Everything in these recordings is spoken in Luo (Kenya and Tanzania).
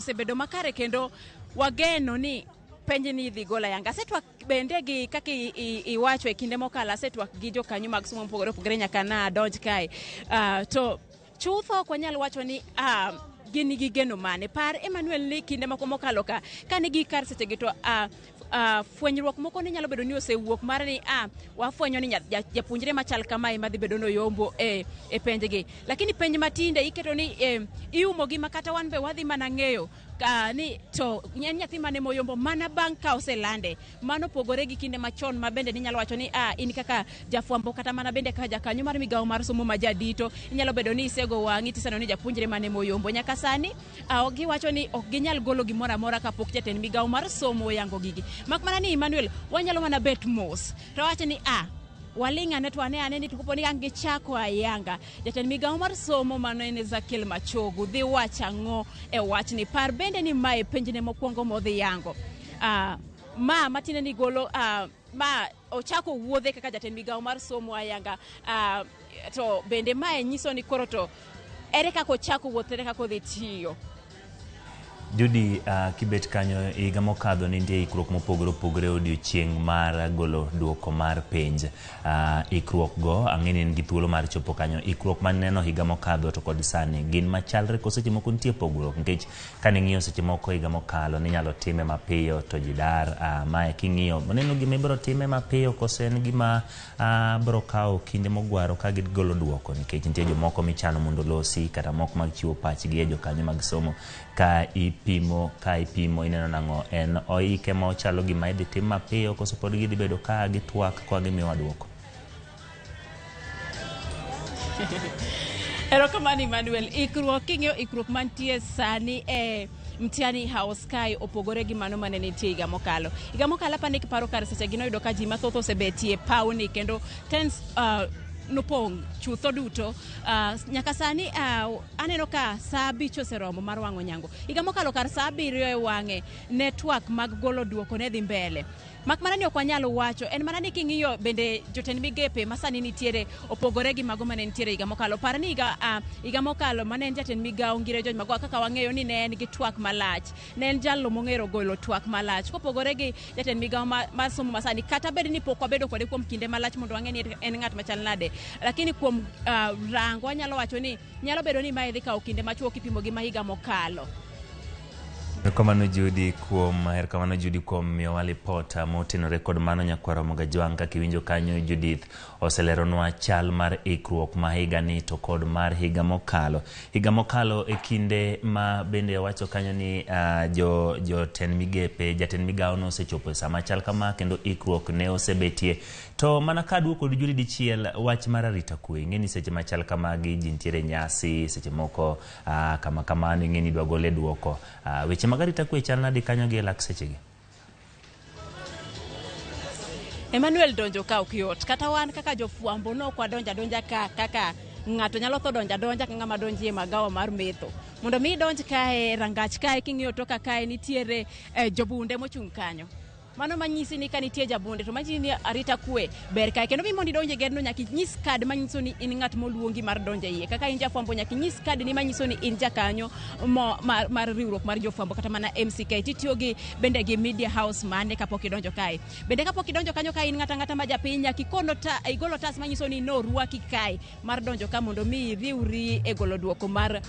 Osebedo makare kendo wageno ni penj ni idhi gol ayanga. Asetwak bende gi kaka iwacho e kinde mokalo, asetwak gi jokanyo mag somo mopogore opogore nyaka na adonj kae. To chutho ok wanyal wacho ni gin gi geno mane. Par Emmanuel ni kinde moko mokalo ka kane gi kar sechegi to fwenyruok moko ne nyalo bedo ni osewuok mar ni wafwenyo ni japuonjre machal kamae madhi bedo noyombo e penjgi. Lakini penj matinde iketo ni iumo gi ma kata wan be wadhi mana ng'eyo ni to en nyathi mane moyombo mana bang' ka oselande. Mano opogore gi kinde machon ma bende ninyalo wacho ni in kaka jafwambo kata mana bende kaka jakanyo mar migawo mar somo ma jadito inyalo bedo ni isego wang'i tiseneno ni japuonjre mane moyombo. Nyaka sani giwacho ni ok ginyal golo gimoro amora kapok jatend migawo mar somo oyango gigi. Mak mana ni Emmanuel wanyalo mana bet mos to wacho ni waling' ane to ane ane ni to kapo ni ang' gichako ayanga. Jatend migawo mar somo mano en Ezekiel Machogu dhi wacho ang'o e wachni. Par bende ni mae penjne mokwongo modhi yango. Ma matiende ni golo ma ochako wuodhe kaka jatend migawo mar somo ayanga. To bende mae nyiso ni koro to ere kaka ochako wuoth, ere kaka odhi tiyo. Judy, kibet kanyo higa mokadho ne nitie ikruok mopogore opogore odiochieng' mar golo duoko mar penj. Ikruok go ang'e ni en gi thuolo mar chopo kanyo. Ikruok maneno higa mokadho to kod sani gin machalre koso seche moko nitie pogruok, nikech kane ing'iyo seche moko higa mokalo ninyalo time mapiyo to ji dar. Mae king'iyo oneno gima ibiro time mapiyo koso en gima biro kawo kinde mogwaro ka gigolo duoko, nikech nitie jomoko michano mondo olosi kata moko mag chiwo pachgi e jokanyo mag somo. Ka ipimo ineno nang'o, en oike ma ochalo gima idhi tim mapiyo koso pod gidhi bedo ka gitwak ka gimiyowa duoko? Erokamano Emmanuel. Ikruok, king'iyo ikruok mantie sani e Mtihani House kae opogore gi mano mane nitie higa mokalo. Higa mokalo apani kiparo kar sechegi noyudo ka ji mathoth osebetie pawni kendo tents nopong' chutho duto. Nyaka sani aneno ka saa 5 oseromo mar wang'o nyango. Higa mokalo kar saa 7 e wang'e ne twak mag golo duoko ne dhi mbele. Mak mana ni ok wanyal wacho, en mana ni king'iyo bende jotend migepe ma sani nitiere opogore gi mago mane nitiere higa mokalo. Par ni higa mokalo mane en jatend migawo Ngire George Magoha, kaka wang'eyo ni ne en gi twak malach, ne en jalno mong'ero golo twak malach. Kopogore gi jatend migawo mar somo masani, kata bed ni pok wabedo kode kuom kinde malach mondo wang'e ni en ng'at machal nade, lakini kuom rango wanyalo wacho ni nyalo bedo ni mae dhi kawo kinde machuok kipimo gi ma higa mokalo. Erokamano Judy kuom miyowa lipot motenore kod mano. Nyakwar Ramogi Ajwang', kaka iwinjo kanyo Judith oseleronwa chal mar ikruok ma higani to kod mar higa mokalo. Higa mokalo e kinde ma bende owacho kanyo ni jotend migepe, jatend migawo nosechopo e sama chal kama kendo ikruok ne osebetie. To mana ka duoko kod Judy dichiel, wach mar arita kwe, ing'e ni seche machal kamagi ji nitiere nyasi, seche moko kama kamano ing'e ni idwa gole duoko. Weche mag arita kwe chal nade kanyo gi e lak sechegi? Emmanuel, donjo ka ok yot. Kata wan kaka jofwambo ne ok wadonjo adonja ka kaka ng'ato nyalo tho donjo adonja ka ng'ama donjo e magawa mar metho. Mondo mi idonj kae rangach kae king'iyo toka kae nitiere jobunde mochung' kanyo. Mano manyisi ni ka nitie jabunde to manyisi ni arita kwe ber kae. Kendo mi mondo idonj e gedno nyaka inyis kad manyiso ni in ng'at moluongi mar donjo e iye. Kaka in jafwambo nyaka inyis kad ni manyiso ni in jakanyo mar riwruok mar jofwambo kata mana MCK. Titiyo gi bende gi media house mane kapok idonjo kae. Bende kapok idonjo kanyo ka in ng'ata ng'ata ma japiny nyaka igol otas manyiso ni norwaki kae mar donjo ka mondo mi iriwri e golo duoko mar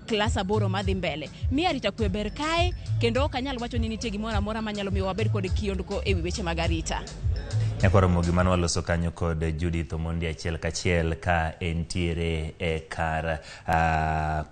klas 8 madhi mbele. Mi arita kwe ber kae kendo ok anyal wacho ni nitie gimoro amora manyalo miyo wabed kod kiondko ewi weche mag arita. Nyakwar Ramogi, mano waloso kanyo kod Judith Omondi achiel kachiel ka entiere e kar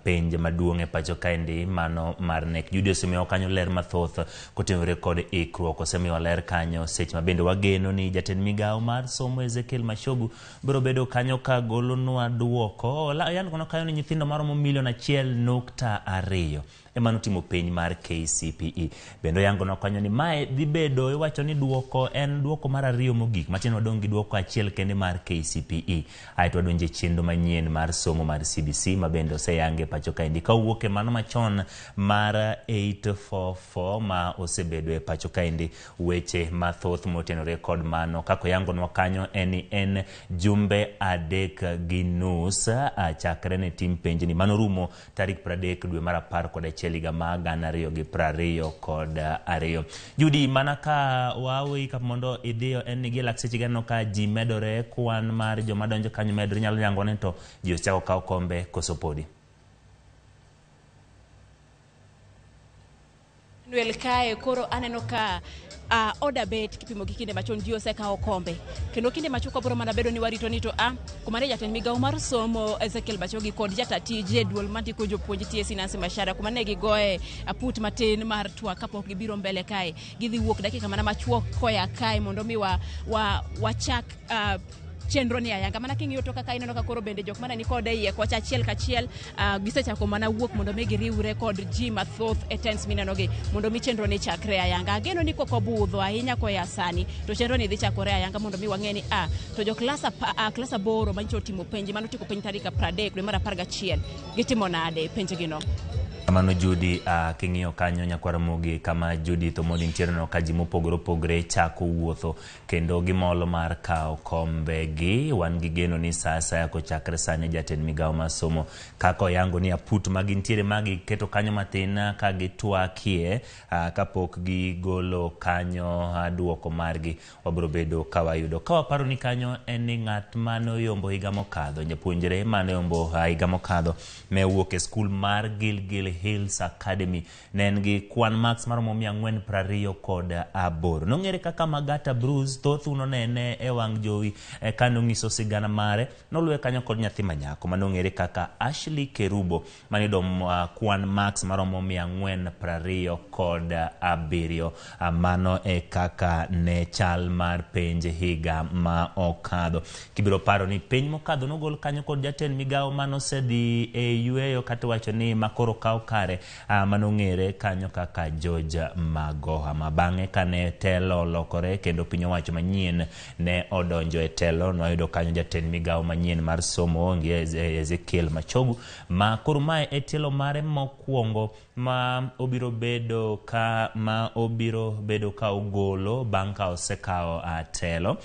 penj maduong' e pacho kaendi mano mar KNEC. Judy osemiyowa kanyo ler mathoth kotenore kod ikruok, osemiyowa ler kanyo seche ma bende wageno ni jatend migawo mar somo Ezekiel Machogu biro bedo kanyo ka golonwa duoko. Yango kanyo ni nyithindo maromo milion 1.2 ema notimo penj mar KCPE. Bende oyango kanyo ni mae dhi bedo, iwacho ni duoko en duoko mar 2 mogik, matin wadong' gi duoko 1 kende mar KCPE. Aeto wadonjo e chenro manyien mar somo mar CBC ma bende oseyange pacho kaendi kawuok e mano machon mar 844 ma osebedo e pacho kaendi. Weche mathoth motenore kod mano kaka oyangonwa kanyo en ni en jumbe 3.5 chakre ne tim penjni mano rumo tarik 30 dwe mar 11 achiel higa mar 2022. Judy, mana ka waweyi ka mondo idhiyo en ni gi lak seche ganeno ka ji medore, kwan mar joma donjo kanyo medore, inyalo yango ni to ji osechako kawo kombe koso podi? Manuel, kae koro aneno ka oda bet kipimo gi kinde machon ji osekawo kombe, kendo kinde machuok wabiro mana bedo ni warito ni to kuma ne jatend migawo mar somo Ezekiel Machogi kod jata tije duol mandiko jopuonj TSC Nancy Macharia kuma ne gigoye aput matin mar twak kapok gibiro mbele kae. Gidhi wuok dakika mana machuok koya kae mondo mi wachak chenro ni ayanga. Mana king'iyo to kaka ineno ka koro bende jok mana ni kode iye kocha achiel kachiel gisechako mana wuok mondo mi giriwre kod ji mathoth e tents minenogi mondo mi chenro ni chakre ayanga. Ageno ni kok obudho ahinya koya sani to chenro ni dhi chakore ayanga mondo mi wang'e ni to jo klas klas 8 manyicho otimo penj mano otieko penj tarik 30 dwe mar 11 gitimo nade penj gino. Kamano Judy, king'iyo kanyo nyakwar Ramogi kama Judith Omondi nitiere no ka ji mopogore opogore chako wuotho kendo gimolo mar kawo kombegi. Wan gi geno ni sa asaya kochakre sani jatend migawo mar somo kaka oyango ni aput ma gintiere ma giketo kanyo matin ka gitwakie kapok gigolo kanyo duoko margi wabiro bedo ka wayudo. Ka waparo ni kanyo en ni ng'at manoyombo higa mokadho, japuonjre manoyombo higa mokadho ne owuok e skul mar Gilgil Hills Academy ne en gi kwan marks maromo 428. Nong'ere kaka Magata Bruce, thoth nonene e wang' jowi kanong'iso sigana mare. Noluwe kanyo kod nyathi manyako manong'ere kaka Ashley Kerubo maniyudo kwan marks maromo 427. Mano e kaka ne chal mar penj higa ma okadho. Kibiro paro ni penj mokadho nogol kanyo kod jatend migawo manosedhi e yweyo kata wacho ni makoro kawo kare manong'ere kanyo kaka George Magoha, ma bang'e kane telo olokore kendo piny owacho manyien ne odonjo e telo, nwayudo kanyo jatend migawo manyien mar somo Ezekiel Machogu, ma koro mae e tielo mare mokwongo ma obiro bedo ka ogolo bang' ka osekawo telo.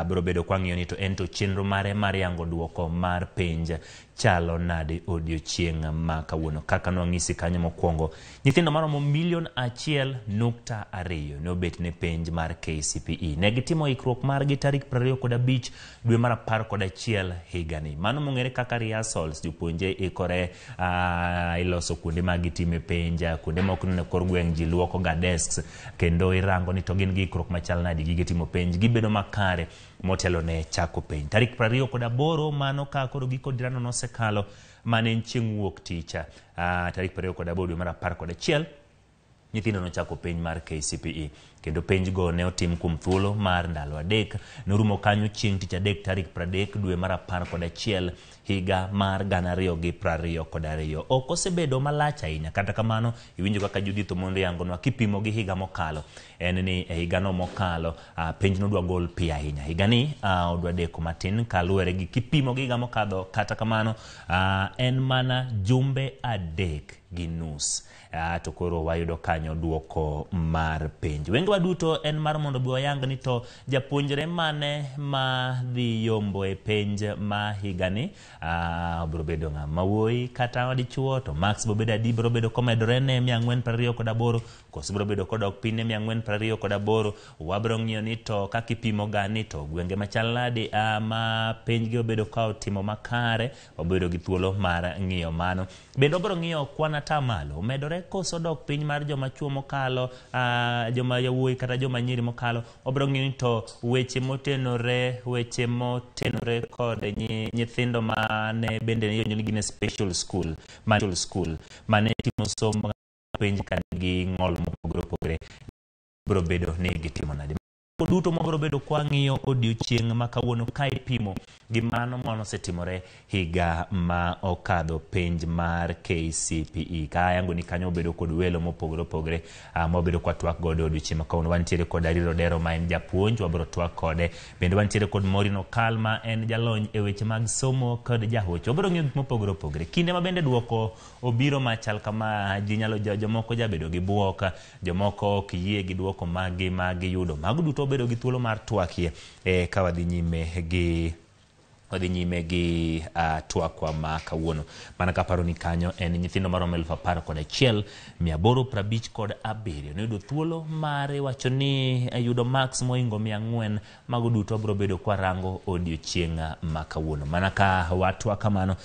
Biro bedo kwang'iyo ni to en to chenro mare mar yango duoko mar penj chalo nade odiochieng' ma kawuono. Kaka nwang'isi kanyo mokwongo, nyithindo maromo milion 1.2 ne obet ne penj mar KCPE. Ne gitimo ikruok margi tarik 25 dwe mar 11 higani. Mano mong'ere kaka rehearsals, jopuonje ikore iloso kuonde ma gitime penj, kuonde ma ok neno kor gweng' ji luoko ga desks, kendo irango ni to gin gi ikruok machal nade gige timo penj, gibedo makare motelo ne chako penj. Tarik 28 mano ka koro giko dirano nosekalo, mane en chieng' wuok tich, tarik 28 dwe mar 11 nyithindo nochako penj mar KCPE, kendo penj go ne otim kuom thuolo mar ndalo 3. Norumo kanyo chieng' tich adek tarik 30 dwe mar 11 higa mar 2022. Ok osebedo malach ahinya, kata kamano iwinjo kaka Judith Omondi yangonwa kipimo gi higa mokalo, en ni e higano mokalo penj nodwa gol piyo ahinya. Higani odwa deko matin kaluwore gi kipimo gi higa mokadho, kata kamano en mana jumbe 3.5. To koro wayudo kanyo duoko mar penj. Wengewa duto en mar mondo bi wayang ni to japuonjre mane ma dhi yombo e penj ma higani, biro bedo ng'ama wuoyi kata dichuo, to marks biro bedo adi, biro bedo komedore ne 428 koso biro bedo kodok piny ne 428. Wabiro ng'iyo ni to kaka ipimo ga ni to gwenge machal nade ma penj gi obedo ka otimo makare, wabedo gi thuolo mar ng'iyo mano. Bende wabiro ng'iyo kwan atamalo omedore koso dok piny mar joma chuo mokalo, joma yawuoyi kata joma nyiri mokalo. Wabiro ng'iyo ni to weche motenore kod nyithindo mane bende ne ni gin e special school, mane timo somo penj ka nigi ng'ol mopogore opogore, biro bedo ni gitimo nade. Duto mabiro bedo kwa ng'iyo odiochieng' ma kawuono ka ipimo gi mano manosetimore higa ma okadho penj mar KCPE. Ka ayango ni kanyo obedo kod welo mopogore opogore mawabedo kwa twak godo odiochieng' ma kawuono. Wantiere kod Ariro Odero ma en japuonj, wabiro twak kode. Bende wantiere kod Maureen Okal ma en jalony e weche mag somo kod jahocho. Wabiro ng'iyo gik mopogore opogore. Kinde ma bende duoko obiro machal kama, ji nyalo jomoko jabedo gi buok, jomoko ok yie gi duoko magi ma giyudo. Mago duto bedo gi thuolo mar twakie ka wadhi nyime gi Wadhi nyime gi twakwa ma kawuono. Mana kaparo ni kanyo en nyithindo maromo 11,857 noyudo thuolo mar wacho ni yudo marks mohingo 400. Mago duto wabiro bedo kwarango odiochieng' ma kawuono. Mana ka watwa kamano,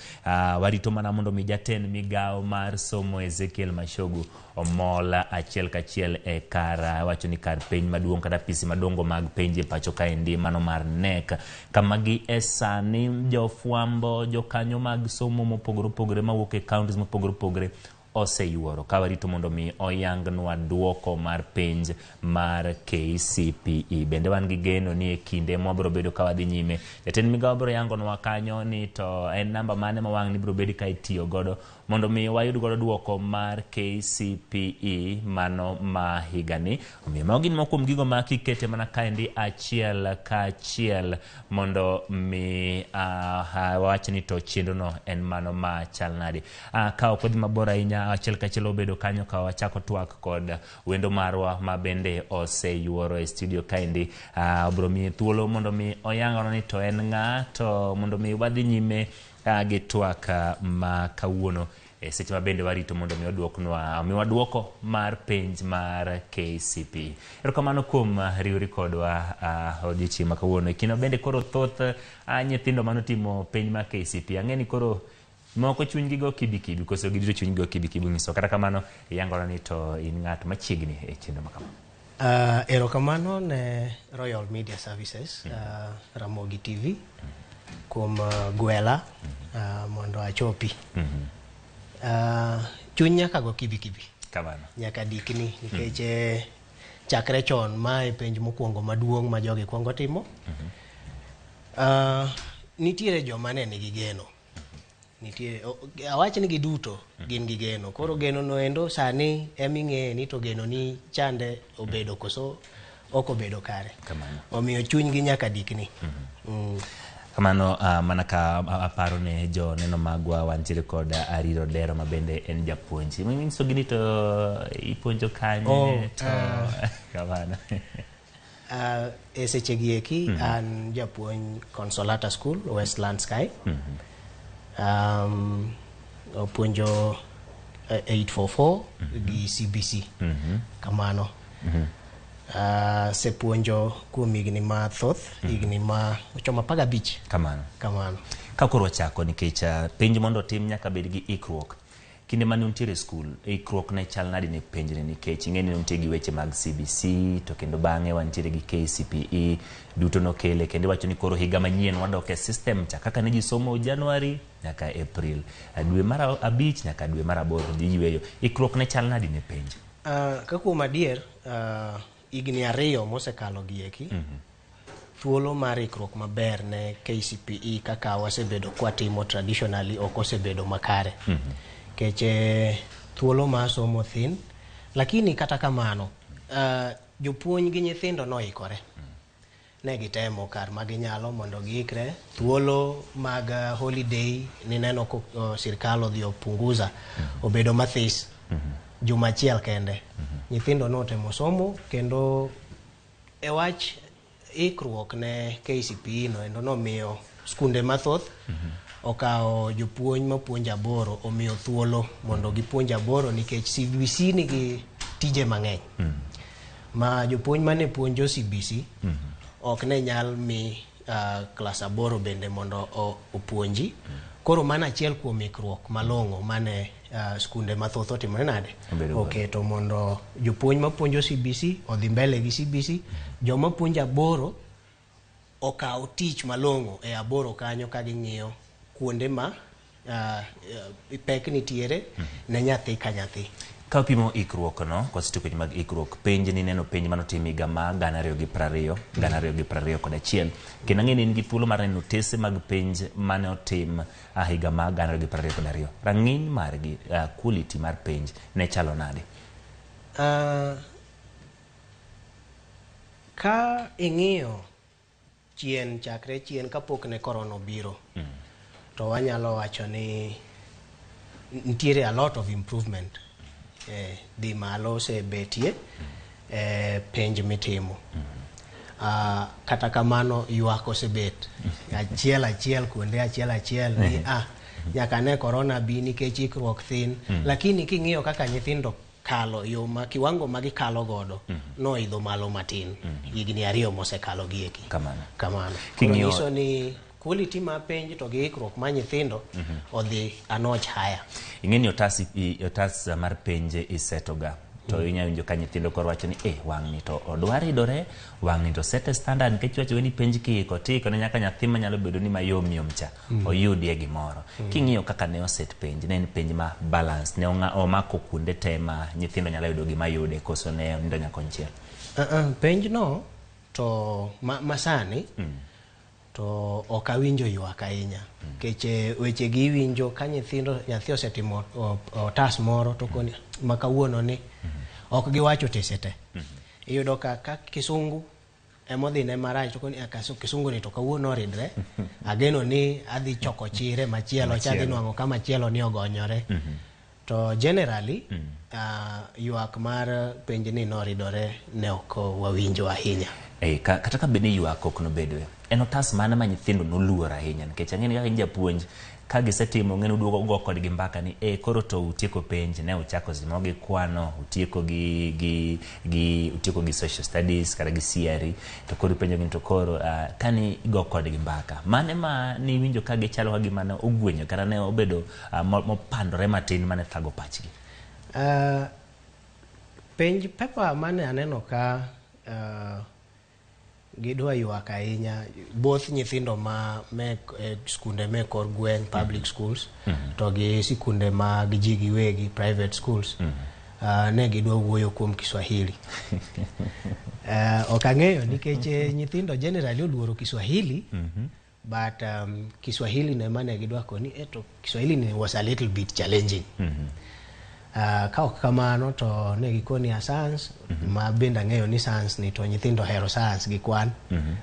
warito mana mondo mi jatend migawo mar somo Ezekiel Machogu omol achiel kachiel e kar wacho ni kar penj maduong' kata apisi madongo mag penj e pacho kaendi mano mar KNEC, kama gi e sani jofwambo, jokanyo mag somo mopogore opogore mawuok e counties mopogore opogore oseyuoro ka warito mondo mi oyangnwa duoko mar penj mar KCPE. Bende wan gi geno ni e kinde mwabiro bedo ka wadhi nyime, jatend migawo biro yangonwa kanyo ni to en namba mane ma wang' ni biro bed ka itiyo godo mondo mi wayud godo duoko mar KCPE mano ma higani. Omiyo mago gin moko kuom gigo ma kikete mana kaendi achiel kachiel mondo mi wawach ni to chenro no en mano ma chal nade. Ka ok wadhi mabor ahinya, achiel kachiel obedo kanyo ka wachako twak kod wendo marwa ma bende oseyuoro e studio kaendi. Obiro miye thuolo mondo mi oyangonwa ni to en ng'a, to mondo mi wadhi nyime gi twak ma kawuono e seche ma bende warito mondo mi oduoknwa omiwa duoko mar penj mar KCPE. Erokamano kuom riwri kodwa odiochieng' ma kawuono. E kinde bende koro thoth nyithindo manotimo penj mar KCPE ang'e ni koro moko chunygi go kibikibi koso gidiro chunygi go kibikibi nyiso. Kata kamano iyangona ni to in ng'at machiegni e chenro ma kama. Erokamano ne Royal Media Services, Ramogi TV, kuom gwela mondo achopi. Chuny nyaka go kibikibi. Kamano. Nyaka dikni nikech chakre chon mae penj mokwongo maduong' ma jogi kwongo timo. Nitiere joma ne nigi geno. Nitie, awach ni giduto gin gi geno. Koro geno no endo sani eming'eye ni to geno ni chande obedo koso ok obedo kare. Kamano. Omiyo chunygi nyaka dikni. Kamano, mana ka aparo ne jo neno magwa, wantiere kod Ariro Dero ma bende en japuonj. Nyiso gi ni to ipuonjo kanye to kamano. E seche gi eki an japuonj Consolata School, Westlands kae. Opuonjo 844 gi CBC. Kamano. Asepuonjo kuom higni mathoth, higni ma ochomo 15. Kamano. Kamano. Ka koro wachako nikech penj mondo otim nyaka bed gi ikruok. Kinde mane untiere e skul, ikruok ne chal nadi ne penjni nikech ing'e ni nitie gi weche mag CBC to kendo bang'e wantiere gi KCPE duto nokele kendo iwacho ni koro higa manyien wadok e system cha kaka ne ji somo January nyaka April, dwe mar 5 nyaka dwe mar 8 ji yweyo. Ikruok ne chal nadi ne penj? Ka kuom adier, higni 2 mosekalo gi eki, thuolo mar ikruok maber ne KCPE kaka wasebedo kwatimo traditionally ok osebedo makare. Nikech thuolo mar somo thin, lakini kata kamano, jopuonj gi nyithindo noikore. Ne gitemo kar ma ginyalo mondo giikre. Thuolo mag holiday nineno ko sirkal odhi opunguza, obedo mathis, juma achiel kende. Nyithindo notemo somo kendo e wach ikruok ne KCPE no endo nomiyo skunde mathoth okawo jopuonj mapuonjo 8 omiyo thuolo mondo gipuonj 8 nikech CBC nigi tije mang'eny. Ma jopuonj mane puonjo CBC ok ne nyal mi klas 8 bende mondo opuonji. Koro mano achiel kuom ikruok malong'o mane skunde mathoth otimore nade? Oketo mondo jopuonj mapuonjo CBC odhi mbele gi CBC, joma puonjo 8 okaw tich malong'o e 8 kanyo ka ging'iyo kuonde ma pek nitiere ne nyathi ka nyathi. Ka wapimo ikruok no, kwasetieko weche mag ikruok, penj ni neno penj manotim higa ma 2020, 2021, kendo ang'e ni in gi thuolo mar neno otese mag penj mane otim higa ma 2022. Rang'iny margi, quality mar penj ne chalo nade? Ka ing'iyo chien, chakre chien kapok ne korona obiro, to wanyalo wacho ni nitiere a lot of improvement. Dhi malo osebetie penj mitimo. Kata kamano ywak osebet achiel achiel kuonde achiel achiel ni nyaka ne corona bi nikech ikruok thin. Lakini king'iyo kaka nyithindo kalo yo ma kiwango ma gikalo godo noidho malo matin higni 2 mosekalo gieki. Kamano. Kamano. Koro nyiso ni quality mar penj to gi ikruok mar nyithindo odhi a notch higher. Ing'e ni otas mar penj isetoga to inyalo winjo ka nyithindo koro wacho ni wang'ni to odwa ridore, wang'ni to set a standard nikech iwacho ni penj kiiko tiiko ne nyaka nyathi manyalo bedo ni mayom yom cha oyudie gimoro. King'iyo kaka ne oset penj, ne en penj ma balance, ne omako kuonde te ma nyithindo nyalo yudo gima yude koso ne onindo nyaka konchiel. Penj no to masani to ok awinjo ywak ahinya nikech weche gi iwinjo ka nyithindo nyathi osetimo otas moro to koni ma kawuono ni ok giwacho otese te. Iyudo ka kisungu emodhine marach to koni kisungu ni to kawuono oridre ageno ni adhi choko chire machielo cha adhi nwang'o ka machielo ni ogonyore. To generally ywak mar penj ni noridore ne ok wawinjo ahinya. Kata ka bed ni ywak ok nobedoe, en otas mane ma nyithindo noluor ahinya nikech ang'e ni kaka in japuonj ka gisetimo ng'e ni uduogo ugo kodgi mbaka ni koro to utieko penj ne uchako seche moko gi kwano, utieko gi utieko gi social studies kata gi CRE to koro ipenjo gi to koro kani igo kodgi mbaka mane ma niwinjo ka gichalo ka gima ne ogwenyo kata ne obedo mopandore matin mane thago pachgi? Penj paper mane aneno ka gidwa ywak ahinya both nyithindo ma me skunde me kor gweng' public schools to gi sikunde mag ji giwegi private schools ne gidwa wuoyo kuom Kiswahili. Ok ang'eyo nikech nyithindo generally oluoro Kiswahili but Kiswahili ne mane gidwa koni to Kiswahili ne was a little bit challenging. Ka ok kamano to ne gikoni a science ma bende ang'eyo ni science ni to nyithindo ohero science gi kwan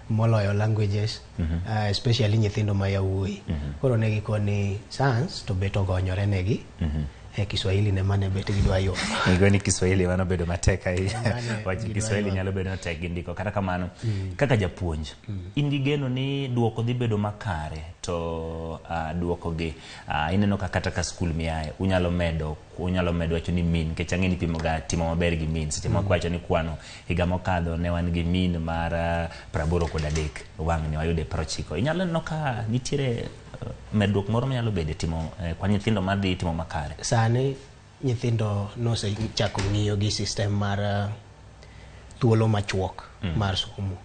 moloyo languages especially nyithindo ma yawuoyi. Koro ne gikoni science to bet ogonyore negi. Kiswahili ne mane bet gidwa ywak. Gikoni Kiswahili mano bedo matek ahinya. Wach Kiswahili nyalo bedo matek gi ndiko. Kata kamano kaka japuonj in gi geno ni duoko dhi bedo makare to duoko gi ineno ka kata ka skul miaye unyalo medo wacho ni min nikech ang'e ni pimo ga timo maber gi min seche moko wacho ni kwano higa mokadho ne wan gi min mar 83 wang'ni wayude 90. Inyalo neno ka nitiere medruok moro manyalo bede timo kwa nyithindo madhi timo makare. Sani nyithindo nosechako ng'iyo gi system mar thuolo machuok mar somo.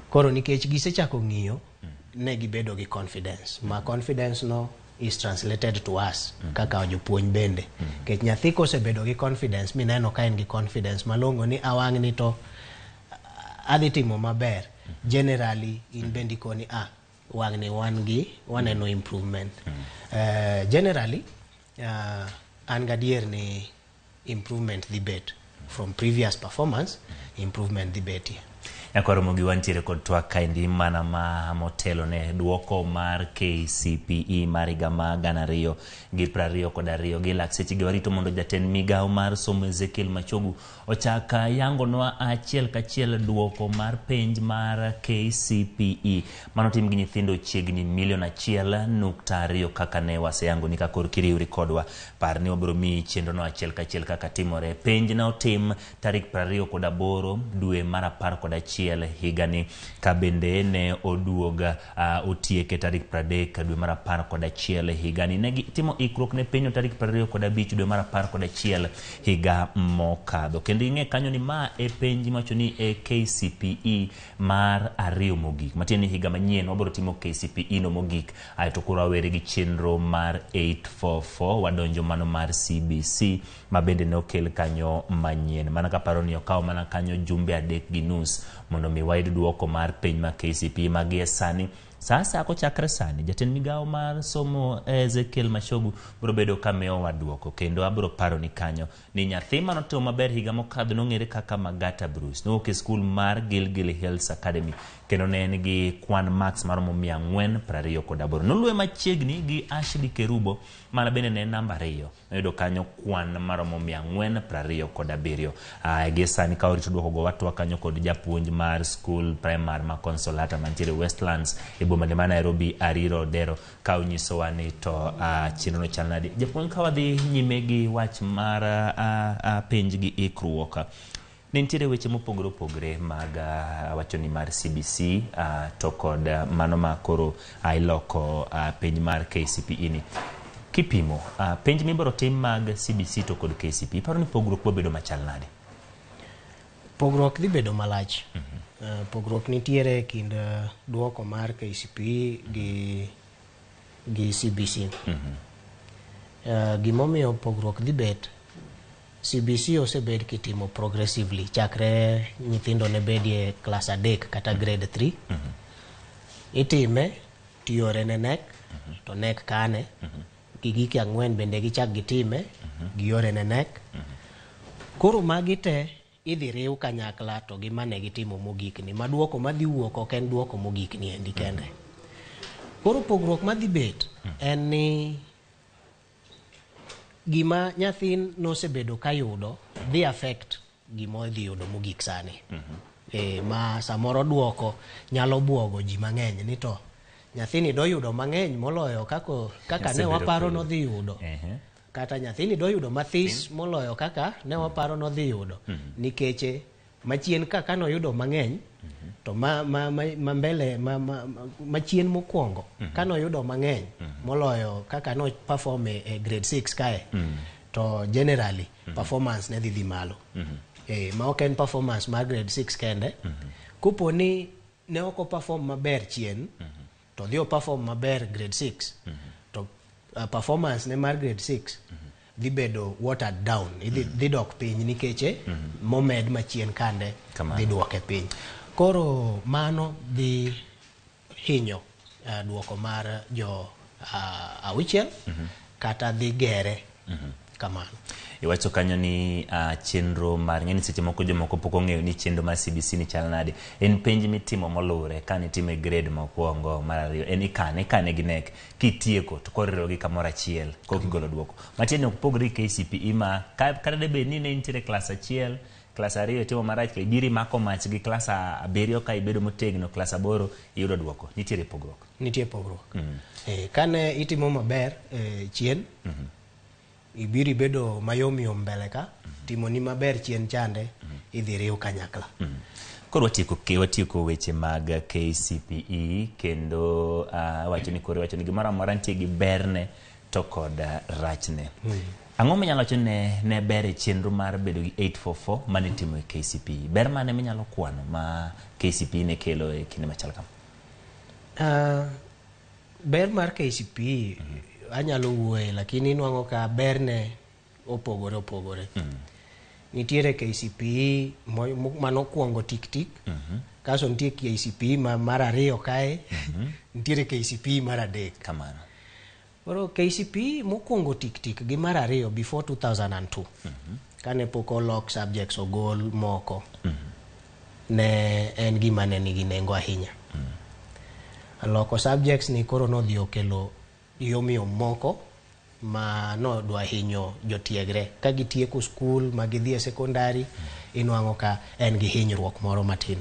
Koro nikech gisechako ng'iyo ne gibedo gi confidence ma confidence no is translated to us kaka jopuonj bende. Nikech nyathi kosebedo gi confidence mineno ka en gi confidence malong'o ni awang'ni to adhi timo maber generally in bende ikoni wang'ni wan gi waneno improvement. Generally an gadier ni improvement dhi bet from previous performance improvement dhi betie. Nyakwaromo gi wantiere kod twak kaendi mana ma motelo ne duoko mar KCPE mar higa ma 2022 gi lak seche gi warito mondo jatend migawo mar somo Ezekiel Machogu ochak yangonwa achiel kachiel duoko mar penj mar KCPE mano tim gi nyithindo chiegni milion 1.2 kaka ne waseyango ni ka koro kiriwri kodwa par ni wabiro miyi chenro no achiel kachiel kaka timore. Penj ne otim tarik 28 dwe mar 11 higani ka bende ne oduoga otieke tarik 30 dwe mar 11 higani. Ne gitimo ikruok ne penjo tarik 25 dwe mar 11 higa mokadho. Kendo ing'e kanyo ni ma e penj mawacho ni e KCPE mar 2 mogik matiende ni higa manyien wabiro timo KCPE no mogik aeto koro wawere gi chenro mar 844 wadonjo mano mar CBC ma bende ne okel kanyo manyien. Mana kaparo ni okawo mana kanyo jumbe 3.5 mondo mi wayud duoko mar penj mar KCPE ma gie sani Sasa kochakre sani, jatend migawo mar somo Ezekiel Machogu biro bedo ka miyowa duoko, kendo abiro paro ni kanyo ni nyathi manotimo maber higa mokadho nong'ere kaka Magata Bruce, nowuok e skul mar Gilgil Hills Academy, kendo ne en gi kwan marks maromo 428. Noluwe machiegni gi Ashley Kerubo, mana bende ne en namba 2, noyudo kanyo kwan maromo 427. Gi sani ka orito duoko go, watwa kanyo kod japuonj mar skul primary ma Consolata mantiere Westlands e boma ma Nairobi, Ariro Odero, ka onyisowa ni to chenro no chal nade. Japuonj, ka wadhi nyime gi wach mar penj gi ikruok, ne nitiere weche mopogore opogore mag wacho ni mar CBC to kod mano ma koro iloko penj mar KCPE ni. Kipimo penj mibiro tim mag CBC to kod KCPE, iparo ni pogruok biro bedo machal nade? Pogruok dhi bedo malach. Pogruok nitiere e kind duoko mar KCPE gi CBC. Gimomiyo pogruok dhi bet, CBC osebed kitimo progressively chakre nyithindo ne bedie klas 3 kata grade 3. Itime tiore ne KNEC, to KNEC kane. Gigike 4 bende gichak gitime, giore ne KNEC. Koro magi te idhi riw kanyakla to gi mane gitimo mogik ni, ma duoko madhi wuok ok en duoko mogik ni endi kende. Koro pogruok madhi bet en ni gima nyathi nosebedo kayudo dhi affect gima odhi yudo mogik sani. Ma samoro duoko nyalo buogo ji mang'eny ni to nyathini doyudo mang'eny moloyo kaka ne waparo nodhi yudo. Kata nyathini doyudo mathis moloyo kaka ne waparo nodhi yudo. Nikech machien ka noyudo mang'eny, to ma mbele machien mokwongo ka noyudo mang'eny moloyo kaka no perform e grade 6 kae, to generally performance ne dhi malo. Ma ok en performance mar grade 6 kende. Kopo ni ne ok o perform maber chien, to odhi o perform maber grade 6, to performance ne mar grade 6 dhi bedo watered down, dhi dok piny nikech momed machien kande dhi duoke piny. Koro mano dhi hinyo duoko mar jo 6 kata dhi gere kamano. Iwacho kanyo ni chenro mar ng'eni seche moko jomoko pok ong'eyo ni chenro mar CBC ni chal nade. En penj mitimo moluwre ka nitime grade mokwongo, mar 2, en ikane gi KNEC, kitieko to koro iriwogi kamoro achiel kok igolo duoko. Matiende ok pogre gi KCPE ma kata debed ni ne intiere klas 1, klas 2 itimo marach, to ibiro imako mach gi klas 7 ka ibedo motegno, klas 8 iyudo duoko. Nitiere pogruok. Nitie pogruok. Kane itimo maber chien, ibiro ibedo mayom yom mbele ka, timoni maber chien chande, idhi riw kanyakla. Koro watieko weche mag KCPE, kendo wacho ni koro wacho ni gimoro amora nitie gi berne to kod rachne. Ang'o minyalo wacho ne ber e chenro mar bedo gi 844 mane itimo e KCPE? Ber mane minyalo kwano ma KCPE ne kelo e kinde machal kama? Ber mar KCPE anyalo wuoye, lakini inwang'o ka berne opogore opogore. Nitiere KCPE manokwongo tik tik, kaso nitie KCPE mar 2 kae, nitiere KCPE mar 3. Kamano. Koro KCPE mokwongo tik tik gi mar 2 before 2002, kane pok olok subjects ogol moko, ne en gima ne nigi nengo ahinya. Loko subjects ni koro nodhi okelo yomyom moko ma nodwa hinyo jotiegre. Ka gitieko skul ma gidhi e sekondari, inwang'o ka en gi hinyruok moro matin.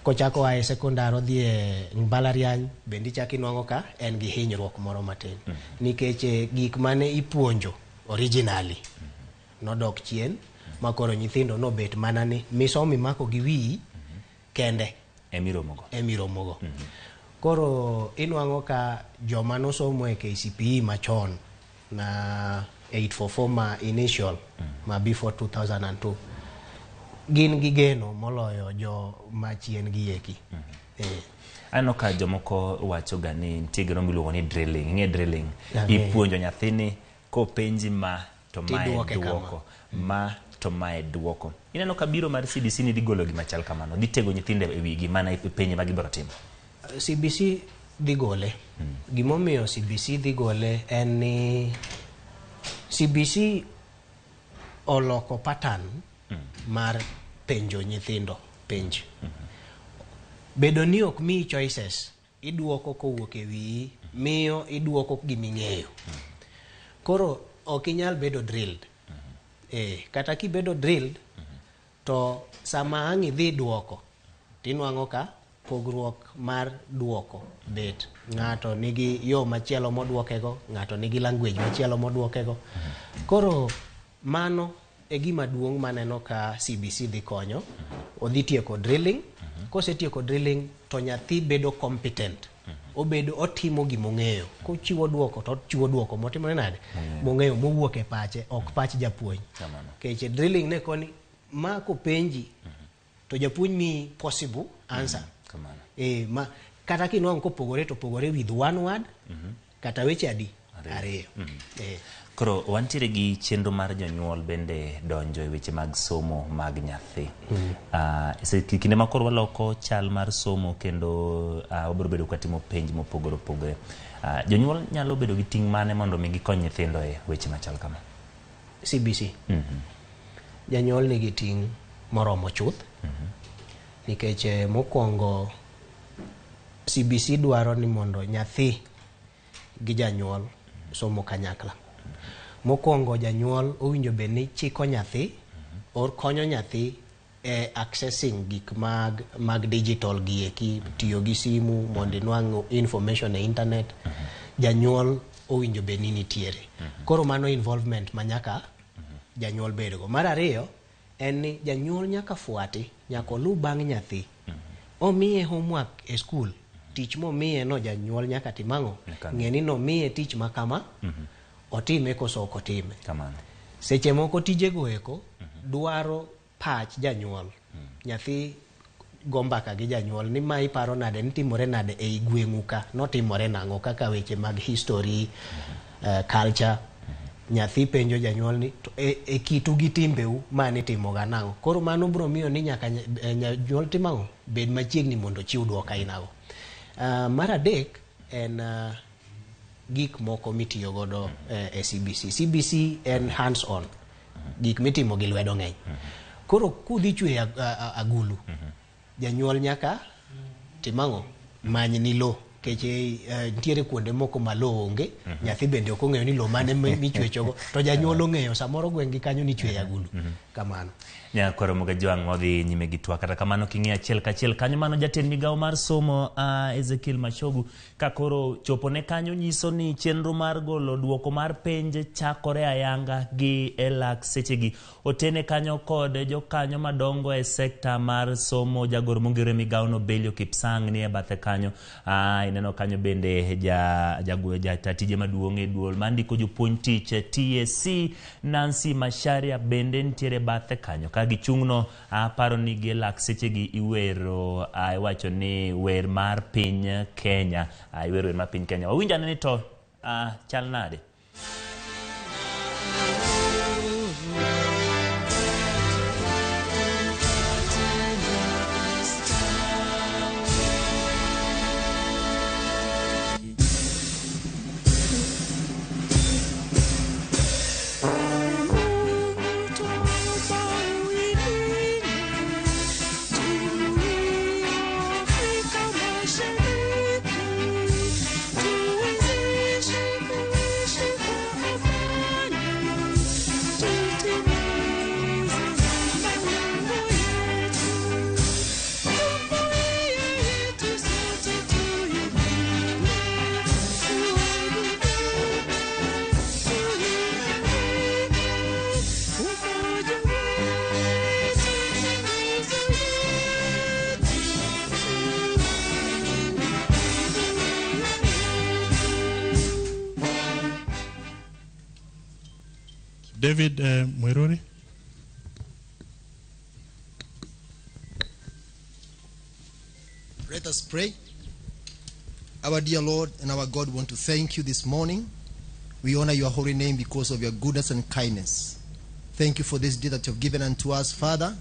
Kochako a e sekondar odhi e mbalariany, bende ichako inwang'o ka en gi hinyruok moro matin. Nikech gik mane ipuonjo originally nodok chien, ma koro nyithindo nobet mana ni misomo imako gi wiyi kende emiromogo. Emiromogo. Koro inwang'o ka joma nosomo e KCPE machon na 844 ma initial ma before 2002 gin gi geno moloyo jo machien gi eki. Aneno ka jomoko wacho ga ni nitie gino miluongo ni drilling. Ing'e drilling? Ipuonjo nyathini kopenji ma to mae duoko, ma to mae duoko. Ineno ka biro mar CBC ni dhi golo gima chal kamano, dhi tego nyithindo e wigi mana e penj ma gibiro timo. CBC dhi gole. Gimomiyo CBC dhi gole en ni CBC oloko pattern mar penjo nyithindo penj. Bedo ni ok miyi choices, iduoko kowuok e wiyi, miyo iduoko giming'eyo. Koro ok inyal bedo drilled. Kata kibedo drilled, to sama ang' idhi duoko, tinwang'o ka pogruok mar duoko bet. Ng'ato nigi yo machielo moduokego, ng'ato nigi language machielo moduokego. Koro mano e gima duong' maneno ka CBC dhi konyo. Odhi tieko drilling. Kosetieko drilling to nyathi bedo competent. Obedo otimo gimong'eyo. Kochiwo duoko to ochiwo duoko motimore nade? Mong'eyo mowuok e pache, ok pach japuonj. Nikech drilling ne koni ma kopenji to japuonj miyi possible answer. Ma kata kinwang'o kopogore to pogore with one word, kata weche adi? Ariyo. Koro wantiere gi chenro mar jonyuol bende donjo e weche mag somo mag nyathi. Kinde ma koro waloko chal mar somo kendo wabiro bedo ka timo penj mopogore opogore. Jonyuol nyalo bedo gi ting' mane mondo mi gikony nyithindo e weche machal kama? CBC. Janyuol nigi ting' moromo chuth. Nikech mokwongo CBC dwaro ni mondo nyathi gi janyuol somo kanyakla. Mokwongo janyuol owinjo bed ni chiko nyathi or konyo nyathi e accessing gik mag digital gi eki, tiyo gi simu mondo inwang' information e internet. Janyuol owinjo bed ni nitiere. Koro mano involvement ma nyaka janyuol bedgo. Mar ariyo en ni janyuol nyaka fuati, nyaka oluw bang' nyathi. Omiye homework e skul, tich momiye no janyuol nyaka tim ang'o? Ng'e ni nomiye tich ma kama, otime koso ok otime. Seche moko tijego eko dwaro pach janyuol. Nyathi go mbaka gi janyuol ni ma iparo nade, nitimore nade ei gweng'u ka, notimore nang'o kaka weche mag history, culture. Nyathi penjo janyuol ni to e kitu gi timbeu ma nitimoga nang'o. Koro mano biro miyo ni nyaka janyuol tim ang'o? Bed machiegni mondo ochiw duoko ainago. Mar adek en gik moko mitiyo godo e CBC. CBC en hands on. Gik mitimo gi lwedo ng'eny. Koro kudhi chweyo agulu, janyuol nyaka tim ang'o? Many ni lo. Nikech nitiere kuonde moko ma lo onge, nyathi bende ok ong'eyo ni lo mane michwechogo, to janyuol ong'eyo samoro gweng' gi kanyo nichweyo agulu. Kamano. Nyakwaro Mogajwang' wadhi nyime gi twak. Kata kamano king'iyo achiel kachiel kanyo mano jatend migawo mar somo Ezekiel Machogu ka koro chopo ne kanyo nyiso ni chenro mar golo duoko mar penj chakore ayanga gi e lak sechegi. Otene kanyo kod jokanyo madongo e sekta mar somo jagoro mongere migawo no Belio Kipsang ni e bathe kanyo. Ineno kanyo bende jata tije maduong' e duol mandiko jopuonj tich TSC Nancy Macharia bende nitiere bathe kanyo. Ka gichung'no aparo ni gi e lak sechegi iwero iwacho ni wer mar piny Kenya, iwero wer mar piny Kenya. Wawinj ane ni to chal nade? David Muiruri. Let us pray. Our dear Lord and our God, we want to thank you this morning. We honor your holy name because of your goodness and kindness. Thank you for this day that you have given unto us, Father.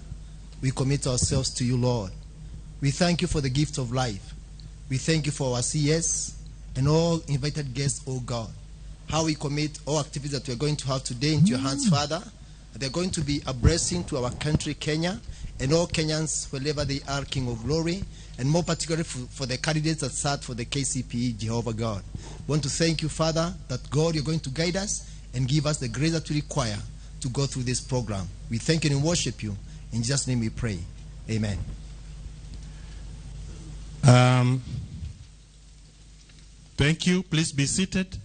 We commit ourselves to you, Lord. We thank you for the gift of life. We thank you for our CS and all invited guests, O God. How we commit all activities that we are going to have today into your hands, Father. They're going to be a blessing to our country, Kenya, and all Kenyans wherever they are, King of Glory, and more particularly for the candidates that sat for the KCPE, Jehovah God. We want to thank you, Father, that God, you're going to guide us and give us the grace that we require to go through this program. We thank you and worship you. In Jesus' name we pray. Amen. Thank you. Please be seated.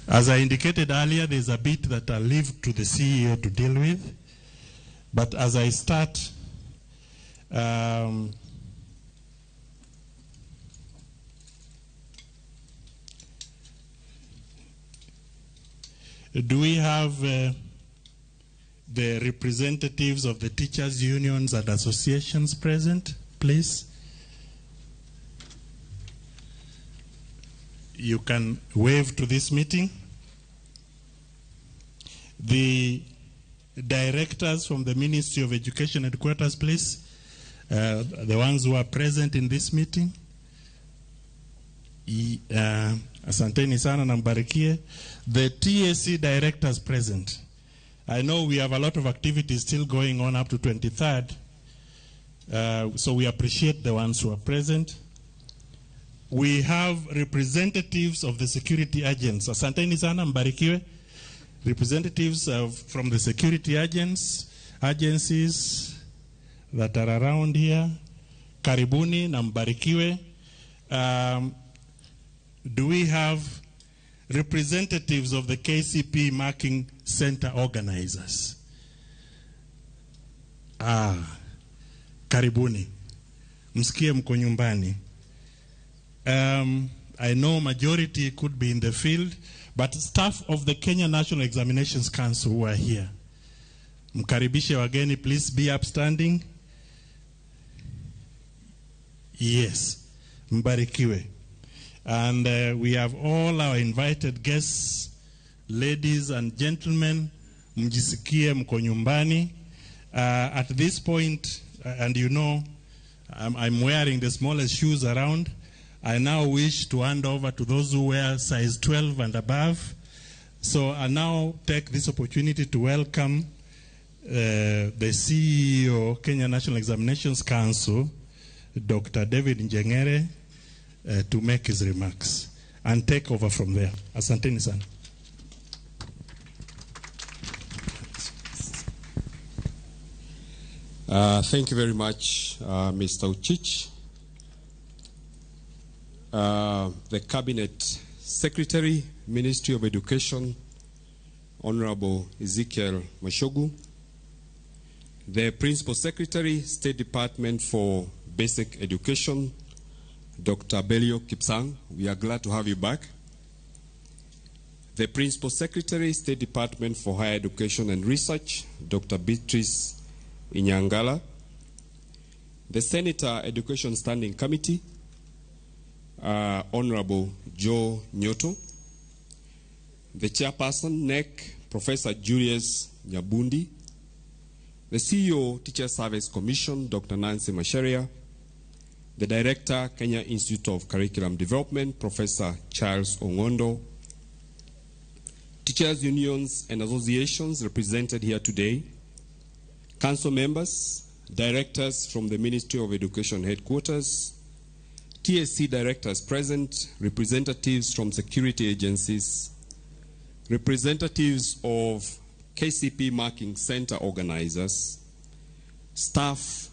As I indicated earlier, there's a bit that I leave to the CEO to deal with. But as I start, do we have the representatives of the teachers' unions and associations present, please? You can wave to this meeting. The directors from the Ministry of Education headquarters, please. The ones who are present in this meeting. Asanteni sana na mbarikie. The TSC directors present. I know we have a lot of activities still going on up to 23rd, so we appreciate the ones who are present. We have representatives of the security agents. Asanteni sana mbarikiwe. Representatives from the security agencies that are around here. Karibuni na mbarikiwe. Do we have representatives of the KCPE Marking Center organizers? Karibuni. Msikie mko nyumbani. I know majority could be in the field, but staff of the Kenya National Examinations Council who are here. Mkaribishe wageni, please be upstanding. Yes, mbarikiwe. And we have all our invited guests, ladies and gentlemen, mjisikie mko nyumbani. At this point, and you know, I'm wearing the smallest shoes around. I now wish to hand over to those who wear size 12 and above. So I now take this opportunity to welcome the CEO, Kenya National Examinations Council, Dr. David Njengere, to make his remarks and take over from there. Asanteni sana. Thank you very much, Mr. Uchich. The Cabinet Secretary, Ministry of Education, Honorable Ezekiel Machogu, the Principal Secretary, State Department for Basic Education, Dr. Belio Kipsang, we are glad to have you back. The Principal Secretary, State Department for Higher Education and Research, Dr. Beatrice Inyangala, the Senator Education Standing Committee, Honorable Joe Nyoto, the Chairperson, NEC, Professor Julius Nyabundi, the CEO, Teacher Service Commission, Dr. Nancy Macharia, the Director, Kenya Institute of Curriculum Development, Professor Charles Ongondo, teachers' unions and associations represented here today, council members, directors from the Ministry of Education headquarters, TSC directors present, representatives from security agencies, representatives of KCPE Marking Center organizers, staff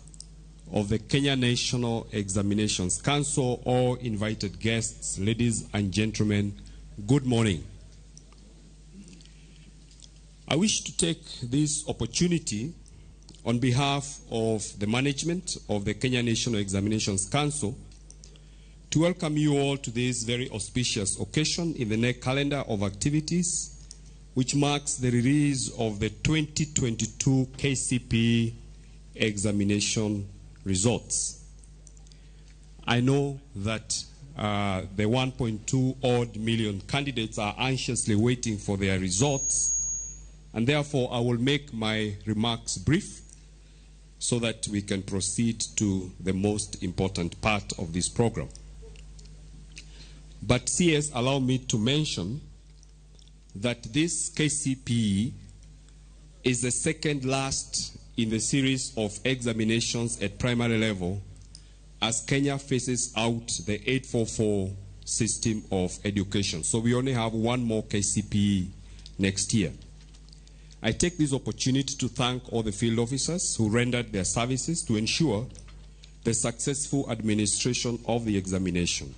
of the Kenya National Examinations Council, all invited guests, ladies and gentlemen, good morning. I wish to take this opportunity on behalf of the management of the Kenya National Examinations Council to welcome you all to this very auspicious occasion in the NEC calendar of activities, which marks the release of the 2022 KCPE examination results. I know that the 1.2 odd million candidates are anxiously waiting for their results, and therefore I will make my remarks brief so that we can proceed to the most important part of this program. But CS, allow me to mention that this KCPE is the second last in the series of examinations at primary level as Kenya faces out the 844 system of education. So we only have one more KCPE next year. I take this opportunity to thank all the field officers who rendered their services to ensure the successful administration of the examination.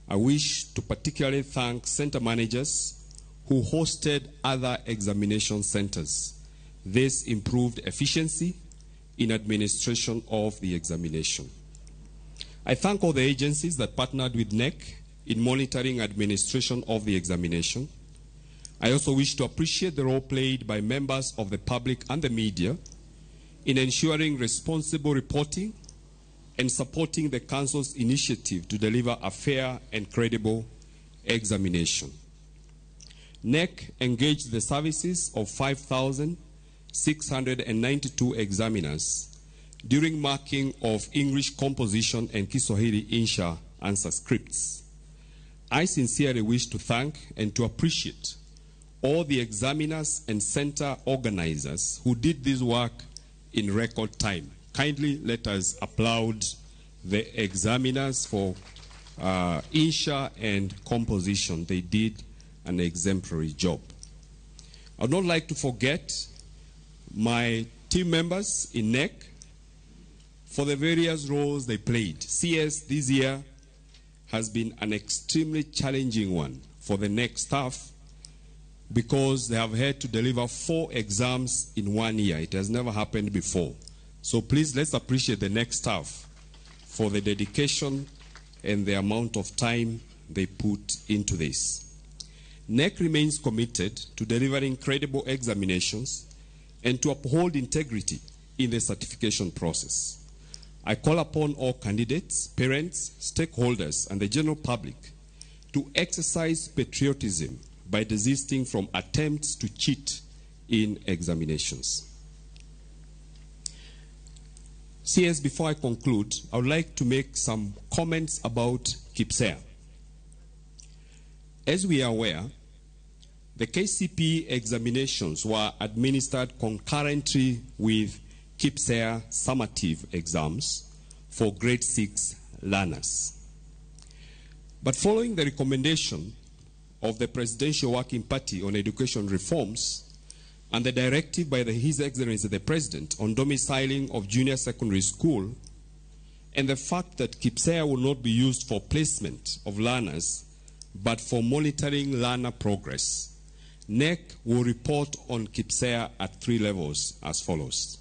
I wish to particularly thank center managers who hosted other examination centers. This improved efficiency in administration of the examination. I thank all the agencies that partnered with KNEC in monitoring administration of the examination. I also wish to appreciate the role played by members of the public and the media in ensuring responsible reporting and supporting the Council's initiative to deliver a fair and credible examination. KNEC engaged the services of 5,692 examiners during marking of English composition and Kiswahili Insha answer scripts. I sincerely wish to thank and to appreciate all the examiners and center organizers who did this work in record time. Kindly let us applaud the examiners for Insha and composition. They did an exemplary job. I would not like to forget my team members in KNEC for the various roles they played. CS this year has been an extremely challenging one for the KNEC staff because they have had to deliver 4 exams in 1 year. It has never happened before. So please, let's appreciate the KNEC staff for the dedication and the amount of time they put into this. KNEC remains committed to delivering credible examinations and to uphold integrity in the certification process. I call upon all candidates, parents, stakeholders, and the general public to exercise patriotism by desisting from attempts to cheat in examinations. CS, before I conclude, I would like to make some comments about KPSEA. As we are aware, the KCPE examinations were administered concurrently with KPSEA summative exams for grade 6 learners. But following the recommendation of the Presidential Working Party on Education Reforms and the directive by His Excellency the President on domiciling of junior secondary school, and the fact that KPSEA will not be used for placement of learners but for monitoring learner progress, KNEC will report on KPSEA at 3 levels as follows.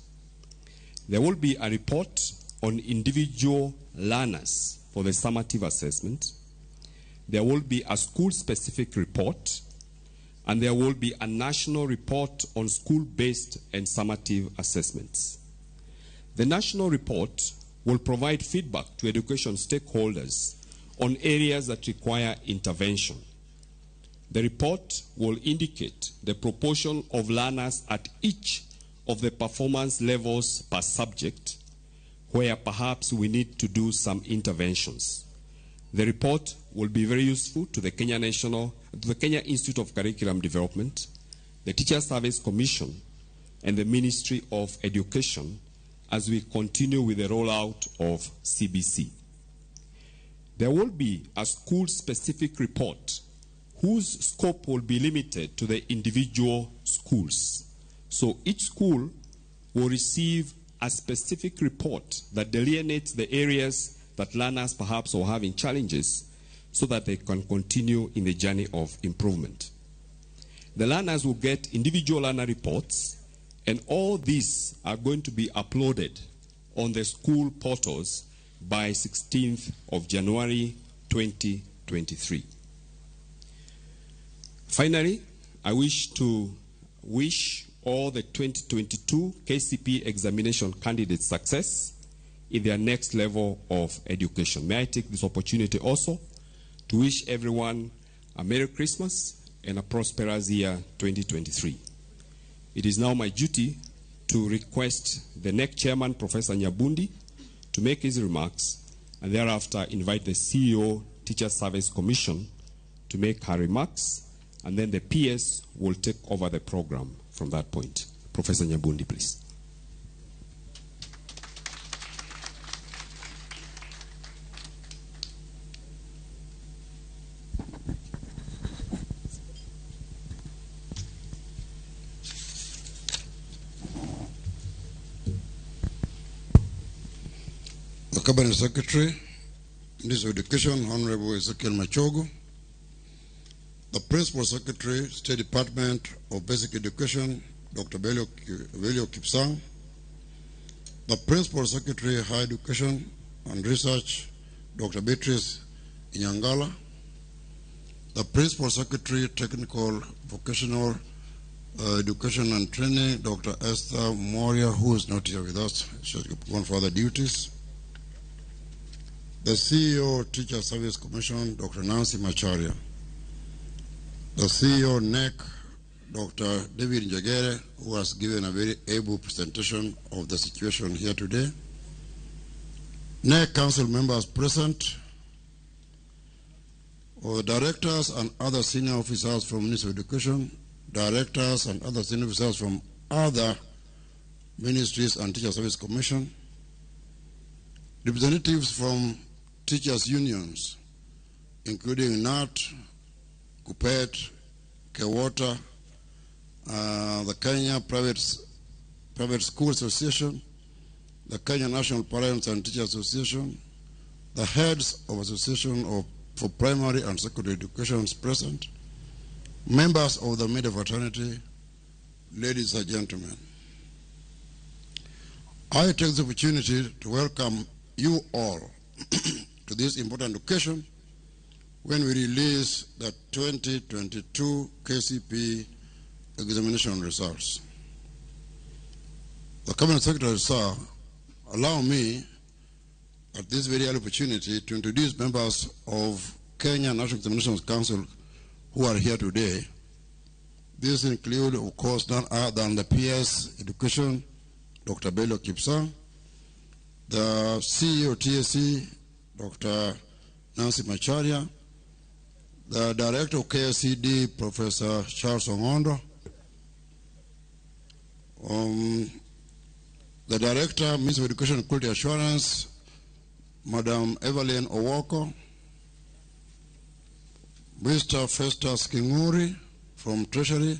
There will be a report on individual learners for the summative assessment. There will be a school-specific report, and there will be a national report on school-based and summative assessments. The national report will provide feedback to education stakeholders on areas that require intervention. The report will indicate the proportion of learners at each of the performance levels per subject, where perhaps we need to do some interventions. The report will be very useful to the Kenya Institute of Curriculum Development, the Teacher Service Commission, and the Ministry of Education as we continue with the rollout of CBC. There will be a school-specific report whose scope will be limited to the individual schools. So each school will receive a specific report that delineates the areas that learners perhaps are having challenges so that they can continue in the journey of improvement. The learners will get individual learner reports, and all these are going to be uploaded on the school portals by 16th of January 2023. Finally, I wish to wish all the 2022 KCPE examination candidates success in their next level of education. May I take this opportunity also to wish everyone a Merry Christmas and a prosperous year 2023. It is now my duty to request the NEC chairman, Professor Nyabundi, to make his remarks, and thereafter invite the CEO, Teacher Service Commission, to make her remarks, and then the PS will take over the program from that point. Professor Nyabundi, please. The Cabinet Secretary, Minister of Education, Honorable Ezekiel Machogu, the Principal Secretary, State Department of Basic Education, Dr. Belio Kipsang, the Principal Secretary, Higher Education and Research, Dr. Beatrice Inyangala, the Principal Secretary, Technical Vocational Education and Training, Dr. Esther Moria, who is not here with us, she has gone for other duties, the CEO, Teacher Service Commission, Dr. Nancy Macharia, the CEO, NEC, Dr. David Njagere, who has given a very able presentation of the situation here today, NEC Council members present, all the directors and other senior officers from Ministry of Education, directors and other senior officers from other ministries and Teacher Service Commission, representatives from teachers' unions, including NAT, KUPPET, KEWOTA, the Kenya Private School Association, the Kenya National Parents and Teachers Association, the heads of Association for Primary and Secondary Education present, members of the media fraternity, ladies and gentlemen. I take the opportunity to welcome you all to this important occasion when we release the 2022 KCPE examination results. The Cabinet Secretary, sir, allow me at this very early opportunity to introduce members of Kenya National Examinations Council who are here today. These include, of course, none other than the PS Education, Dr. Belio Kipsang, the CEO TSC, Dr. Nancy Macharia, the Director of KICD, Professor Charles Ongondo, the Director, Ministry of Education and Quality Assurance, Madam Evelyn Owoko, Mr. Festus Kinguri from Treasury,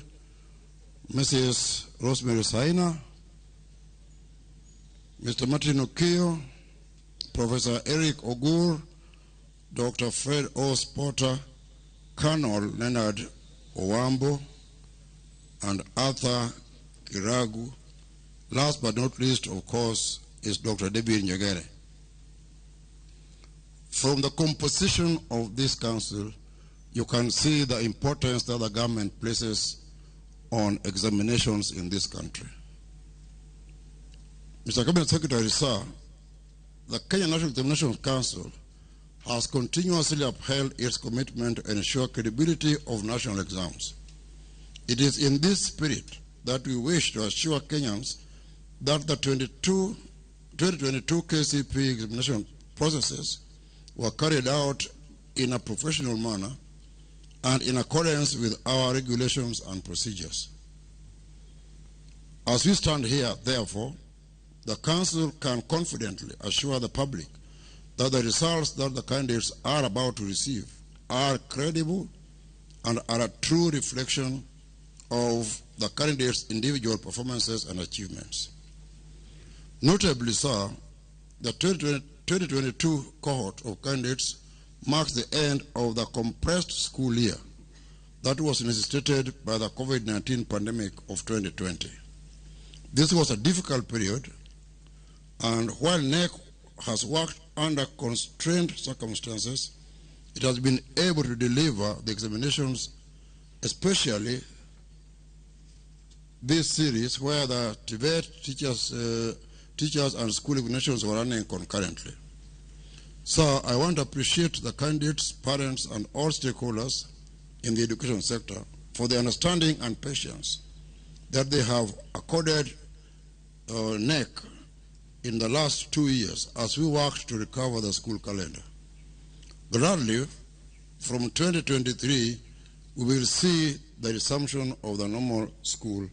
Mrs. Rosemary Saina, Mr. Martin Okio, Professor Eric Ogur, Dr. Fred O. Porter, Colonel Leonard Owambo, and Arthur Kiragu. Last but not least, of course, is Dr. David Njagere. From the composition of this council, you can see the importance that the government places on examinations in this country. Mr. Cabinet Secretary, sir, the Kenya National Examinations Council has continuously upheld its commitment to ensure credibility of national exams. It is in this spirit that we wish to assure Kenyans that the 2022 KCPE examination processes were carried out in a professional manner and in accordance with our regulations and procedures. As we stand here, therefore, the Council can confidently assure the public that the results that the candidates are about to receive are credible and are a true reflection of the candidates' individual performances and achievements. Notably, sir, the 2022 cohort of candidates marks the end of the compressed school year that was necessitated by the COVID-19 pandemic of 2020. This was a difficult period, and while KNEC has worked under constrained circumstances, it has been able to deliver the examinations, especially this series where the TVET teachers and school examinations were running concurrently. So I want to appreciate the candidates, parents, and all stakeholders in the education sector for the understanding and patience that they have accorded KNEC in the last 2 years as we worked to recover the school calendar. Gladly, from 2023, we will see the resumption of the normal school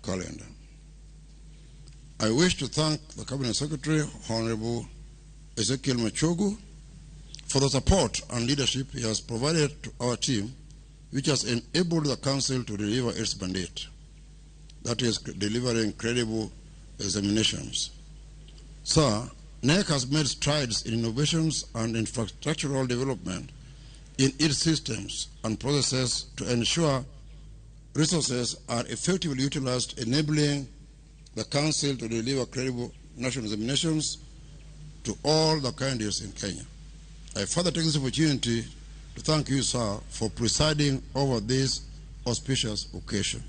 calendar. I wish to thank the Cabinet Secretary, Honorable Ezekiel Machogu, for the support and leadership he has provided to our team, which has enabled the Council to deliver its mandate, that is, delivering credible examinations. Sir, KNEC has made strides in innovations and infrastructural development in its systems and processes to ensure resources are effectively utilized, enabling the Council to deliver credible national examinations to all the candidates in Kenya. I further take this opportunity to thank you, sir, for presiding over this auspicious occasion.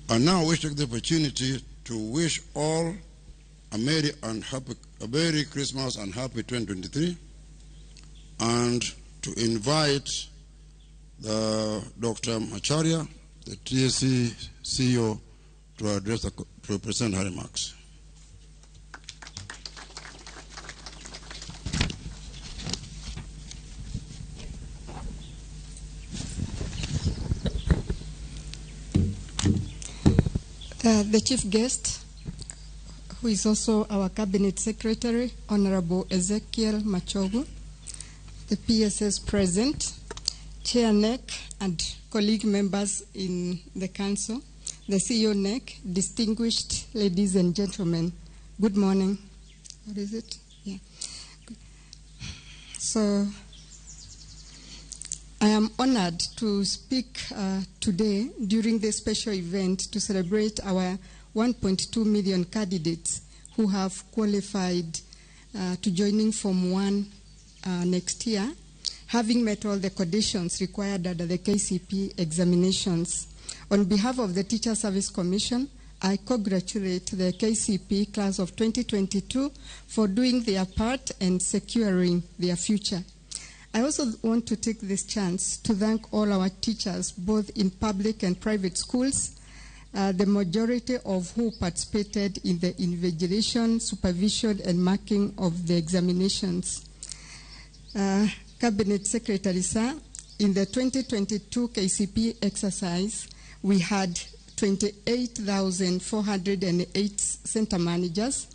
I now wish to take the opportunity to wish all a merry and happy, a Merry Christmas and happy 2023, and to invite the Dr. Macharia, the TSC CEO, to address the, to present her remarks. The chief guest, who is also our Cabinet Secretary, Honorable Ezekiel Machogu, the PSS present, Chair KNEC and colleague members in the Council, the CEO KNEC, distinguished ladies and gentlemen, good morning. What is it? Yeah. So, I am honored to speak today during this special event to celebrate our 1.2 million candidates who have qualified to joining Form 1 next year, having met all the conditions required under the KCPE examinations. On behalf of the Teacher Service Commission, I congratulate the KCPE class of 2022 for doing their part and securing their future. I also want to take this chance to thank all our teachers, both in public and private schools, the majority of who participated in the invigilation, supervision, and marking of the examinations. Cabinet Secretary, sir, in the 2022 KCPE exercise, we had 28,408 center managers,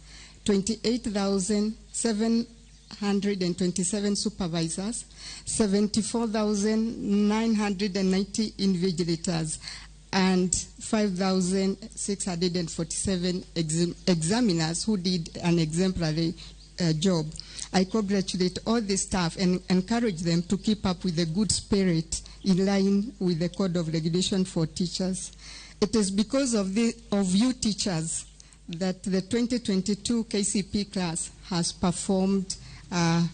28,727 supervisors, 74,990 invigilators, and 5,647 examiners who did an exemplary job. I congratulate all the staff and encourage them to keep up with the good spirit in line with the Code of Regulation for Teachers. It is because of you teachers that the 2022 KCPE class has performed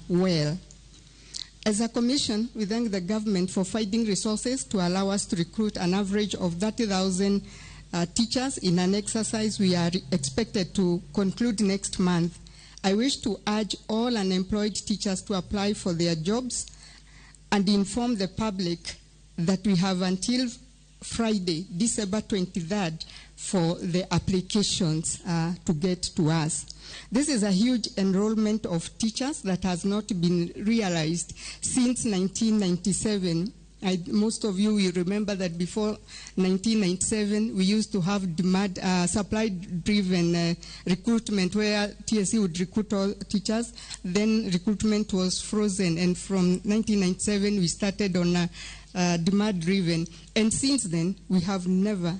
well. As a commission, we thank the government for finding resources to allow us to recruit an average of 30,000 teachers in an exercise we are expected to conclude next month. I wish to urge all unemployed teachers to apply for their jobs and inform the public that we have until Friday, December 23rd, for the applications to get to us. This is a huge enrollment of teachers that has not been realized since 1997. Most of you will remember that before 1997, we used to have demand, supply-driven recruitment where TSC would recruit all teachers. Then recruitment was frozen, and from 1997, we started on demand-driven. And since then, we have never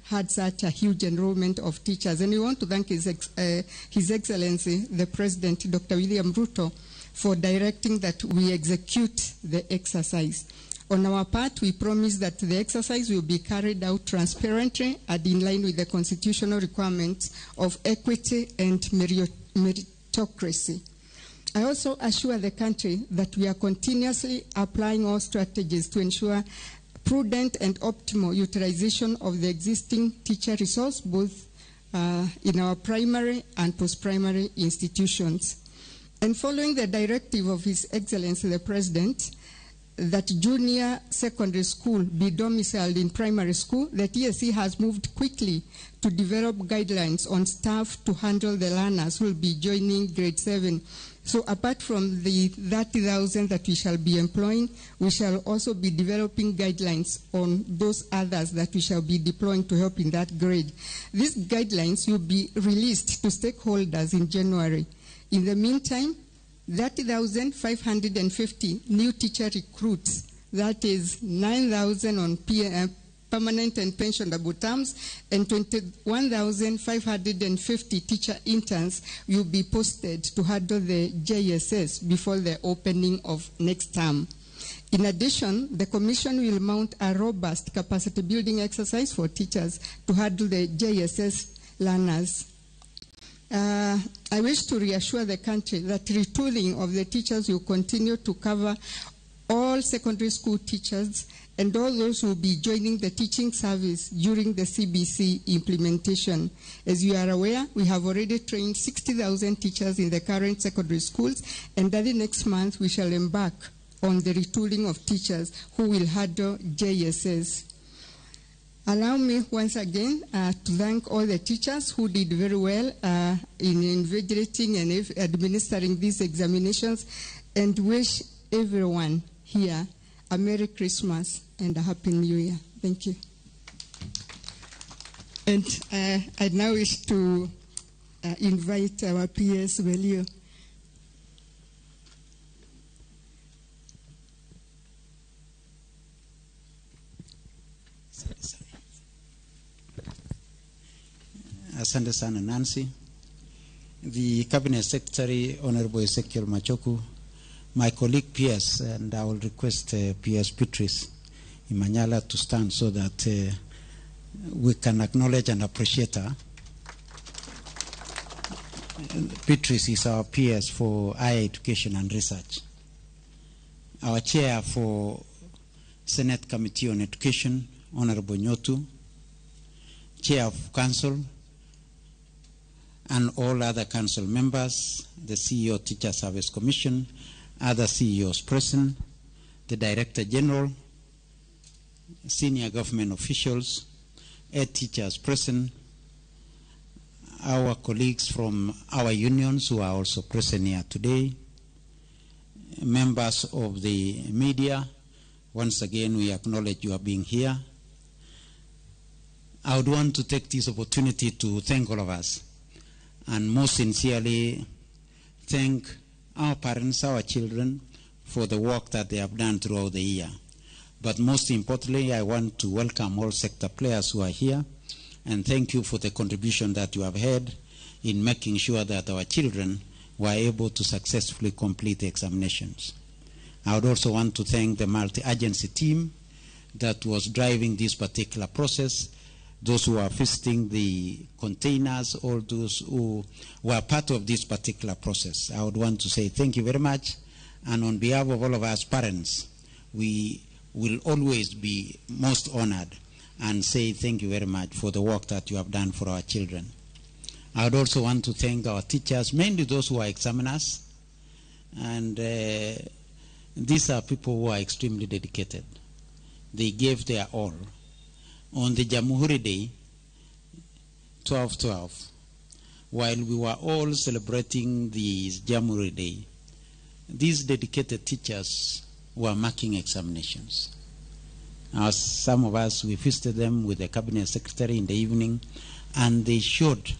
had such a huge enrollment of teachers. And we want to thank His Excellency, the President, Dr. William Ruto, for directing that we execute the exercise. On our part, we promise that the exercise will be carried out transparently and in line with the constitutional requirements of equity and meritocracy. I also assure the country that we are continuously applying all strategies to ensure prudent and optimal utilization of the existing teacher resource, both in our primary and post-primary institutions. And following the directive of His Excellency the President, that junior secondary school be domiciled in primary school, the TSC has moved quickly to develop guidelines on staff to handle the learners who will be joining grade 7. So apart from the 30,000 that we shall be employing, we shall also be developing guidelines on those others that we shall be deploying to help in that grade. These guidelines will be released to stakeholders in January. In the meantime, 30,550 new teacher recruits, that is 9,000 on permanent and pensionable terms, and 21,550 teacher interns will be posted to handle the JSS before the opening of next term. In addition, the Commission will mount a robust capacity building exercise for teachers to handle the JSS learners. I wish to reassure the country that retooling of the teachers will continue to cover all secondary school teachers and all those who will be joining the teaching service during the CBC implementation. As you are aware, we have already trained 60,000 teachers in the current secondary schools, and early next month we shall embark on the retooling of teachers who will handle JSS. Allow me once again to thank all the teachers who did very well in invigilating and administering these examinations, and wish everyone here a Merry Christmas and a Happy New Year. Thank you. And I now wish to invite our PS Belio. Asante sana, Nancy. The Cabinet Secretary, Honorable Ezekiel Machogu, my colleague PS, and I will request PS Beatrice Imanyala to stand so that we can acknowledge and appreciate her. Beatrice is our PS for higher education and research, our chair for Senate Committee on Education, Honorable Nyotu, chair of council, and all other council members, the CEO Teacher Service Commission, other CEOs present, the Director General, senior government officials, head teachers present, our colleagues from our unions who are also present here today, members of the media, once again we acknowledge you are being here. I would want to take this opportunity to thank all of us, and most sincerely thank our parents, our children, for the work that they have done throughout the year. But most importantly, I want to welcome all sector players who are here and thank you for the contribution that you have had in making sure that our children were able to successfully complete the examinations. I would also want to thank the multi-agency team that was driving this particular process, those who are visiting the containers, all those who were part of this particular process. I would want to say thank you very much, and on behalf of all of us parents, we will always be most honored and say thank you very much for the work that you have done for our children. I would also want to thank our teachers, mainly those who are examiners, and these are people who are extremely dedicated. They gave their all. On the Jamhuri Day, 12/12, while we were all celebrating the Jamhuri Day, these dedicated teachers were marking examinations. As some of us, we visited them with the cabinet secretary in the evening, and they showed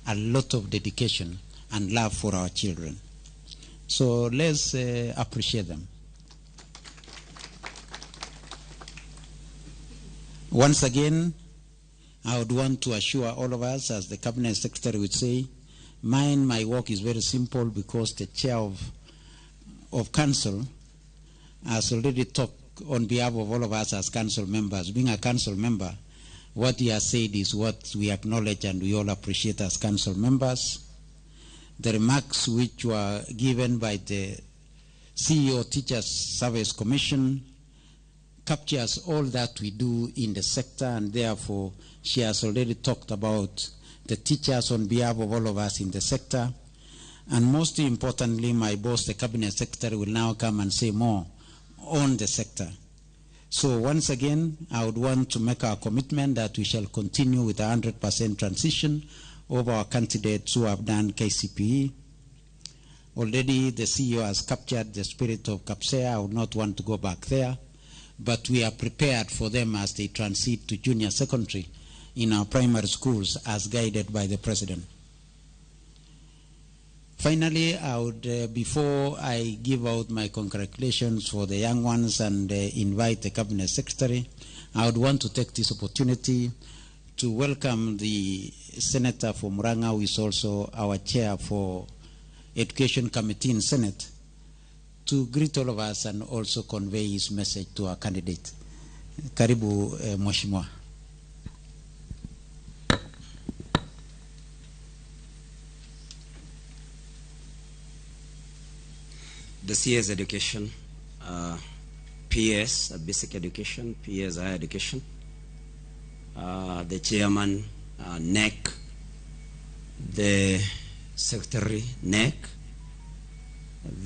a lot of dedication and love for our children. So let's appreciate them. Once again, I would want to assure all of us, as the cabinet secretary would say, my work is very simple because the chair of council has already talked on behalf of all of us as council members. Being a council member, what he has said is what we acknowledge and we all appreciate as council members. The remarks which were given by the CEO Teachers Service Commission captures all that we do in the sector, and therefore she has already talked about the teachers on behalf of all of us in the sector. And most importantly, my boss, the cabinet secretary, will now come and say more on the sector. So once again, I would want to make our commitment that we shall continue with 100% transition of our candidates who have done KCPE. Already the CEO has captured the spirit of KAPSEA. I would not want to go back there, but we are prepared for them as they transit to junior secondary in our primary schools as guided by the President. Finally, I would, before I give out my congratulations for the young ones and invite the Cabinet Secretary, I would want to take this opportunity to welcome the Senator for Murang'a, who is also our chair for Education Committee in Senate, to greet all of us and also convey his message to our candidate. Karibu, Mheshimiwa. The CS Education, PS Basic Education, PS Higher Education, the Chairman, NEC, the Secretary, NEC,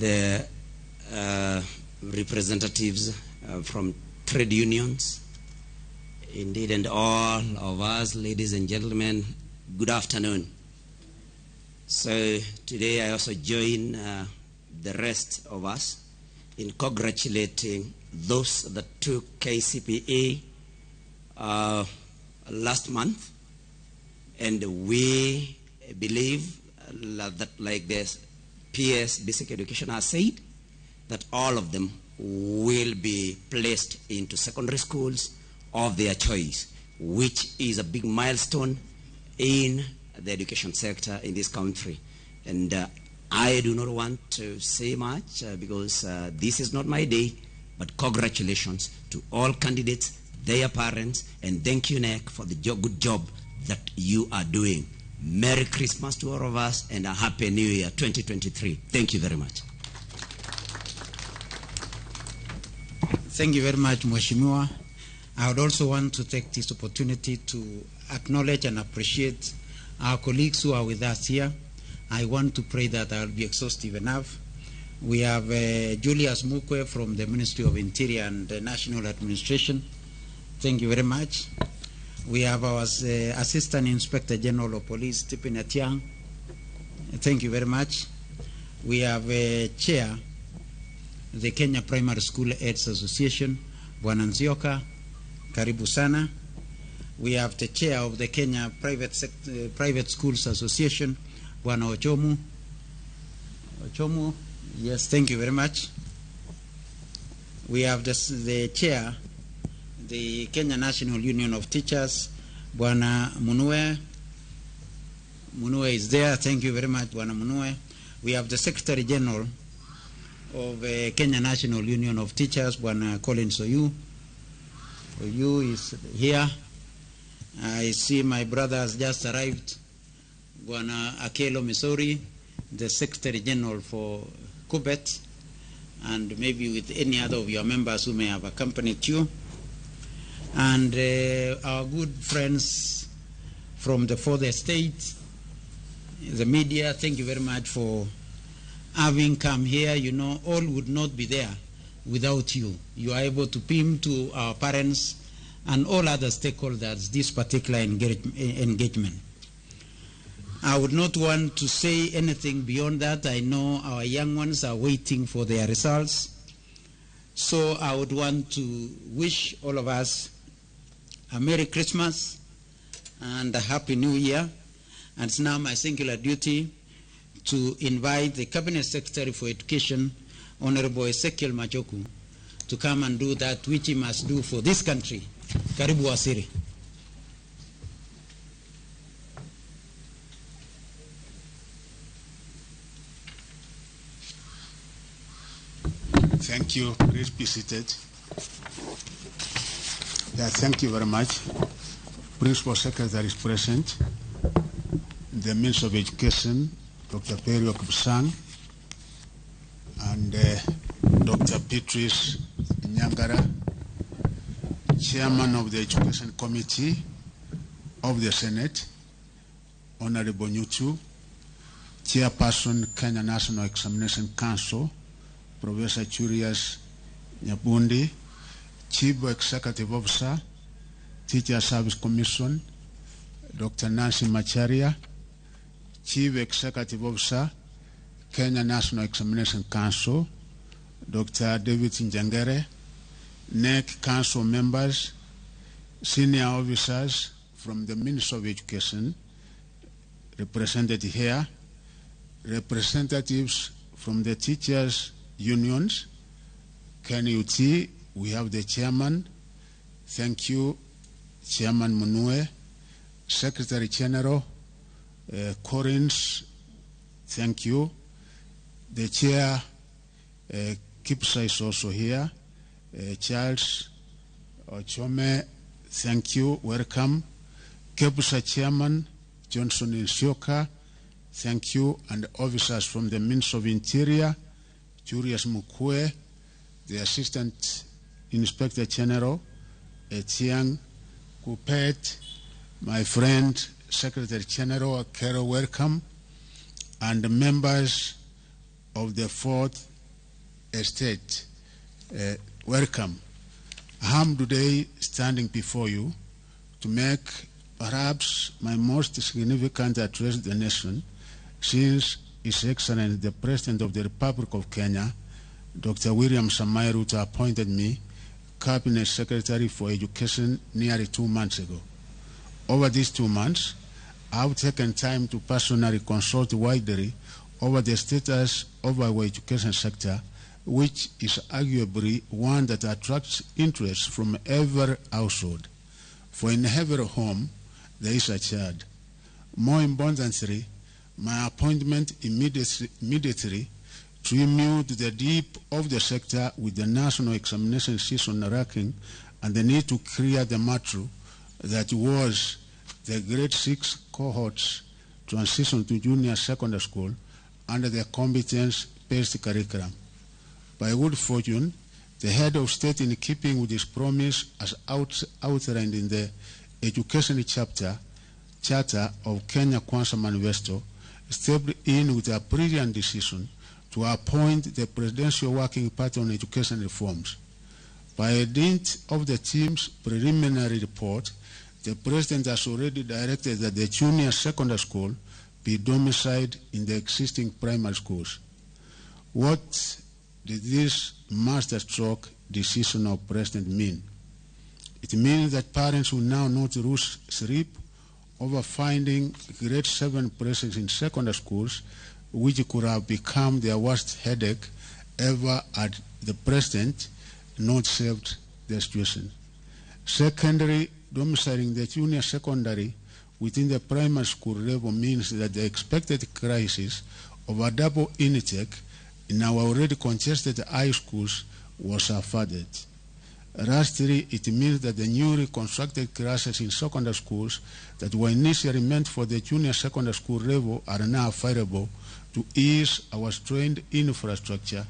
the representatives from trade unions, indeed, and all of us, ladies and gentlemen, good afternoon. So today I also join the rest of us in congratulating those that took KCPE last month, and we believe that, like the PS Basic Education has said, that all of them will be placed into secondary schools of their choice, which is a big milestone in the education sector in this country. And I do not want to say much because this is not my day, but congratulations to all candidates, their parents, and thank you, NEC, for the good job that you are doing. Merry Christmas to all of us and a Happy New Year 2023. Thank you very much. Thank you very much, Mheshimiwa. I would also want to take this opportunity to acknowledge and appreciate our colleagues who are with us here. I want to pray that I will be exhaustive enough. We have Julius Mukwe from the Ministry of Interior and the National Administration. Thank you very much. We have our Assistant Inspector General of Police, Stephen Atiang. Thank you very much. We have Chair, the Kenya Primary School Heads Association, Bwana Nzioka. Karibu sana. We have the Chair of the Kenya Private Schools Association, Bwana Ochomu. Ochomu, yes, thank you very much. We have the Chair, the Kenya National Union of Teachers, Bwana Munue. Munue is there. Thank you very much, Bwana Munue. We have the Secretary General of Kenya National Union of Teachers, Bwana Collins Oyu. Oyu is here. I see my brother has just arrived, Bwana Akelo Misori, the Secretary General for Kubet, and maybe with any other of your members who may have accompanied you. And our good friends from the Fourth Estate, the media, thank you very much for having come here. You know, all would not be there without you. You are able to beam to our parents and all other stakeholders this particular engagement. I would not want to say anything beyond that. I know our young ones are waiting for their results. So I would want to wish all of us a Merry Christmas and a Happy New Year. And it's now my singular duty to invite the Cabinet Secretary for Education, Honorable Ezekiel Machogu, to come and do that which he must do for this country. Karibu Waziri. Thank you. Please be seated. Yeah, thank you very much. Principal Secretary is present. The Minister of Education, Dr. Belio Kipsang, and Dr. Beatrice Nyangara, Chairman of the Education Committee of the Senate, Honorable Nyutu, Chairperson, Kenya National Examination Council, Professor Julius Nyabundi, Chief Executive Officer, Teacher Service Commission, Dr. Nancy Macharia, Chief Executive Officer, Kenya National Examination Council, Dr. David Njengere, NEC Council members, senior officers from the Ministry of Education represented here, representatives from the teachers' unions, KNUT, we have the chairman. Thank you, Chairman Munue, Secretary General, Collins, thank you. The chair, Kipsa is also here. Charles Ochome, thank you, welcome. Kepsa Chairman, Johnson Nsioka, thank you, and officers from the Ministry of Interior, Julius Mukwe, the Assistant Inspector General, Etienne Kupet, my friend, Secretary General Akero, welcome, and the members of the Fourth Estate, welcome. I am today standing before you to make perhaps my most significant address to the nation since His Excellency the President of the Republic of Kenya, Dr. William Samoei Ruto, appointed me Cabinet Secretary for Education nearly 2 months ago. Over these 2 months, I've taken time to personally consult widely over the status of our education sector, which is arguably one that attracts interest from every household. For in every home, there is a child. More importantly, my appointment immediately drew to the deep of the sector with the national examination season racking and the need to clear the matter that was the grade 6 cohorts transition to junior secondary school under the competence-based curriculum. By good fortune, the head of state, in keeping with his promise as outlined in the Education Charter of Kenya Kwanza Manifesto, stepped in with a brilliant decision to appoint the Presidential Working Party on Education Reforms. By dint of the team's preliminary report, the President has already directed that the junior secondary school be domiciled in the existing primary schools. What did this masterstroke decision of President mean? It means that parents will now not lose sleep over finding grade 7 places in secondary schools, which could have become their worst headache ever had the President not saved the situation. Secondly, domiciling the junior secondary within the primary school level means that the expected crisis of a double intake in our already congested high schools was averted. Lastly, it means that the newly constructed classes in secondary schools that were initially meant for the junior secondary school level are now available to ease our strained infrastructure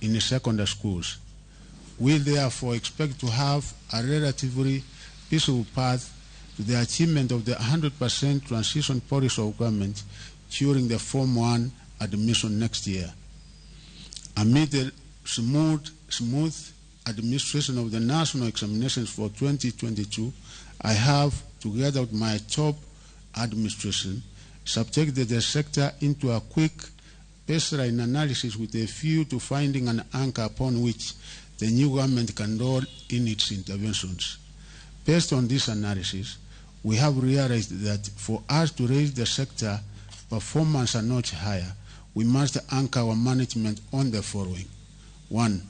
in the secondary schools. We therefore expect to have a relatively peaceful path to the achievement of the 100% transition policy of government during the Form 1 admission next year. Amid the smooth administration of the national examinations for 2022, I have, together with my top administration, subjected the sector into a quick baseline analysis with a view to finding an anchor upon which the new government can roll in its interventions. Based on this analysis, we have realized that for us to raise the sector performance a notch higher, we must anchor our management on the following. 1.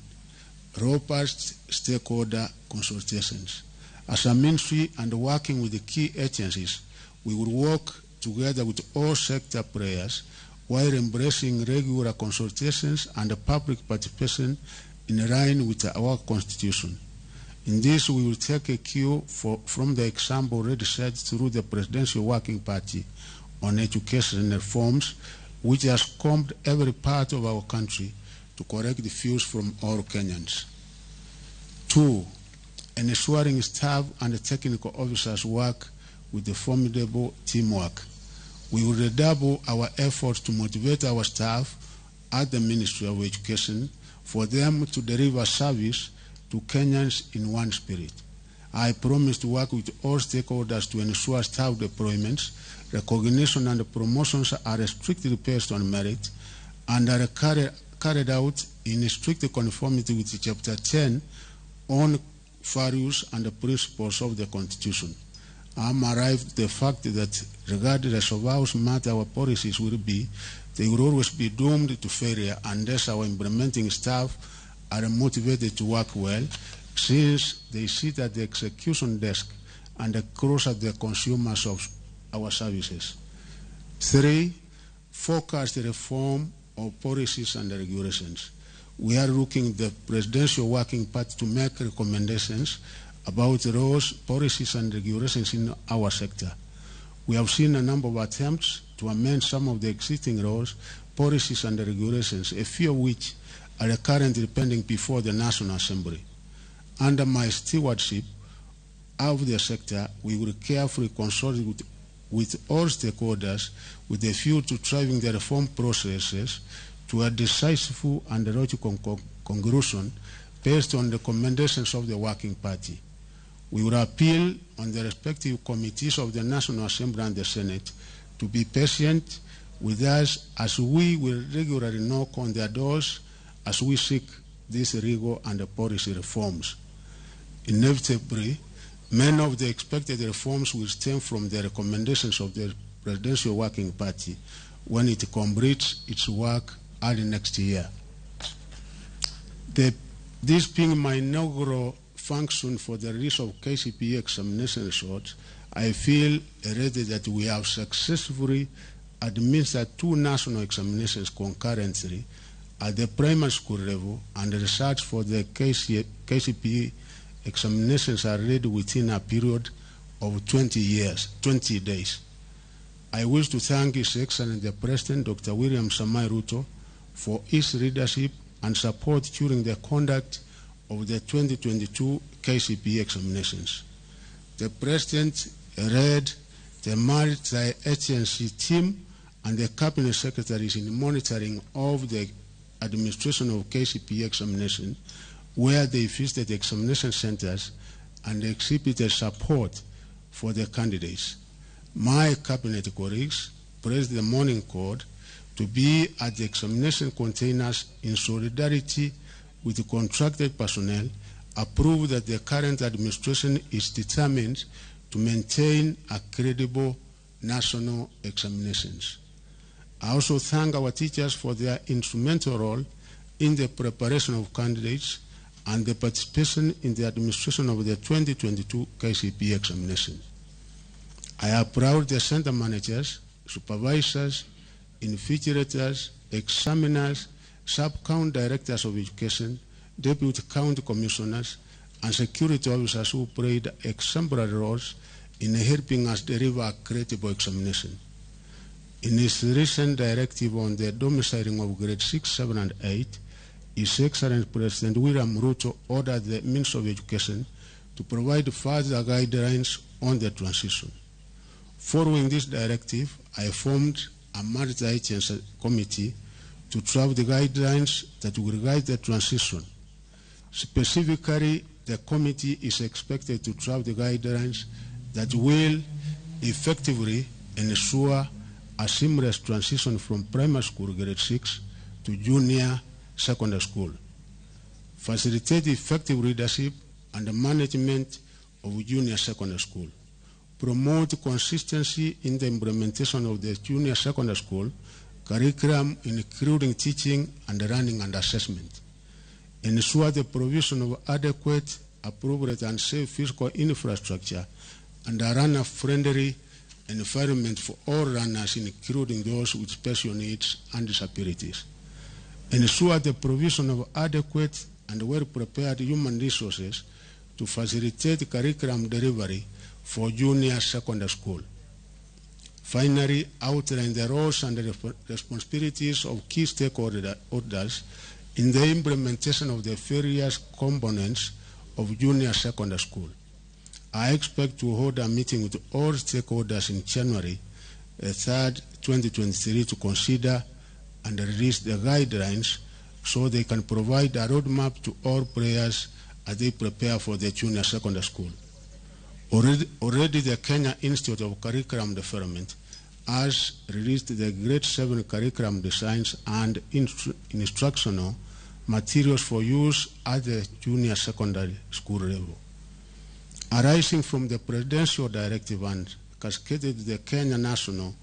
Robust stakeholder consultations. As a ministry and working with the key agencies, we will work together with all sector players while embracing regular consultations and public participation in line with our constitution. In this, we will take a cue from the example already set through the Presidential Working Party on Education Reforms, which has combed every part of our country to correct the views from all Kenyans. 2, ensuring staff and technical officers work with a formidable teamwork. We will redouble our efforts to motivate our staff at the Ministry of Education for them to deliver service to Kenyans in one spirit. I promise to work with all stakeholders to ensure staff deployments, recognition and promotions are strictly based on merit and are carried out in strict conformity with Chapter 10 on values and the principles of the Constitution. I am arrived at the fact that regardless of how smart our policies will be, they will always be doomed to failure unless our implementing staff are motivated to work well, since they sit at the execution desk and across at the consumers of our services. 3, focus the reform of policies and regulations. We are looking at the Presidential Working Party to make recommendations about laws, policies and regulations in our sector. We have seen a number of attempts to amend some of the existing laws, policies and regulations, a few of which are currently pending before the National Assembly. Under my stewardship of the sector, we will carefully consult with all stakeholders with a view to driving the reform processes to a decisive and logical conclusion based on the recommendations of the Working Party. We will appeal on the respective committees of the National Assembly and the Senate to be patient with us as we will regularly knock on their doors as we seek these legal and policy reforms. Inevitably, many of the expected reforms will stem from the recommendations of the Presidential Working Party when it completes its work early next year. This being my inaugural function for the release of KCPE examination results, I feel already that we have successfully administered 2 national examinations concurrently at the primary school level, and the results for the KCPE examinations are ready within a period of 20 days. I wish to thank His Excellency the President, Dr. William Samoei Ruto, for his leadership and support during the conduct of the 2022 KCPE examinations. The President led the multi-agency team and the Cabinet Secretaries in monitoring of the administration of KCPE examination, where they visited examination centers and exhibited support for the candidates. My cabinet colleagues praised the morning code to be at the examination containers in solidarity with the contracted personnel, approved that the current administration is determined to maintain a credible national examinations. I also thank our teachers for their instrumental role in the preparation of candidates and the participation in the administration of the 2022 KCPE examination. I applaud the center managers, supervisors, invigilators, examiners, sub-county directors of education, deputy county commissioners, and security officers who played exemplary roles in helping us deliver a credible examination. In his recent directive on the domiciling of grade 6, 7, and 8, His Excellency President William Ruto ordered the Minister of Education to provide further guidelines on the transition. Following this directive, I formed a multi-agency committee to draft the guidelines that will guide the transition. Specifically, the committee is expected to draft the guidelines that will effectively ensure a seamless transition from primary school grade 6 to junior secondary school, facilitate effective leadership and the management of junior secondary school, promote consistency in the implementation of the junior secondary school curriculum, including teaching and learning and assessment, ensure the provision of adequate, appropriate and safe physical infrastructure and a learner-friendly environment for all learners, including those with special needs and disabilities, ensure the provision of adequate and well-prepared human resources to facilitate curriculum delivery for junior secondary school. Finally, outline the roles and the responsibilities of key stakeholders in the implementation of the various components of junior secondary school. I expect to hold a meeting with all stakeholders in January 3rd, 2023 to consider and release the guidelines so they can provide a roadmap to all players as they prepare for the junior secondary school. Already the Kenya Institute of Curriculum Development has released the Grade 7 curriculum designs and instructional materials for use at the junior secondary school level. Arising from the presidential directive and cascaded to the Kenya National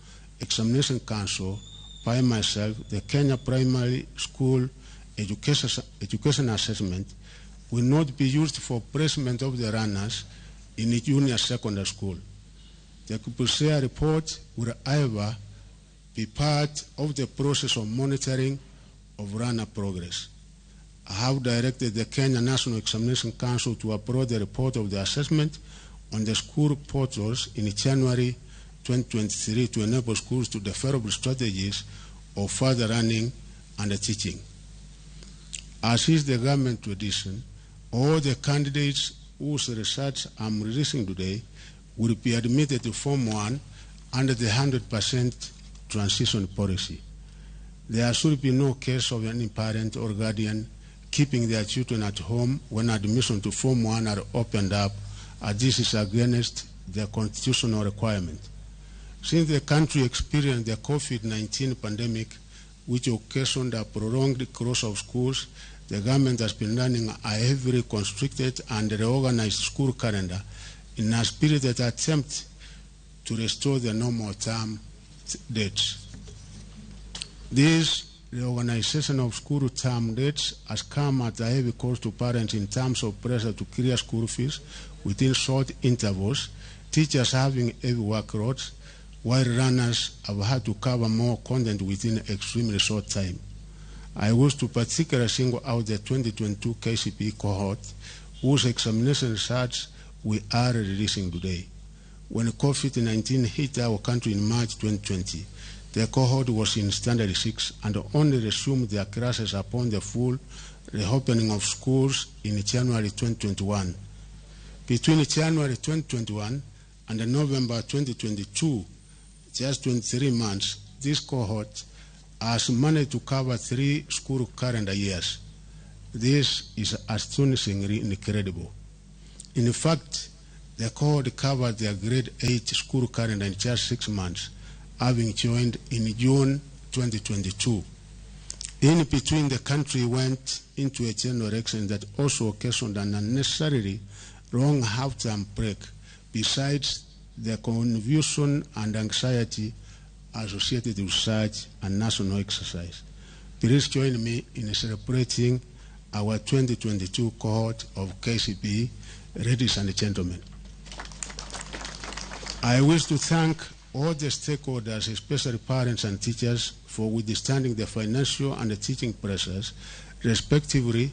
Examination Council by myself, the Kenya Primary School Education Assessment will not be used for placement of the learners in junior secondary school. The KPSEA report will, however, be part of the process of monitoring of learner progress. I have directed the Kenya National Examination Council to upload the report of the assessment on the school portals in January 2023 to enable schools to develop strategies of further learning and teaching. As is the government tradition, all the candidates whose results I'm releasing today will be admitted to Form 1 under the 100% transition policy. There should be no case of any parent or guardian keeping their children at home when admission to Form 1 are opened up, as this is against the constitutional requirement. Since the country experienced the COVID-19 pandemic, which occasioned a prolonged close of schools, the government has been running a heavily constricted and reorganized school calendar in a spirited attempt to restore the normal term dates. This reorganization of school term dates has come at a heavy cost to parents in terms of pressure to clear school fees within short intervals, teachers having heavy workloads, while learners have had to cover more content within extremely short time. I wish to particularly single out the 2022 KCPE cohort, whose examination results we are releasing today. When COVID-19 hit our country in March 2020, the cohort was in Standard 6 and only resumed their classes upon the full reopening of schools in January 2021. Between January 2021 and November 2022, just 23 months, this cohort has managed to cover 3 school calendar years. This is astonishingly incredible. In fact, the cohort covered their grade 8 school calendar in just 6 months, having joined in June 2022. In between, the country went into a general election that also occasioned an unnecessarily long half-term break, besides the confusion and anxiety associated with such a national exercise. Please join me in celebrating our 2022 cohort of KCPE, ladies and gentlemen. I wish to thank all the stakeholders, especially parents and teachers, for withstanding the financial and the teaching pressures. Respectively,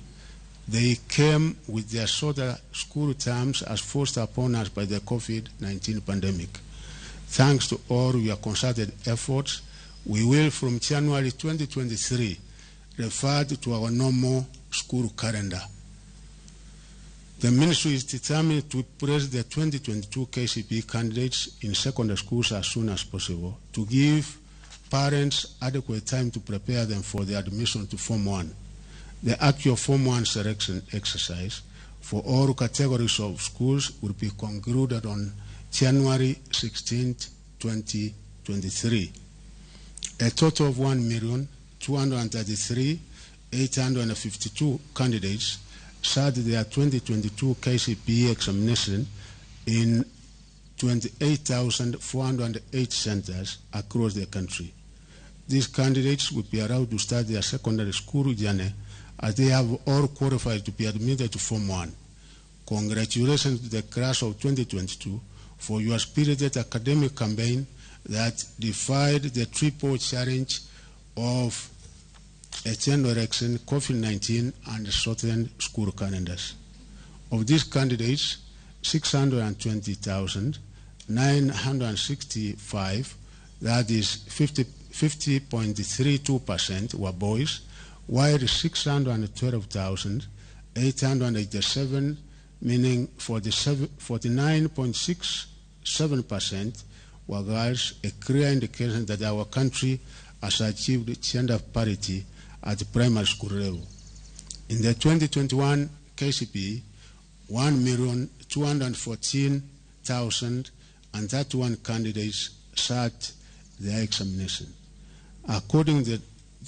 they came with their shorter school terms as forced upon us by the COVID-19 pandemic. Thanks to all your concerted efforts, we will, from January 2023, refer to our normal school calendar. The ministry is determined to place the 2022 KCPE candidates in secondary schools as soon as possible to give parents adequate time to prepare them for their admission to Form 1. The actual Form 1 selection exercise for all categories of schools will be concluded on January 16, 2023. A total of 1,233,852 candidates sat their 2022 KCPE examination in 28,408 centers across the country. These candidates will be allowed to start their secondary school journey as they have all qualified to be admitted to Form 1. Congratulations to the class of 2022 for your spirited academic campaign that defied the triple challenge of a general election, COVID-19, and shortened school calendars. Of these candidates, 620,965, that is 50.32%, were boys, while 612,887, meaning 49.67%, were girls, a clear indication that our country has achieved gender parity at the primary school level. In the 2021 KCPE, 1,214,031 candidates sat their examination. According to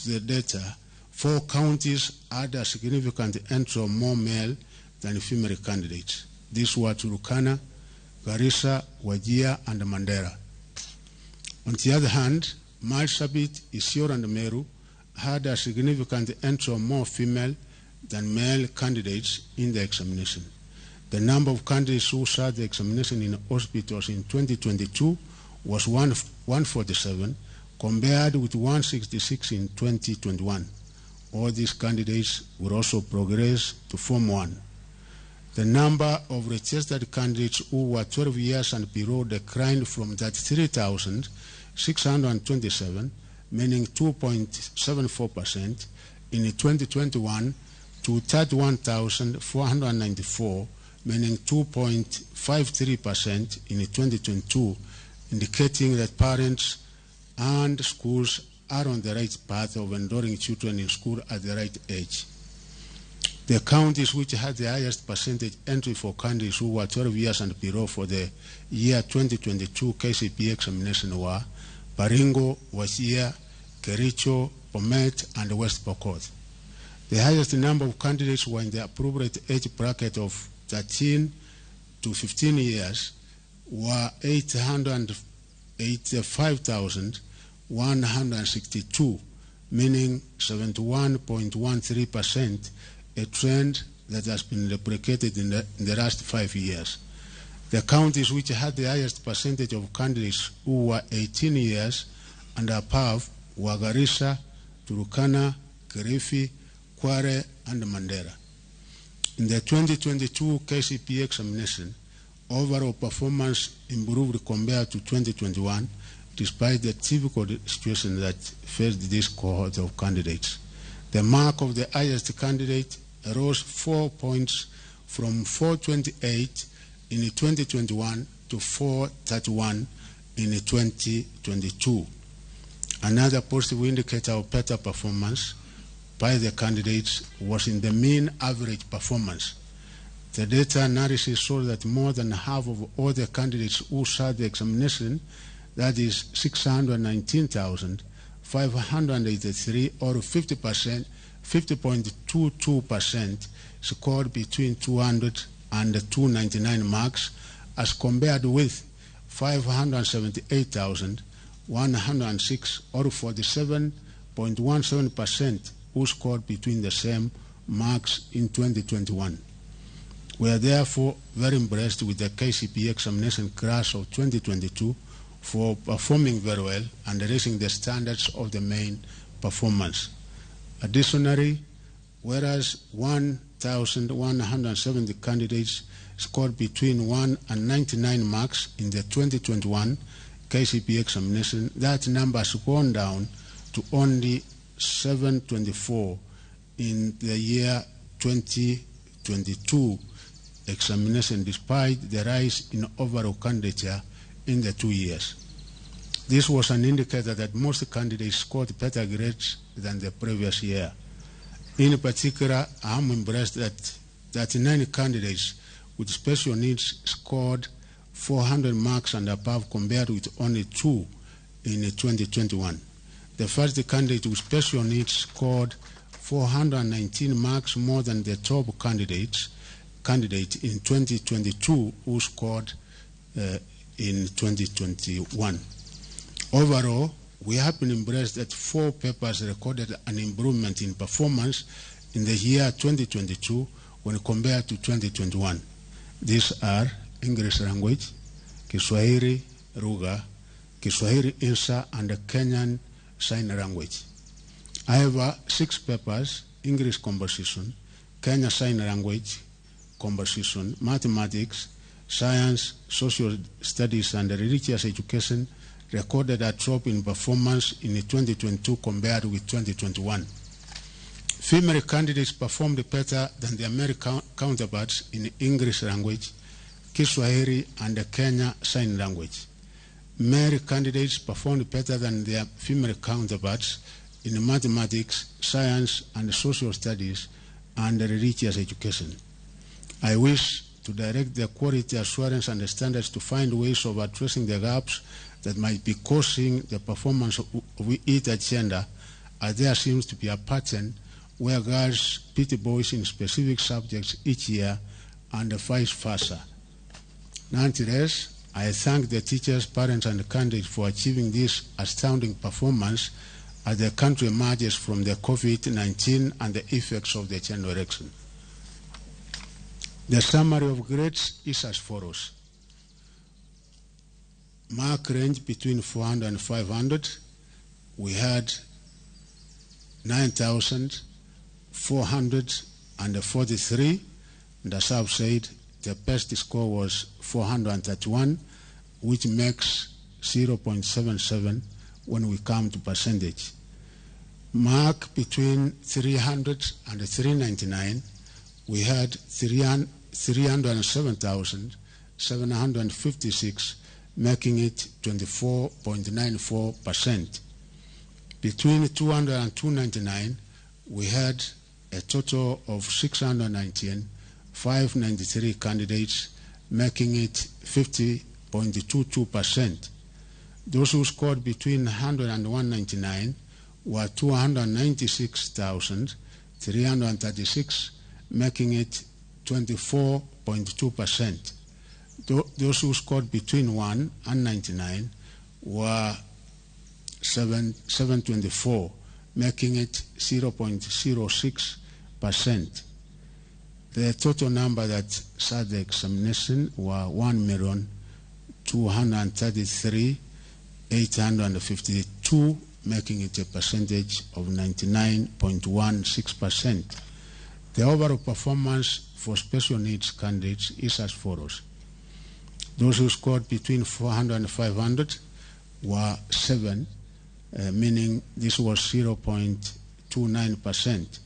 the data, 4 counties had a significant entry of more male than female candidates. These were Turkana, Garissa, Wajir, and Mandera. On the other hand, Marsabit, Isiolo, and Meru had a significant entry of more female than male candidates in the examination. The number of candidates who sat the examination in hospitals in 2022 was 147, compared with 166 in 2021. All these candidates will also progress to Form 1. The number of registered candidates who were 12 years and below declined from 33,627, meaning 2.74% in 2021, to 31,494, meaning 2.53% in 2022, indicating that parents and schools are on the right path of enrolling children in school at the right age. The counties which had the highest percentage entry for candidates who were 12 years and below for the year 2022 KCPE examination were Baringo, Wajir, Kericho, Bomet, and West Pokot. The highest number of candidates were in the appropriate age bracket of 13 to 15 years were 885,162, meaning 71.13%, a trend that has been replicated in the last 5 years. The counties which had the highest percentage of candidates who were 18 years and above were Garissa, Turkana, Kerifi, Kware, and Mandera. In the 2022 KCPE examination, overall performance improved compared to 2021, despite the typical situation that faced this cohort of candidates. The mark of the highest candidate rose 4 points from 428 in 2021 to 431 in 2022. Another positive indicator of better performance by the candidates was in the mean average performance. The data analysis showed that more than half of all the candidates who sat the examination, that is 619,583, or 50%, 50.22%, scored between 200 and 299 marks, as compared with 578,106, or 47.17%, who scored between the same marks in 2021. We are therefore very impressed with the KCPE examination class of 2022 for performing very well and raising the standards of the main performance. Additionally, whereas 1,170 candidates scored between 1 and 99 marks in the 2021 KCPE examination, that number has gone down to only 724 in the year 2022 examination, despite the rise in overall candidature in the 2 years. This was an indicator that most candidates scored better grades than the previous year. In particular, I am impressed that 39 candidates with special needs scored 400 marks and above, compared with only 2 in 2021. The first candidate with special needs scored 419 marks more than the top candidate in 2022 who scored in 2021. Overall, we have been impressed that 4 papers recorded an improvement in performance in the year 2022 when compared to 2021. These are English language, Kiswahili Lugha, Kiswahili Insha, and the Kenyan Sign Language. However, 6 papers, English composition, Kenya Sign Language composition, mathematics, science, social studies, and religious education, recorded a drop in performance in 2022 compared with 2021. Female candidates performed better than their male counterparts in English language, Kiswahili, and the Kenya Sign Language. Male candidates performed better than their female counterparts in mathematics, science, and social studies, and religious education. I wish to direct the quality assurance and the standards to find ways of addressing the gaps that might be causing the performance of each agenda, as there seems to be a pattern where girls beat boys in specific subjects each year and vice versa. Nonetheless, I thank the teachers, parents, and candidates for achieving this astounding performance as the country emerges from the COVID-19 and the effects of the general election. The summary of grades is as follows. Mark range between 400 and 500. We had 9,443, and as I've said, the best score was 431, which makes 0.77 when we come to percentage. Mark between 300 and 399, we had 307,756, making it 24.94%. Between 200 and 299, we had a total of 619,593 candidates, making it 50.22%. Those who scored between 100 and 199 were 296,336, making it 24.2%. Those who scored between 1 and 99 were 724, making it 0.06%. The total number that sat the examination were 1,233,852, making it a percentage of 99.16%. The overall performance for special needs candidates is as follows. Those who scored between 400 and 500 were 7, meaning this was 0.29%.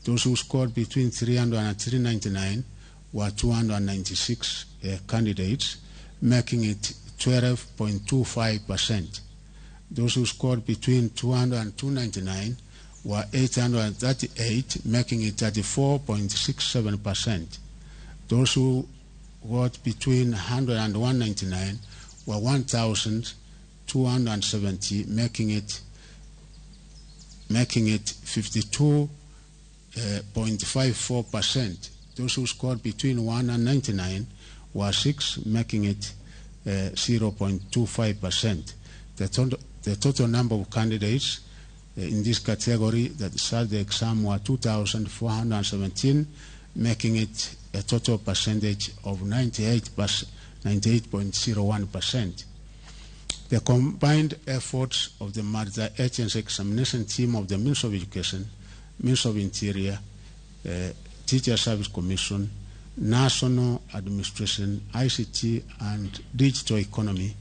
Those who scored between 300 and 399 were 296 candidates, making it 12.25%. Those who scored between 200 and 299 were 838, making it 34.67%. Those who got between 100 and 199 were 1,270, making it 52.54%. Those who scored between 1 and 99 were 6, making it 0.25%. The total number of candidates in this category that sat the exam were 2,417, making it a total percentage of 98.01%. The combined efforts of the multi-agency examination team of the Ministry of Education, Ministry of Interior, Teacher Service Commission, National Administration, ICT, and Digital Economy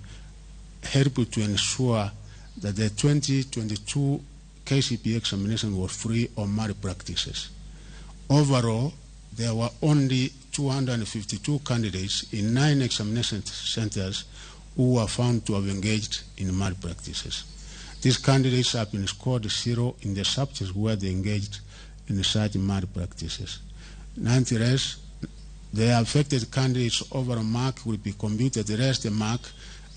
helped to ensure that the 2022 KCPE examination was free of malpractices. Overall, there were only 252 candidates in 9 examination centers who were found to have engaged in malpractices. These candidates have been scored 0 in the subjects where they engaged in such malpractices. Nonetheless, the affected candidates' overall mark will be computed the rest of the mark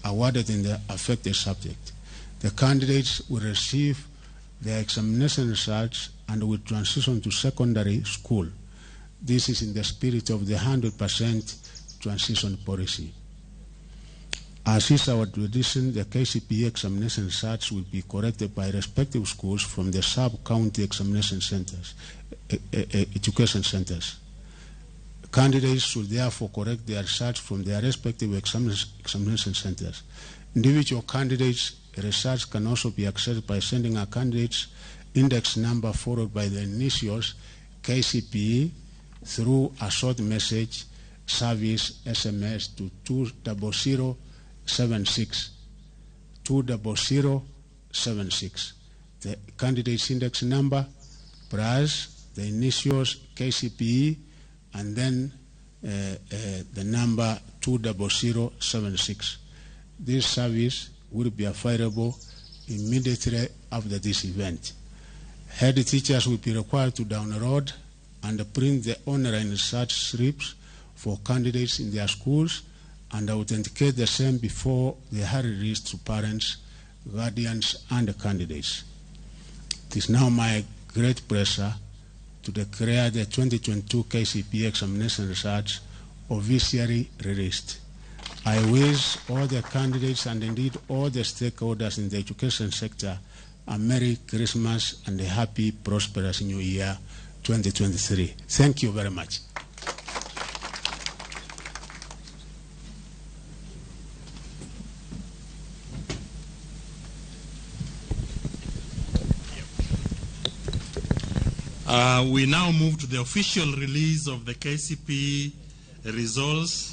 awarded in the affected subject. The candidates will receive their examination results and will transition to secondary school. This is in the spirit of the 100% transition policy. As is our tradition, the KCPE examination results will be corrected by respective schools from the sub-county examination centers, education centers. Candidates should therefore correct their results from their respective examination centers. Individual candidates' results can also be accessed by sending a candidate's index number followed by the initials KCPE through a short message service SMS to 20076. 20076. The candidate's index number plus the initials KCPE and then the number 20076. This service will be available immediately after this event. Head teachers will be required to download and print the online search slips for candidates in their schools and authenticate the same before they are released to parents, guardians, and candidates. It is now my great pleasure to declare the 2022 KCPE examination results officially released. I wish all the candidates and indeed all the stakeholders in the education sector a Merry Christmas and a happy, prosperous New Year 2023. Thank you very much. We now move to the official release of the KCPE results.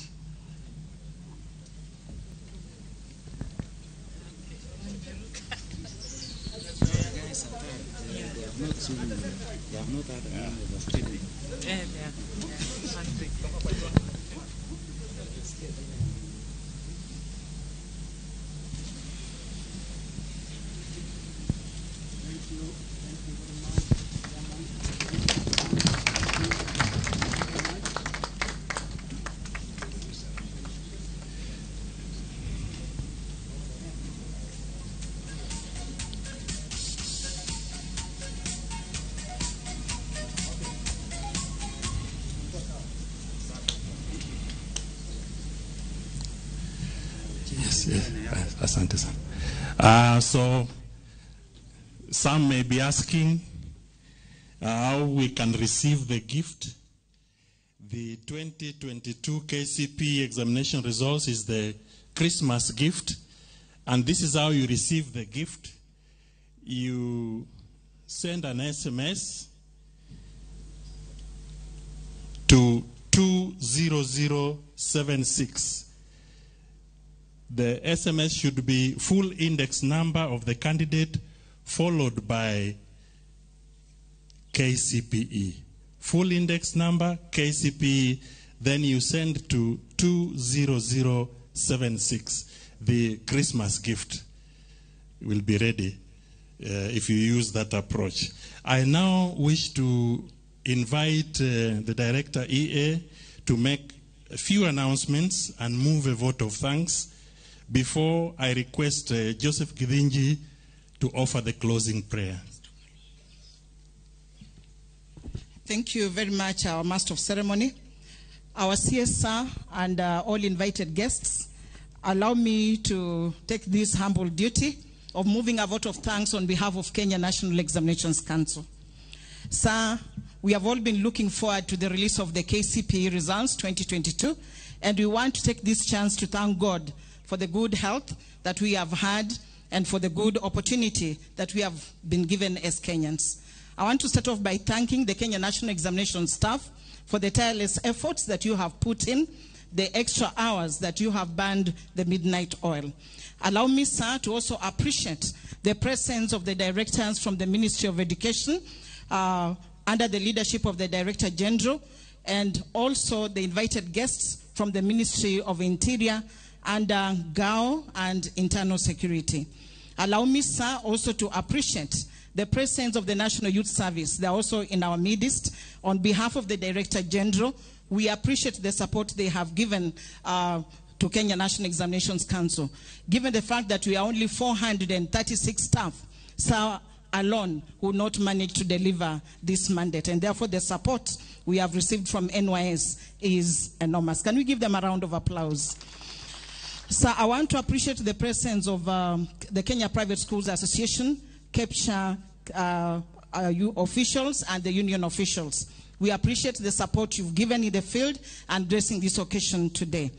Yes, asante sana. So some may be asking how we can receive the gift. The 2022 KCPE examination results is the Christmas gift, and this is how you receive the gift. You send an SMS to 20076. The SMS should be full index number of the candidate followed by KCPE. Full index number, KCPE, then you send to 20076. The Christmas gift will be ready if you use that approach. I now wish to invite the Director EA to make a few announcements and move a vote of thanks before I request Joseph Githinji to offer the closing prayer. Thank you very much, our Master of Ceremony, our CSR, and all invited guests. Allow me to take this humble duty of moving a vote of thanks on behalf of Kenya National Examinations Council. Sir, we have all been looking forward to the release of the KCPE results 2022, and we want to take this chance to thank God for the good health that we have had and for the good opportunity that we have been given as Kenyans. I want to start off by thanking the Kenya National Examination staff for the tireless efforts that you have put in, the extra hours that you have burned the midnight oil. Allow me, sir, to also appreciate the presence of the directors from the Ministry of Education under the leadership of the Director General, and also the invited guests from the Ministry of Interior under GAO and Internal Security. Allow me, sir, also to appreciate the presence of the National Youth Service. They are also in our midst. On behalf of the Director General, we appreciate the support they have given to Kenya National Examinations Council. Given the fact that we are only 436 staff, sir, alone will not manage to deliver this mandate. And therefore, the support we have received from NYS is enormous. Can we give them a round of applause? Sir, I want to appreciate the presence of the Kenya Private Schools Association, KEPSHA officials, and the union officials. We appreciate the support you've given in the field and gracing this occasion today.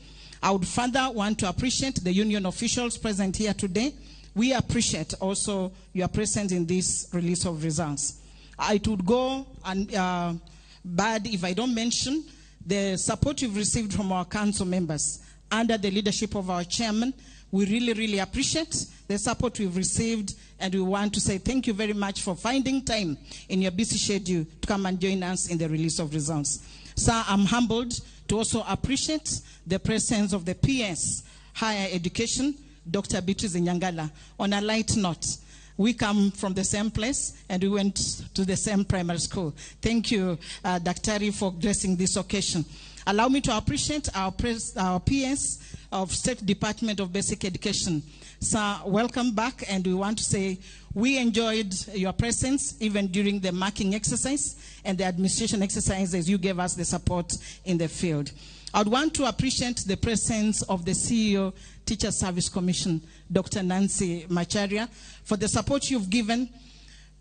I would further want to appreciate the union officials present here today. We appreciate also your presence in this release of results. It would go and, bad if I don't mention the support you've received from our council members under the leadership of our chairman. We really, really appreciate the support we've received, and we want to say thank you very much for finding time in your busy schedule to come and join us in the release of results. Sir, I'm humbled to also appreciate the presence of the PS Higher Education, Dr. Beatrice Inyangala. On a light note, we come from the same place and we went to the same primary school. Thank you, Daktari, for gracing this occasion. Allow me to appreciate our PS of State Department of Basic Education. Sir, welcome back, and we want to say we enjoyed your presence even during the marking exercise and the administration exercise as you gave us the support in the field. I would want to appreciate the presence of the CEO, Teacher Service Commission, Dr. Nancy Macharia, for the support you've given.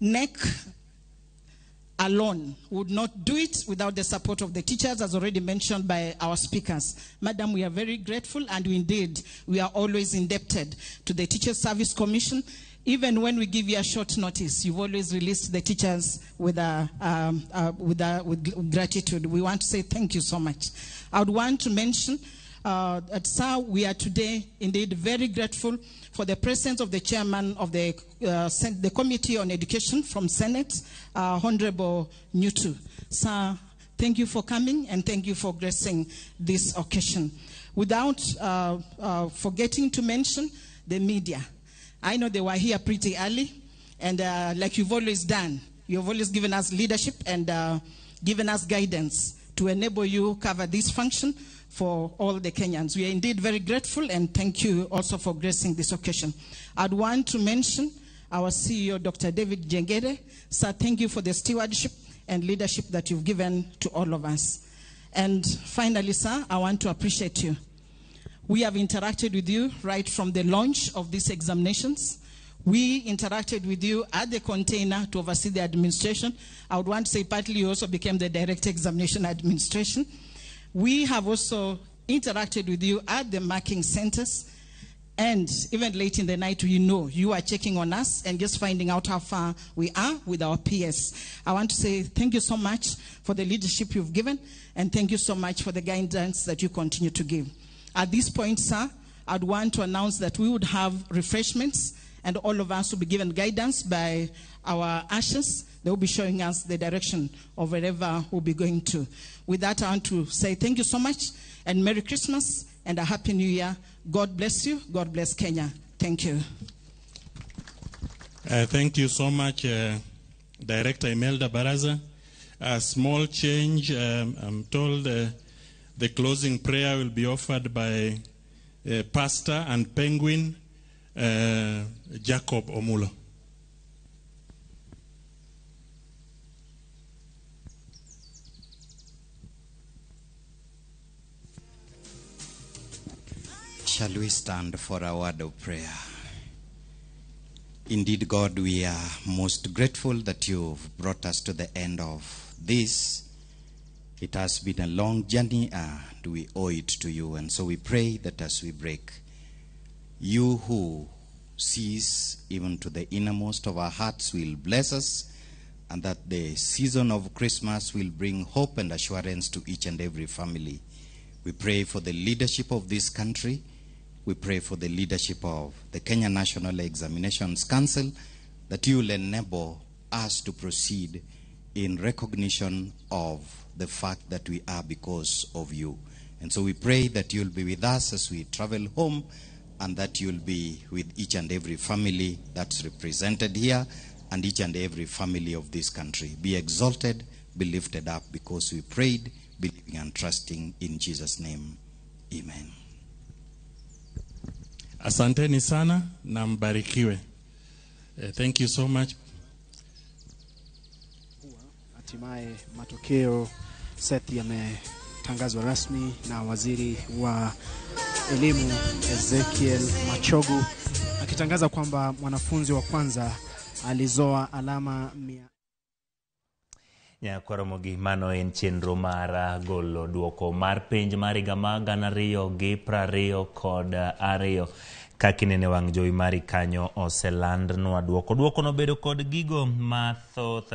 KNEC alone would not do it without the support of the teachers, as already mentioned by our speakers. Madam, we are very grateful, and indeed, we are always indebted to the Teacher Service Commission. Even when we give you a short notice, you've always released the teachers with gratitude. We want to say thank you so much. I would want to mention that, sir, we are today indeed very grateful for the presence of the chairman of the Committee on Education from Senate, Honorable Nyutu. Sir, thank you for coming, and thank you for gracing this occasion. Without forgetting to mention the media. I know they were here pretty early, and like you've always done, you've always given us leadership and given us guidance to enable you cover this function for all the Kenyans. We are indeed very grateful, and thank you also for gracing this occasion. I'd want to mention our CEO, Dr. David Jengere. Sir, thank you for the stewardship and leadership that you've given to all of us. And finally, sir, I want to appreciate you. We have interacted with you right from the launch of these examinations. We interacted with you at the container to oversee the administration. I would want to say partly you also became the Director Examination Administration. We have also interacted with you at the marking centers. And even late in the night, we know you are checking on us and just finding out how far we are with our PS. I want to say thank you so much for the leadership you've given, and thank you so much for the guidance that you continue to give. At this point, sir, I'd want to announce that we would have refreshments, and all of us will be given guidance by our ushers. They will be showing us the direction of wherever we'll be going to. With that, I want to say thank you so much, and Merry Christmas and a Happy New Year. God bless you. God bless Kenya. Thank you. Thank you so much, Director Imelda Baraza. A small change, I'm told the closing prayer will be offered by Pastor and Penguin Jacob Omulo. Shall we stand for a word of prayer? Indeed, God, we are most grateful that you've brought us to the end of this. It has been a long journey, and we owe it to you. And so we pray that as we break, you who sees even to the innermost of our hearts will bless us, and that the season of Christmas will bring hope and assurance to each and every family. We pray for the leadership of this country. We pray for the leadership of the Kenya National Examinations Council, that you will enable us to proceed in recognition of the fact that we are because of you. And so we pray that you'll be with us as we travel home, and that you'll be with each and every family that's represented here and each and every family of this country. Be exalted, be lifted up, because we prayed, believing and trusting in Jesus' name. Amen. Asanteni sana na mbarikiwe. Thank you so much. Hatimaye matokeo Seth yametangazwa rasmi na waziri wa elimu Ezekiel Machogu akitangaza kwamba mwanafunzi wa kwanza alizoa alama 100. Nyakoromogi mano en chenro mar golo duoko mar penj mar higa mar 2022 kaka inene wang' jowi mari kanyo oselandnwa duoko. Duoko nobedo kod gigo mathoth.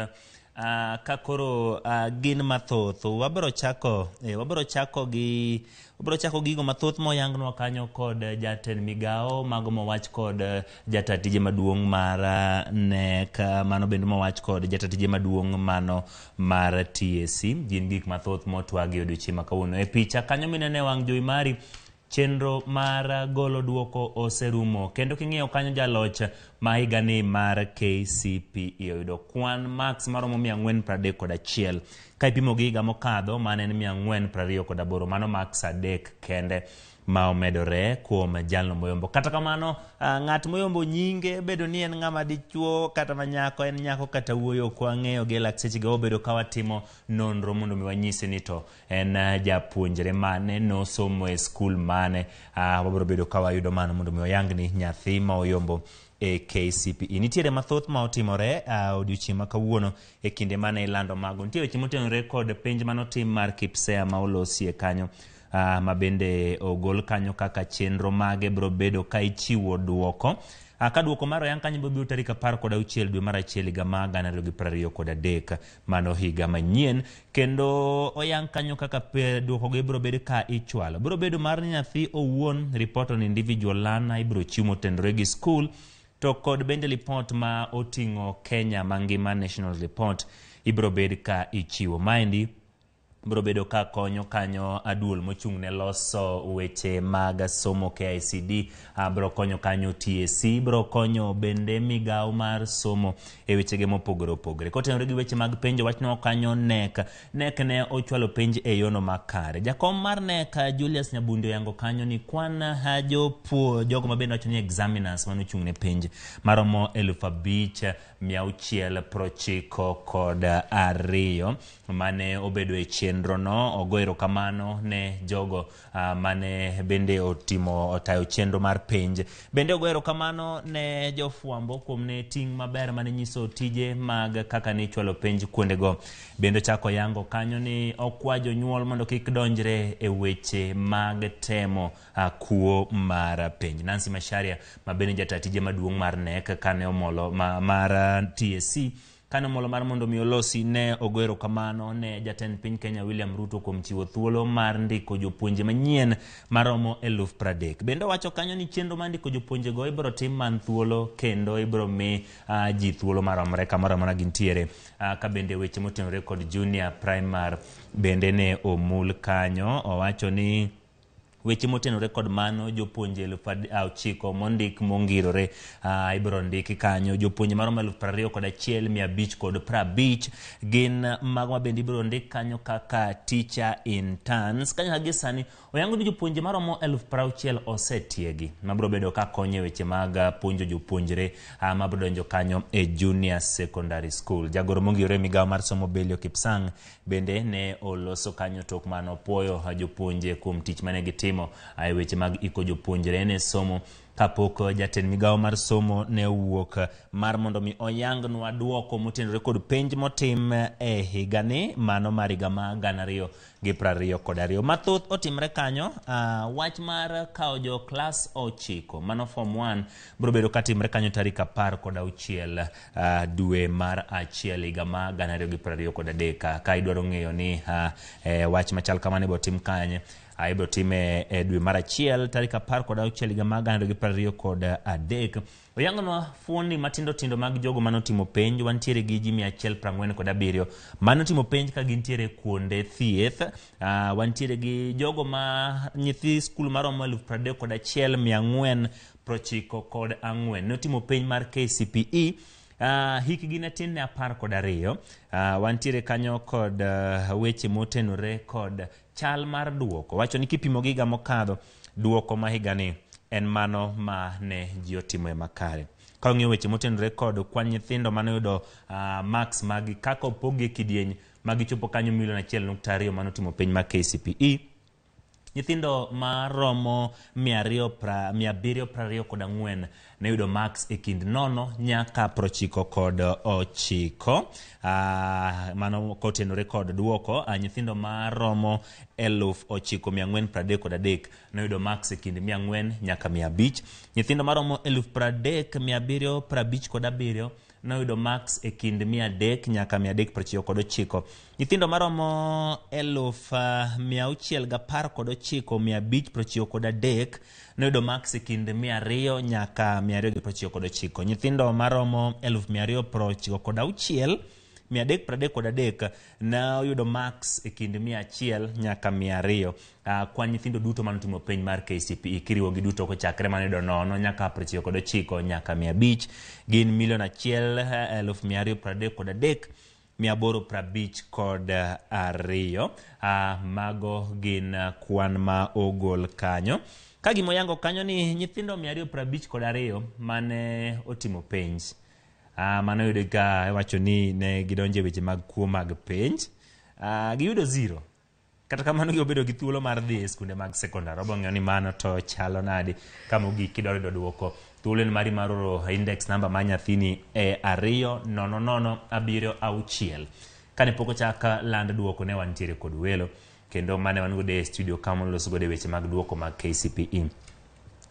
Ka koro gin mathoth, wabiro chako gigo mathoth moyangnwa kanyo kod jatend migao mago mowach kod jata tije maduong' mar KNEC, mano bende mowach kod jata tije maduong' mano mar TSC. Gin gik mathoth motwagi odiochieng' ma kawuono. E picha kanyo minene wang' jowi mari Chenro mar golo duoko oserumo kendo king'iyo kanyo jaloch ma higani mar KCPE oyudo kwan marks maromo 431 ka ipimo gi higa mokadho mane en 428, mano marks 3 kende ma omedore kuom jalno moyombo. Kata kamano, ng'at moyombo nyinge bedo ni en ng'ama dichuo kata manyako, en nyako kata wuoyo, ok wang'eyo gi lak sechego obedo ka watimo nonro mondo mi wanyisi ni to en japuonjre mane, nosomo e skul mane. Wabiro bedo ka wayudo mano mondo mi wayang ni nyathi ma oyombo e KCPE. Nitiere mathoth ma otimore odiochieng' ma kawuono e kinde mane ilando mago. Nitie weche motenore kod penj manotim mar KPSEA ma olosie kanyo, ma bende ogol kanyo kaka chenro mage biro bedo ka ichiwo duoko. Ka duoko mar oyang kanyo biro biro tarik 16 dwe mar 1 higa mar 2023, mano higa manyien. Kendo oyang kanyo kaka duoko gi biro bedo ka ichwalo. Biro bedo mar nyathi owuon, report on individual learner ibiro chiw motenore gi school, to kod bende report ma oting'o Kenya mangima national report ibiro bed ka ichiwo. Maendi biro bedo ka konyo kanyo aduol mochung' ne loso weche mag somo KICD, biro konyo kanyo TSC, biro konyo bende migawo mar somo e wechege mopogore opogore. Kotenore gi weche mag penjo, wachno kanyo NEC. NEC ne ochwalo penj e yono makare. Jakom mar NEC Julius Nyabundi oyango kanyo ni kwan jogo mabende wacho ni examiners manochung' ne penj maromo 5692 mane obedo e chenro no. Ogo erokamano ne jogo mane bende otimo otayo chenro mar penj. Bende ogo erokamano ne jofwambo kuom ne ting' maber mane nyiso tije mag kaka ne ichwalo penj kuondego. Bende ochako yango kanyo ni okwa jonyuol mondo kik donjre e weche mag temo kuo mar penj. Nancy Macharia ma bende jata tije maduong' mar NEC kane omolo mar TSC kane omolo mar mondo mi olosi ne ogo erokamano ne jatend piny Kenya William Ruto kuom chiwo thuolo mar ndiko jopuonje manyien maromo 30,000. Bende owacho kanyo ni chenro mar ndiko jopuonje go ibiro tim man thuolo kendo ibiro mi ji thuolo maromre kamoro amora gintiere. Ka bende weche motenore kod junior primary bende ne omul kanyo. Owacho ni weche motenore kod mano jopuonje 9,000 mondik mongirore ibiro ndiki kanyo. Jopuonje maromo 21,550 gin mago ma bende ibiro ndik kanyo kaka teacher interns. Kanyo gi sani oyango ni jopuonje maromo 60,000 osetiegi mabiro bedo ka konyo e weche mag puonjo jopuonjre mabiro donjo kanyo e junior secondary school. Jagoro mongirore e migawo mar somo Belio Kipsang bende ne oloso kanyo tok mano puoyo jopuonje kuom tich mane gitimo e weche mag iko jopuonjre ne somo kapok jatend migawo mar somo ne owuok mar mondo mi oyangnwa duoko motenore kod penj motim e higani mano mar higa mar 2022. Mathoth otimre kanyo. Wach mar kawo jo klas 9 mano form 1 biro bedo katimre kanyo tarik 16 dwe mar 1 higa mar 2023. Ka idwaro ng'eyo ni wach machal kamano ibiro tim kanye, ibiro time e dwe mar 1 tarik 16 higa mar 2023. Oyangonwa fuoni matindo tindo mag jogo manotimo penj. Wantiere gi ji 147 manotimo penj ka gintiere kuonde thieth. Wantiere gi jogo ma nyithi skul maromo 31,494 notimo penj mar KCPE. Hikgi ne tin ne 12. Wantiere kanyo kod weche motenore kod chal mar duoko. Wacho ni kipimo gi higa mokadho, duoko ma higani en mano ma ne ji otimo e makare. Ka ong'iyo weche motenore kod kwan nyithindo mane oyudo marks magi kaka opogi e kidieny magichopo kanyo milion 1.2 manotimo penj mar KCPE. Nyithindo maromo 724 ne yudo marks e kind 0 nyaka 99. Mano kotenore kod duoko. Nyithindo maromo 9,433 ne yudo marks e kind 400 nyaka 500. Nyithindo maromo 30,757 noyudo marks e kind 300 nyaka 399. Nyithindo maromo 619,593 noyudo marks e kind 200 nyaka 299. Nyithindo maromo 296,000 333 ne oyudo marks e kind 100 nyaka 200. Kwan nyithindo duto manotimo penj mar KCPE kiriwo gi duto kochakre manoyudo 0 nyaka 99 nyaka 500 gin 1,233,852. Mago gin kwan ma ogol kanyo. Ka gima oyango kanyo ni nyithindo 252 mane otimo penj, mano yudo ka iwacho ni ne gidonjo e weche mag kuo mag penj, giyudo 0. Kata kamano gibedo gi thuolo mar dhi e skunde mag sekondar. Wabiro ng'eyo ni mano to chalo nadi. Kama ogik kidwaro yudo duoko, thuolo en mari mar oro index number mar nyathini e 20076. Kane pok ochak land duoko ne wantiere kod welo kendo mane wan godo e studio ka moloso godo weche mag duoko mag KCPE.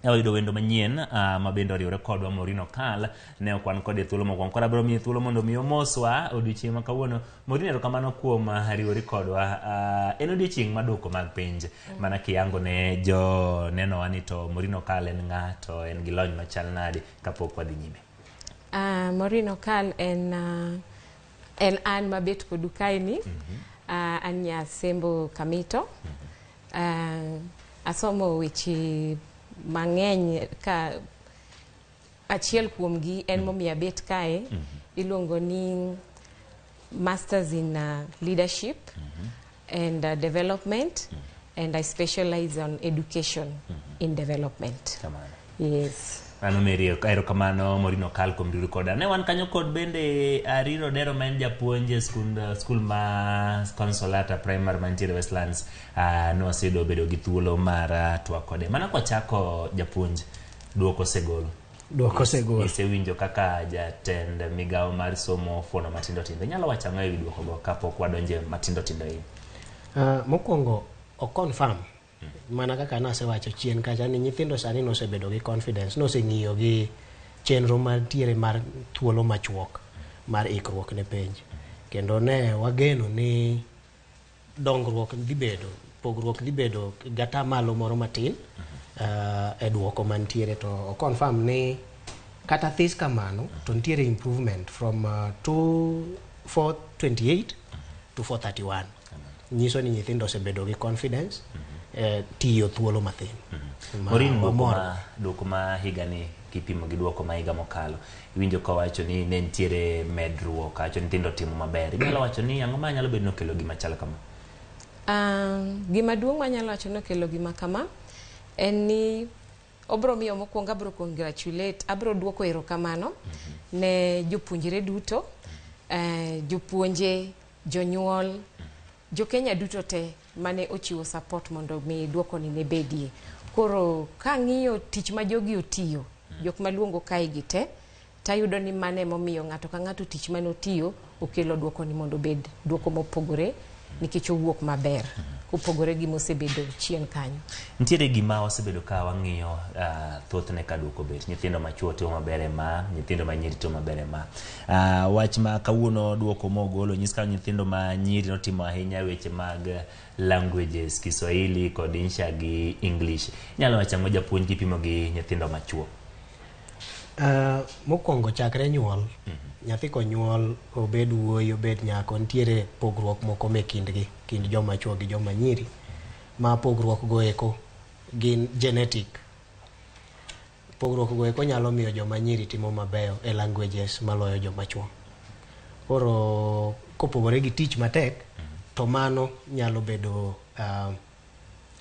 Wayudo wendo manyien ma bende oriwore kodwa Maureen Okal ne ok wan kode thuolo mokwongo. Koro abiro miye thuolo mondo mi omoswa odiochieng' ma kawuono. Maureen, erokamano kuom riwori kodwa. En odiochieng' mar duoko mag penj. Mana kiyango ne jo nenowa ni to Maureen Okal en ng'a to en gi lony machal nade kapok wadhi nyime. Maureen Okal en an mabet kodu kaeni. An nya Asembo Kamito. Asomo weche mang'eny ka achiel kuomgi en momiyo abet kae iluongo ni Masters in Leadership and Development, and I specialize on education in development. Yes. Mano Mary, erokamano Maureen Okal kuom riwruok koda. Ne wan kanyo kod bende Ariro Odero ma en japuonj e skul ma Consolata Primary mantiere Westlands. Ne waseyudo bedo gi thuolo mar twak kode. Mana kwachako japuonj, duoko osegol. Duoko osegol. Isewinjo kaka jatend migawo mar somo fuono matindo tindo. Inyalo wacho ang'o ewi duoko go kapok wadonje matindo tindo ahinya? Mokwongo o confirm mana kaka nasewacho chien kacha ni nyithindo sani nosebedo gi confidence, noseng'iyo gi chenro mantiere mar thuolo machuok mar ikruok ne penj, kendo ne wageno ni dongruok dhi bedo, pogruok dhi bedo gata malo moro matin e duoko mantiere, to o confirm ni kata this kamano to nitiere improvement from 428 to 431, nyiso ni nyithindo osebedo gi confidence tiyo thuolo mathin. Maureen, duoko ma higani kipimo gi duoko ma higa mokalo, iwinjo kawacho ni ne nitiere medruok, wacho nyithindo timo maber. Inyalo wacho ni ang'o ma nyalo bedo ni okelo gima chal kama? Gima duong' manyalo wacho ni okelo gima kama en ni obro miyo mokwongo abro congratulate, abro duoko erokamano ne jopuonjre duto, jopuonje, jonyuol, jokenya duto te mane ochiwo support mondo mi duoko ni ne bedie. Koro kang'iyo tich ma jogi otiyo, jok maluongo kae gi te, tayudo ni mano emomiyo ng'ato ka ng'ato tich mane otiyo okelo duoko ni mondo obed duoko mopogore, nikech owuok maber kopogore gi mosebedo chien kanyo. Nitiere gima wasebedo ka wang'iyo thothne ka duoko bet. Nyithindo machuo timo maber e ma, nyithindo ma nyiri timo maber e ma. Wach ma kawuono duoko mogolo nyis ka nyithindo ma nyiri notimo ahinya weche mag languages, Kiswahili kod Insha gi English. Inyalo wacho ang'o japuonj kipimo gi nyithindo machuo? Mokwongo chakre nyuol, nyathi konyuol, obed wuoyi obed nyako, nitiere pogruok moko me kindgi, kind joma chuo gi joma nyiri, ma pogruok go eko gin genetic. Pogruok go eko nyalo miyo joma nyiri timo mabeyo e languages maloyo joma chuo. Koro kopogore gi tich matek, to mano nyalo bedo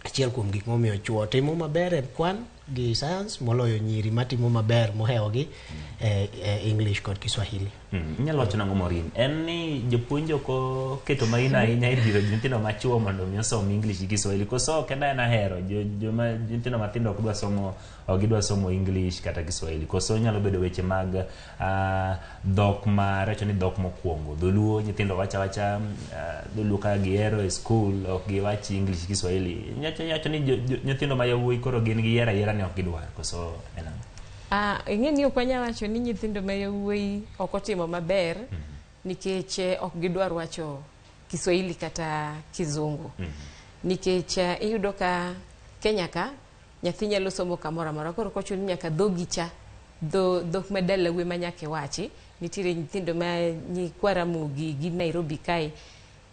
achiel kuom gik momiyo chuo timo maber e kwan gi science moloyo nyiri matimo maber mohewogi e English kod Kiswahili. Inyalo wacho nang'o Maureen? En ni jopuonj ok oketo maino ahinya e dhiro nyithindo machuo mondo mi osom English gi Kiswahili, koso ok en aena hero joma nyithindo matindo ok dwa somo, ok gidwa somo English kata Kiswahili, koso nyalo bedo weche mag dhok ma recho ni dhok mokwongo dholuo nyithindo wacho awacha dholuo kaka gihero e skul, ok giwach English gi Kiswahili. Inyalo ni nyithindo ma yawuoyi koro gin giyiero ayiera ni ok gidwar, koso en ang'o? Ing'e ni ok wanyal wacho ni nyithindo ma yawuoyi ok otimo maber nikech ok gidwar wacho Kiswahili kata Kizungu. Nikech iyudo ka Kenya ka nyathi nyalo somo kamoro amora, koro kochuno ni nyaka dhogi cha, dhok ma dalau ema nyaka iwachi, Nitiere nyithindo ma nyikwa Ramogi gi Nairobi kae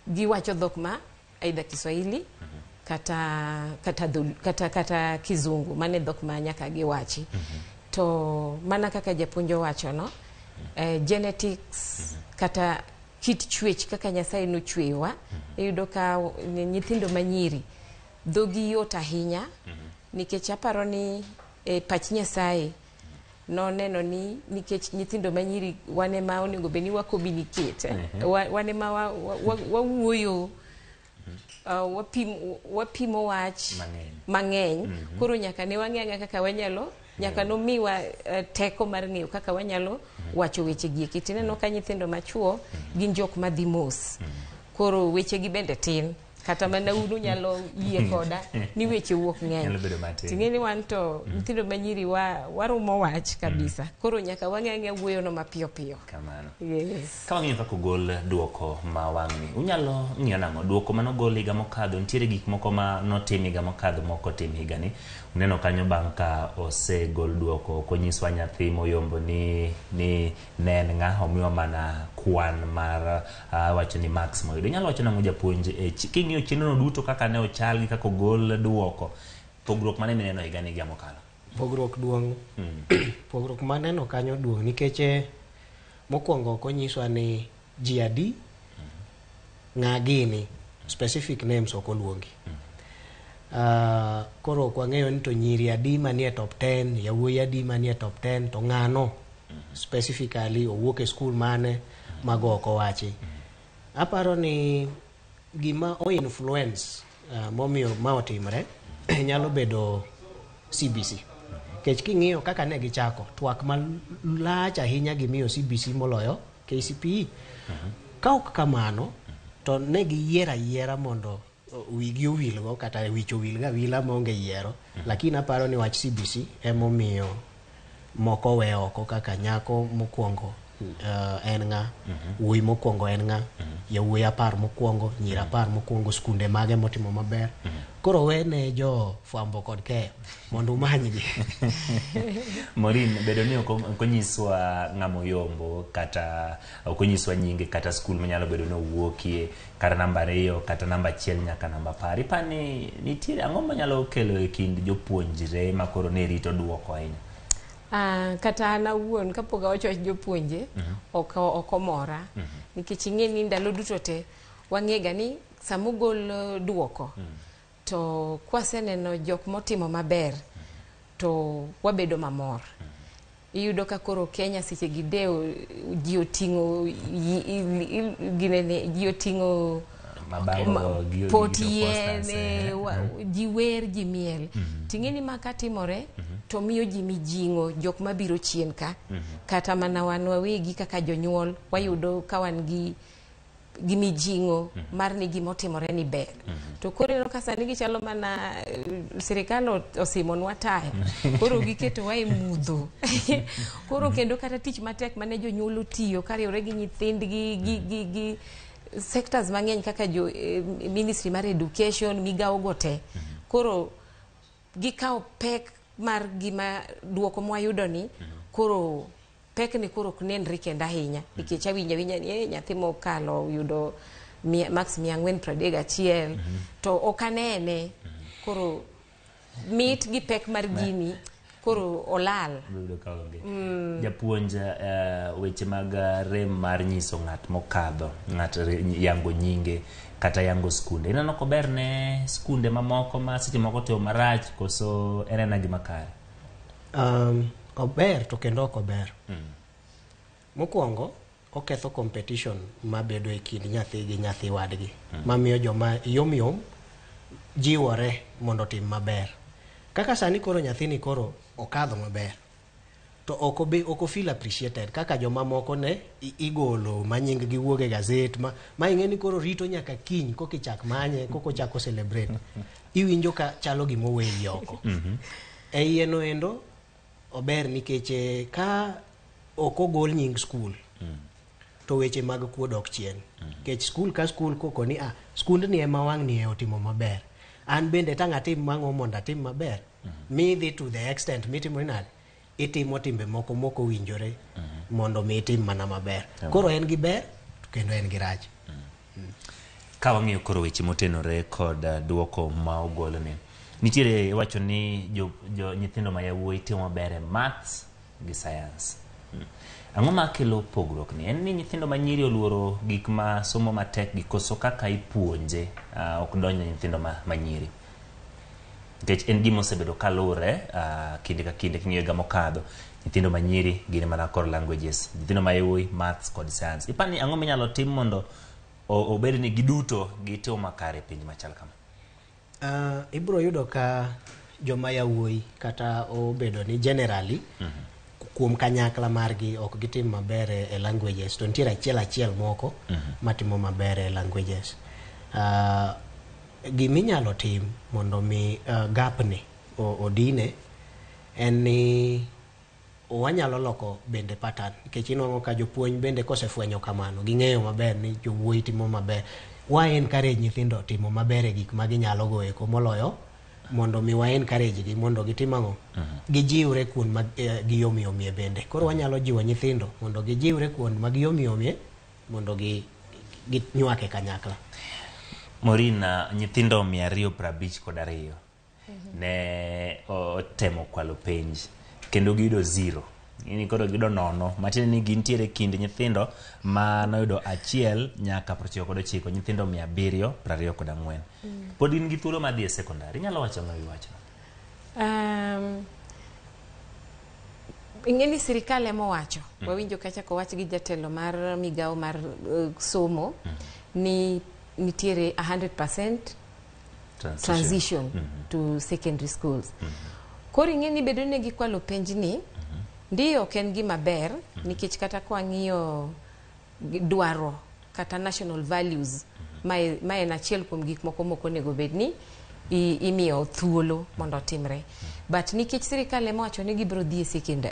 giwacho dhok ma either Kiswahili kata Kizungu, mano e dhok ma nyaka giwachi. To mana kaka japuonj owacho no, genetics kata kit chwech kaka Nyasaye nochweyowa, iyudo ka nyithindo manyiri dhogi yot ahinya, nikech aparo ni e pach Nyasaye noneno ni nikech nyithindo manyiri wan ema onego bed ni wa communicate, wan ema wawuoyo, wapimo wach mang'eny. Koro nyaka ne wang'e ang'eya kaka wanyalo, nyaka nomiwa teko mar ng'eyo kaka wanyalo wacho weche gi eki. Tineno ka nyithindo machuo gin jok madhi mos, koro weche gi bende tin, kata mana un unyalo yie koda ni weche wuok ng'eny. Nyalo bedo matin. Ting'e ni wan to nyithindo manyiri warumo wach kabisa, koro nyaka wang'e ang'eya wuoyo no mapiyo piyo. Kamano. Yes. Ka wang'iyo kaka ogol duoko ma wang'ni, unyalo ng'iyo nang'o? Duoko manogol higa mokadho, nitiere gik moko ma notim higa mokadho mok otim higani. Uneno kanyo bang' ka osegol duoko, ok onyiswa nyathi moyombo ni ne en ng'a, omiwa mana kwan mar wacho ni marks moyudo. Inyalo wacho nang'o japuonj, king'iyo chenro no duto kaka ne ochal gi kaka ogol duoko, pogruok mane mineno higani gi higa mokalo? Pogruok duong'. Pogruok maneno kanyo duong' nikech mokwongo ok onyiswa ni ji adi, ng'a gini, specific names ok oluongi. Koro ok wang'eyo ni to nyiri adi manie top 10, yawuoyi adi manie top 10, to ng'ano specifically owuok e skul mane, mago ok owachi. Aparo ni gima o influence momiyo ma otimre nyalo bedo CBC. Nikech king'iyo kaka ne gichako, twak malach ahinya gimiyo CBC moloyo KCPE. Ka ok kamano, to ne giyiero ayiera mondo wigi owilgo kata wich owilgo awila maonge yiero. Lakini aparo ni wach CBC emomiyo moko we oko kaka nyako mokwongo en ng'a, wuoyi mokwongo en ng'a, yawuoyi 10 mokwongo, nyiri 10 mokwongo, skunde mage motimo maber. Koro we ne jo fwambo kod keyo mondo umanygi. Maureen, bedo ni ok onyiswa ng'ama oyombo kata ok onyiswa nyinge kata skul manyalo bedo ni owuokie, kata namba 2 kata namba 1 nyaka namba 10. Ipani nitiere ang'o manyalo kelo e kind jopuonjre ma koro ne rito duoko ahinya? Kata an awuon kapok awacho wach jopuonje, ok omora. Nikech ing'e ni ndalo duto te wang'ega ni sama ogol duoko, to kwaseneno jok motimo maber to wabedo mamor. Iyudo ka koro Kenya seche gi dewo ji oting'o ginene, ji oting'o pot yien, ji wer, ji miel. Ting'e ni ma katimore to miyo ji mijing'o jok mabiro chien ka. Kata mana wan wawegi kaka jonyuol wayudo ka wan gi mijing'o mar ni gimotimore ni ber. To koro ineno ka sani gichalo mana sirikal osimonwa taya, koro giketowa e mudho. Koro kendo kata tich matek mane jonyuol otiyo kariwore gi nyithindgi gi sectors mang'eny kaka jo ministry mar education, migawo go te. Koro gikawo pek mar gima duoko mwayudo ni, koro pek ni koro ok nenre kendo ahinya. Nikech awinjo awinja ni nyathi mokalo yudo max 431, to ok anene. Koro mit gi pek mar gini koro olal. Japuonj, weche mag rem mar nyiso ng'at mokadho, ng'at yango nyinge kata yango skunde, ineno kober ne skunde mamoko ma seche moko timo marach koso en ena gima kare? Ober to kendo ok ober. Mokwongo oketho competition mabedo e kind nyathi gi nyathi wadgi, mamiyo joma yom yom jiwore mondo otim maber. Kaka sani koro nyathini koro okadho maber, to ok feel appreciated kaka joma moko ne igolo ma nying gi wuok e gazet ma ing'e ni koro rito nyaka kiny koka ichak manye, koka ochako celebrate. Iwinjo ka chalo gima oweyi oko. E iye no endo ober nikech ka ok ogol nying skul to weche mag kuo dok chien. Nikech skul ka skul koko ni skundni ema wang'ni e otimo maber, an bende tang' atim mang'o mondo atim maber. Midhi to the extent mitimo nade, itimo timbe moko mok owinjore. Mondo mi itim mana maber. Koro en gi ber to kendo en gi rach. Ka wang'iyo koro weche motenore kod duoko ma ogolni, nitiere iwacho ni jo, jo nyithindo ma yawuoyi timo maber e maths gi science. Ang'o makelo pogruok ni? En ni nyithindo ma nyiri oluoro gik ma somo matek gi koso kaka ipuonje ok donj ne nyithindo ma nyiri? Nikech en gima osebedo kalure kinde ka kinde king'iyo higa mokadho, nyithindo ma nyiri gin mana kor languages, nyithindo ma yawuoyi maths kod science. Ipani ang'o minyalo tim mondo obed ni giduto gitimo makare e penj machal kama? Ibiro yudo ka joma yawuoyi kata obedo ni generally kuom kanyakla margi ok gitim maber e languages, to nitiere achiel achiel moko matimo maber e languages. Giminyalo tim mondo mi gap ni odine en ni wanyalo loko bende pattern, nikech inwang'o ka jopuonj bende kosefwenyo kamano ging'eyo maber ni jowuoyi timo maber, wa encourage nyithindo timo maber e gik ma ginyalo go eko, moloyo mondo mi wa encourage gi mondo gitim ang'o, gijiwre kuond ma giyomyomie bende. Koro wanyalo jiwo nyithindo mondo gijiwre kuond ma giyomyomie mondo gi ginywake kanyakla. Morina, nyithindo 252 ne otemo kwalo penj kendo giyudo 0. Ini koro giyudo 0, matiende ni gintiere kind nyithindo ma noyudo 1 nyaka 99, nyithindo 724. Pod gin gi thuolo mar dhi e sekondari. Inyalo wacho ang'o ewi wachno? Ing'e ni sirikal ema owacho. Wawinjo kacha kowach gi jatelo mar migawo mar somo ni nitiere 100% transition to secondary schools. Koro ing'e ni bedo ni gikwalo penj ni ndiyo ok en gima ber, nikech kata kwang'iyo dwaro kata national values, ma en achiel kuom gik moko mok onego bed ni imiyo thuolo mondo otimre. But nikech sirikal ema owacho ni gibiro dhi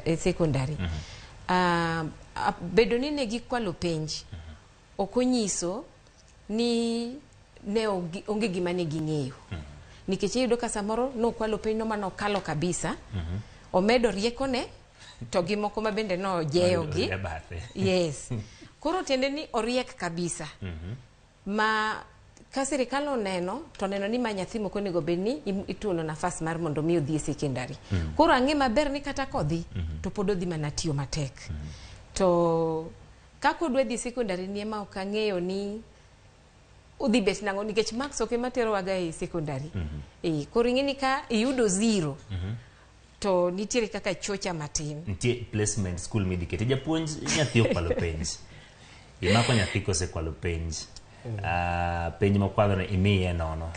e secondary, bedo ni ne gikwalo penj ok onyiso ni ne onge gima ne ging'eyo. Nikech iyudo ka samoro nokwalo penj no manokalo kabisa, omedo riekone to gi moko ma bende nojeyogi. Yes. Koro tiende ni oriek kabisa. Ma ka sirikal oneno to neno ni ma nyathi mok onego bed ni ituono nafas mar mondo mi odhi e secondary. Koro ang'e maber ni kata kodhi to pod odhi mana tiyo matek. To kaka odwa dhi secondary ni ema ok ang'eyo ni odhi bet nang'o, nikech marks ok ema terowaga e secondary. Koro ing'e ni ka iyudo 0 to nitiere kaka chocha matin. Nitie placement school midhi kete. Japuonj, nyathi okwalo penj. Imako nyathi kosekwalo penj. Penj mokwalo no imiye nono.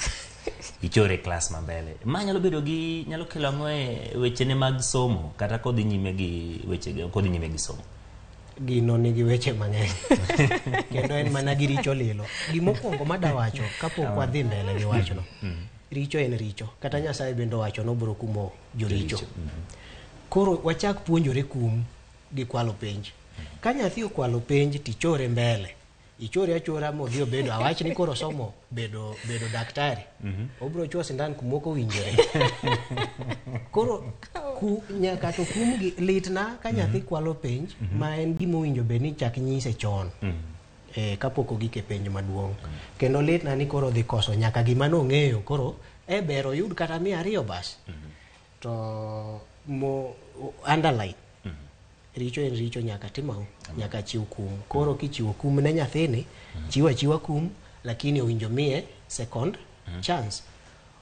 Ichore klas ma mbele. Ma nyalo bedo gi, nyalo kelo ang'o e wechene mag somo kata kodhi nyime gi weche kodhi nyime gi somo? Gino nigi weche mang'eny. Kendo en mana gi richo lilo. Gimokwongo madawacho kapok wadhi mbele gi wachno. Richo en richo. Kata Nyasaye bende owacho nobiro kumo joricho. Koro wachak puonjore kum gi kwalo penj. Ka nyathi okwalo penj tichore mbele. Ichore achora modhi obedo, awach ni koro somo bedo daktari. Obiro chuo sindan kumoko owinjore. Koro nyaka to kum gi litna ka nyathi kwalo penj ma en gima owinjo bed ni chak nyise chon. Kapok ogik e penj maduong'. Kendo litna ni koro dhi koso nyaka gima nong'eyo koro ber oyud kata 200 bas. To mo underline. Richo en richo nyaka timau, nyaka chiw kum. Koro kichiwo kum ne nyathini, chiw achiwa kum, lakini owinjo miye second chance.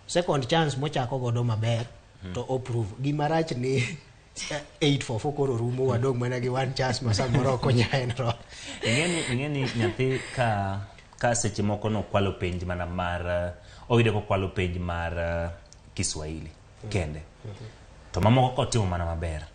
Second chance mochako godo maber to oprove. Gima rach ni 844 koro rumo, wadong' mana gi one chance ma samoro ok onya enroll. Ing'e ni nyathi ka seche moko nokwalo penj mana mar oyudo kokwalo penj mar Kiswahili kende. To mamoko kotimo mana maber.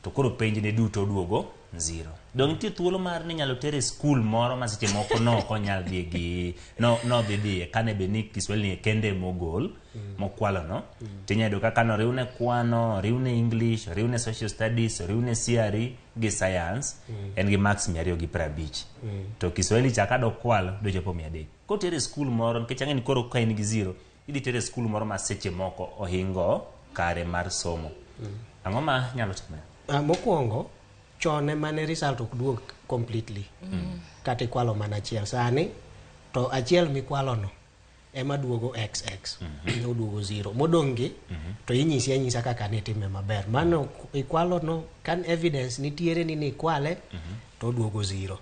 To koro penj ne duto oduogo 0. Dong' nitie thuolo mar ni inyalo tere skul moro ma seche moko no ok onyal dhi gi no dhi dhiye kane bed ni Kiswahili ni kende mogol mokwalo no. Tinyalo yudo kaka noriwne kwano, oriwne English, oriwne social studies, oriwne CRE gi science, en gi marks 250. To Kiswahili cha ka dokwalo dochopo 300. Kotere skul moro nikech ang'e ni koro ka in gi 0, idhi tere skul moro ma seche moko ohingo kare mar somo. Ang'o ma nyalo timore? Mokwongo Chon ema ne result ok duog completely. Kata ikwalo mana achiel. Sani to achiel mikwalo no ema duogo xx. Oduogo zero. Modong' gi to inyisi anyisa kaka nitime maber. Mano ikwalo no kan evidence nitiere ni nikwale to oduogo zero.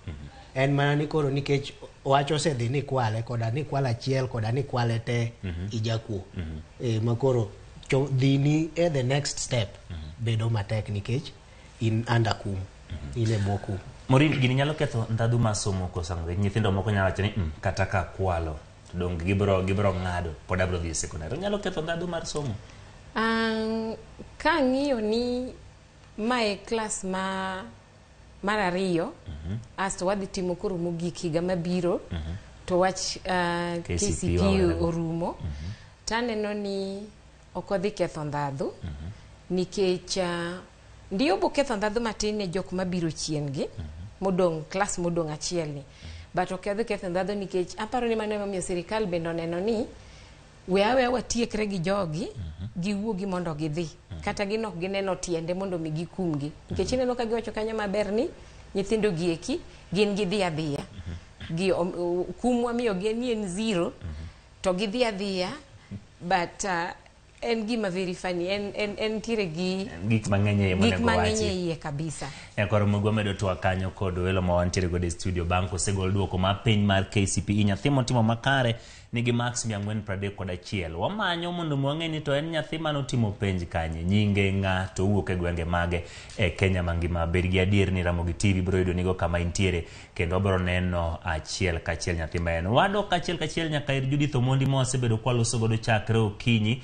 En mana ni koro nikech wach osedhi ni kwale koda ni kwalo achiel koda ni kwale te ijakuo. Ma koro dhini e the next step bedo matek nikech in under kum. In e bwo kum. Maureen, gini nyalo ketho ndhadhu mar somo koso ang'o? Nyithindo moko nyalo wacho ni kata ka kwalo to dong gibiro ng'ado pod abiro dhi e sekondari. Onyalo ketho ndhadhu mar somo? Kang'iyo ni mae klas ma mar ariyo asto wadhi timo koro mogik higa mabiro to wach KCPE KCPE wawere. Orumo taneno ni ok odhi ketho ndhadhu nikech ndiyo bo ketho ndhadhu matin ne jok mabiro chien gi modong' klas modong' achiel ni, but ok odhi ketho ndhadhu nikech aparo ni mano emomiyo sirikal bende oneno ni we aweya watiekre gi jogi giwuogi mondo gidhi kata gin ok gineno tiende mondo mi gikumgi nikech ineno ka giwacho kanyo maber ni nyithindo gi eki gin gidhi adhiya gi kum wamiyogi en ni en zero to gidhi adhiya, but en gima very funny, en ntiere gi gik mang'eny e iye gik monego mang'eny wachi. E iye kabisa. Koro Mugwa medo twak kanyo kod welo ma wantiere godo e studio bang' kosegol duoko mar penj mar KCPE. Nyathi motimo makare nigi marks 431. Wamanyo mondo mi wang'e ni to en nyathi manotimo penj kanye, nyinge ng'a, to owuok e gwenge mage e Kenya mangima. Bed gi adier ni Ramogi TV biro yudo nigo kama intiere kendo wabiro neno achiel kachiel nyathi ma en. Wadok achiel kachiel nyaka ir Judith Omondi ma wasebedo kwaloso godo chakre okinyi.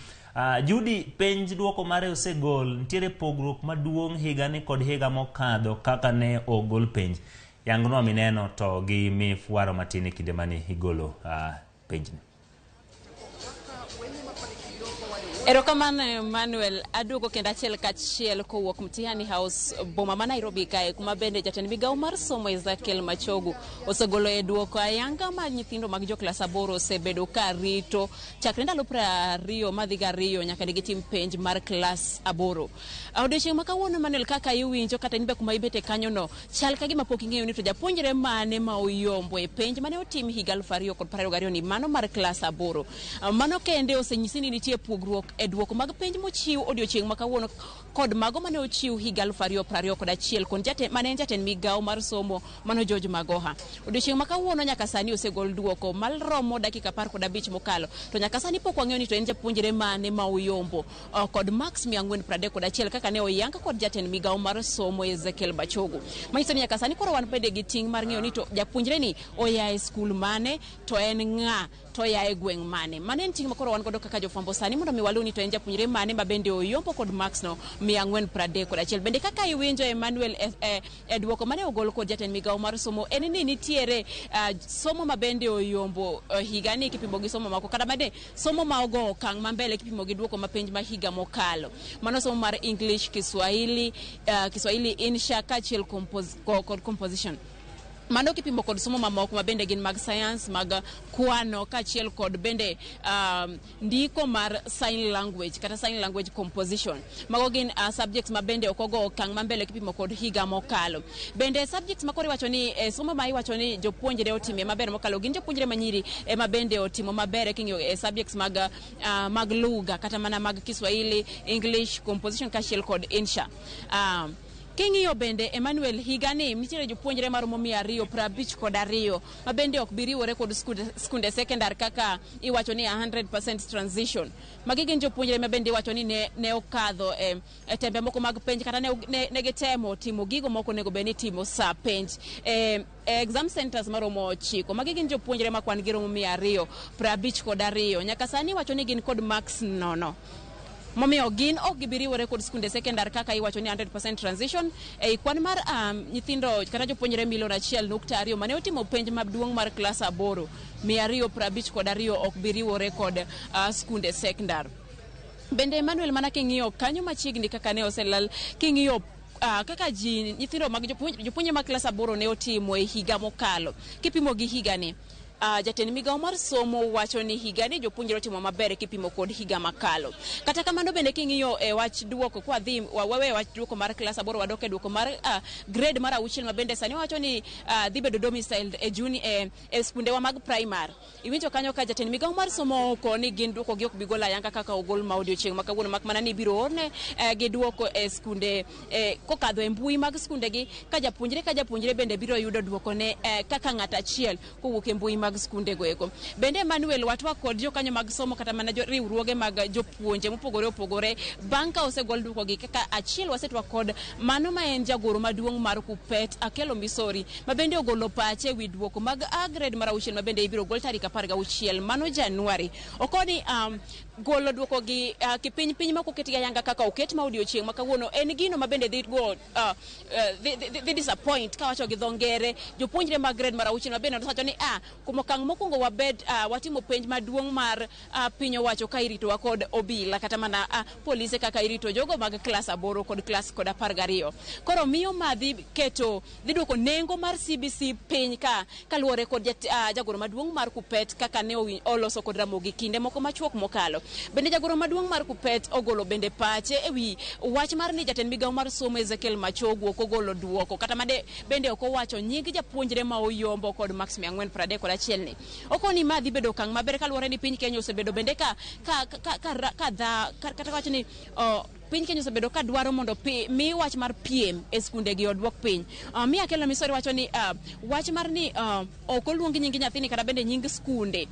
Judy, penj duoko mare osegol, nitiere pogruok maduong' higani kod higa mokadho kaka ne ogol penj. Yangnwa mineno to gi mifwaro matin e kinde mane igolo penjni. Erokamano Emmanuel, aduogo kendo achiel kachiel kowuok Mtihani House boma ma Nairobi kae kuma bende jatend migawo mar somo Ezekiel Machogu osegolo e duoko ayanga ma nyithindo mag joklas 8 osebedo ka rito chakre ndalo 22 nyaka ne gitim penj mar klas 8. Odiochieng' ma kawuono Emmanuel, kaka iwinjo kata in be kuma ibete kanyono chal ka gima pok ing'eyo ni to japuonjre mane ma oyombo e penj mane otim higa 2022 ni mano mar klas 8. Mano kende osenyisi ni nitie pogruok e duoko mag penj mochiw odiochieng' ma kawuono kod mago mane ochiw higa 2021 kod mane en jatend migawo mar somo mano George Magoha. Odiochieng' ma kawuono nyaka sani osegol duoko maromo dakika 15 mokalo to nyaka sani pok wang'eyo ni to en japuonjre mane ma oyombo kod marks 431 kaka ne oyang kod jatend migawo mar somo Ezekiel Machogu. Manyiso ni nyaka sani koro wan bende gi ting' mar ng'eyo ni to japuonjre ni oya e skul mane to en ng'a to oya e gweng' mane. Mano en ting' ma koro wan godo kaka jofwambo sani mondo mi waluw ni to en japuonjre mane ma bende oyombo kod marks no 431. Bende kaka iwinjo Emmanuel e duoko mane ogol kod jatend migawo mar somo en ni nitiere somo ma bende oyombo higani kipimo gi somo moko kata bende somo ma ogo okang' ma mbele kipimo gi duoko ma penj ma higa mokalo. Mano somo mar English, Kiswahili, Kiswahili insha kaachiel kod composition. Mano kipimo kod somo mamoko ma bende gin mag science, mag kwano kaachiel kod bende ndiko mar sign language kata sign language composition. Mago gin subjects ma bende ok ogo okang' ma mbele kipimo kod higa mokalo. Bende subjects ma koro iwacho ni somo ma iwacho ni jopuonjre otime maber mokalo gin jopuonjre manyiri ema bende otimo maber king'iyo subjects mag lugha kata mana mag Kiswahili, English, composition kaachiel kod insha. King'iyo bende Emmanuel, higani nitiere jopuonjre maromo 252 ma bende ok bi riwore kod skunde sekondar kaka iwacho ni 100% transition. Magi gin jopuonjre ma bende iwacho ni ne okadho e tembe moko mag penj kata ne gitemo timo gigo moko onego bed ni timo sa penj. Exam centers maromo 9. Magi gin jopuonjre ma kwan gi romo 252. Nyaka sani iwacho ni gin kod marks 0. Momiyo gin ok gibi riwore kod skunde sekondar kaka iwacho ni 100% transition ei kwan mar nyithindo kata jopuonjre milion 1.2 mane otimo penj maduong' mar klas 8, 252 ok bi riwore kod skunde sekondar. Bende Emmanuel, mana king'iyo kanyo machiegni kaka ne oselal, king'iyo kaka ji nyithindo mag jopuonje mag klas 8 ne otimo e higa mokalo kipimo gi higani. Jatend migawo mar somo wacho ni higani jopuonjre otimo maber kipimo kod higa makalo. Kata kamano bende king'iyo e wach duoko kwa dhi wawe wach duoko mar klas 8 wadok e duoko mar grade mar 6 ma bende sani wacho ni dhi bedo domiciled e juni e skundewa mag primary. Iwinjo kanyo ka jatend migawo mar somo oko ni gin duoko gi ok bi golo ayanga kaka ogol ma odiochieng' ma kawuono, mak mana ni ibiro orne gi duoko e skunde kokadho e mbui mag skundegi, ka japuonjre ka japuonjre bende biro yudo duoko ne kaka ng'at achiel kowuok e mbui mag skundego eko. Bende Emmanuel watwak kod jokanyo mag somo kata mana riwruoge mag jopuonje mopogore opogore bang' ka osegol duokogi. Kaka achiel wasetwak kod mano ma en jagoro maduong' mar Kupet Akelo Misori ma bende ogolo pache ewi duoko mag A grade mar 6 ma bende ibiro gol tarik 16 mano Januari. Okoni golo duoko gi kipiny piny ma ok oketgi ayanga kaka oket ma odiochieng' ma kawuono en gino ma bende dhi go dhi disappoint kawacho gi dho ngere jopuonjre mag grade mar 6 ma bende nowacho ni kuom okang' mokwongo wabed watimo penj maduong' mar piny owacho ka iritowa kod obila kata mana polise kaka irito jogo mag klas 8 kod klas kod 12. Koro miyo ma dhi keto dhi duoko nengo mar CBC piny ka kaluwore kod jagoro maduong' mar Kupet kaka ne oloso kod Ramogi kinde moko machuok mokalo. Bende jagoro maduong' mar Kupet ogolo bende pache ewi wach mar ni jatend migawo mar somo Ezekiel Machogu ok ogolo duoko kata made bende ok owacho nying japuonjre ma oyombo kod marks 431 ni. Okoni ma dhi bedo okang' maber kaluwore ni piny Kenya osebedo bende ka kata wacho ni piny Kenya osebedo ka dwaro mondo mi wach mar piem e skunde gi oduok piny. Mi Akelo Misori wacho ni wach mar ni ok oluong nying nyathini kata bende nying skunde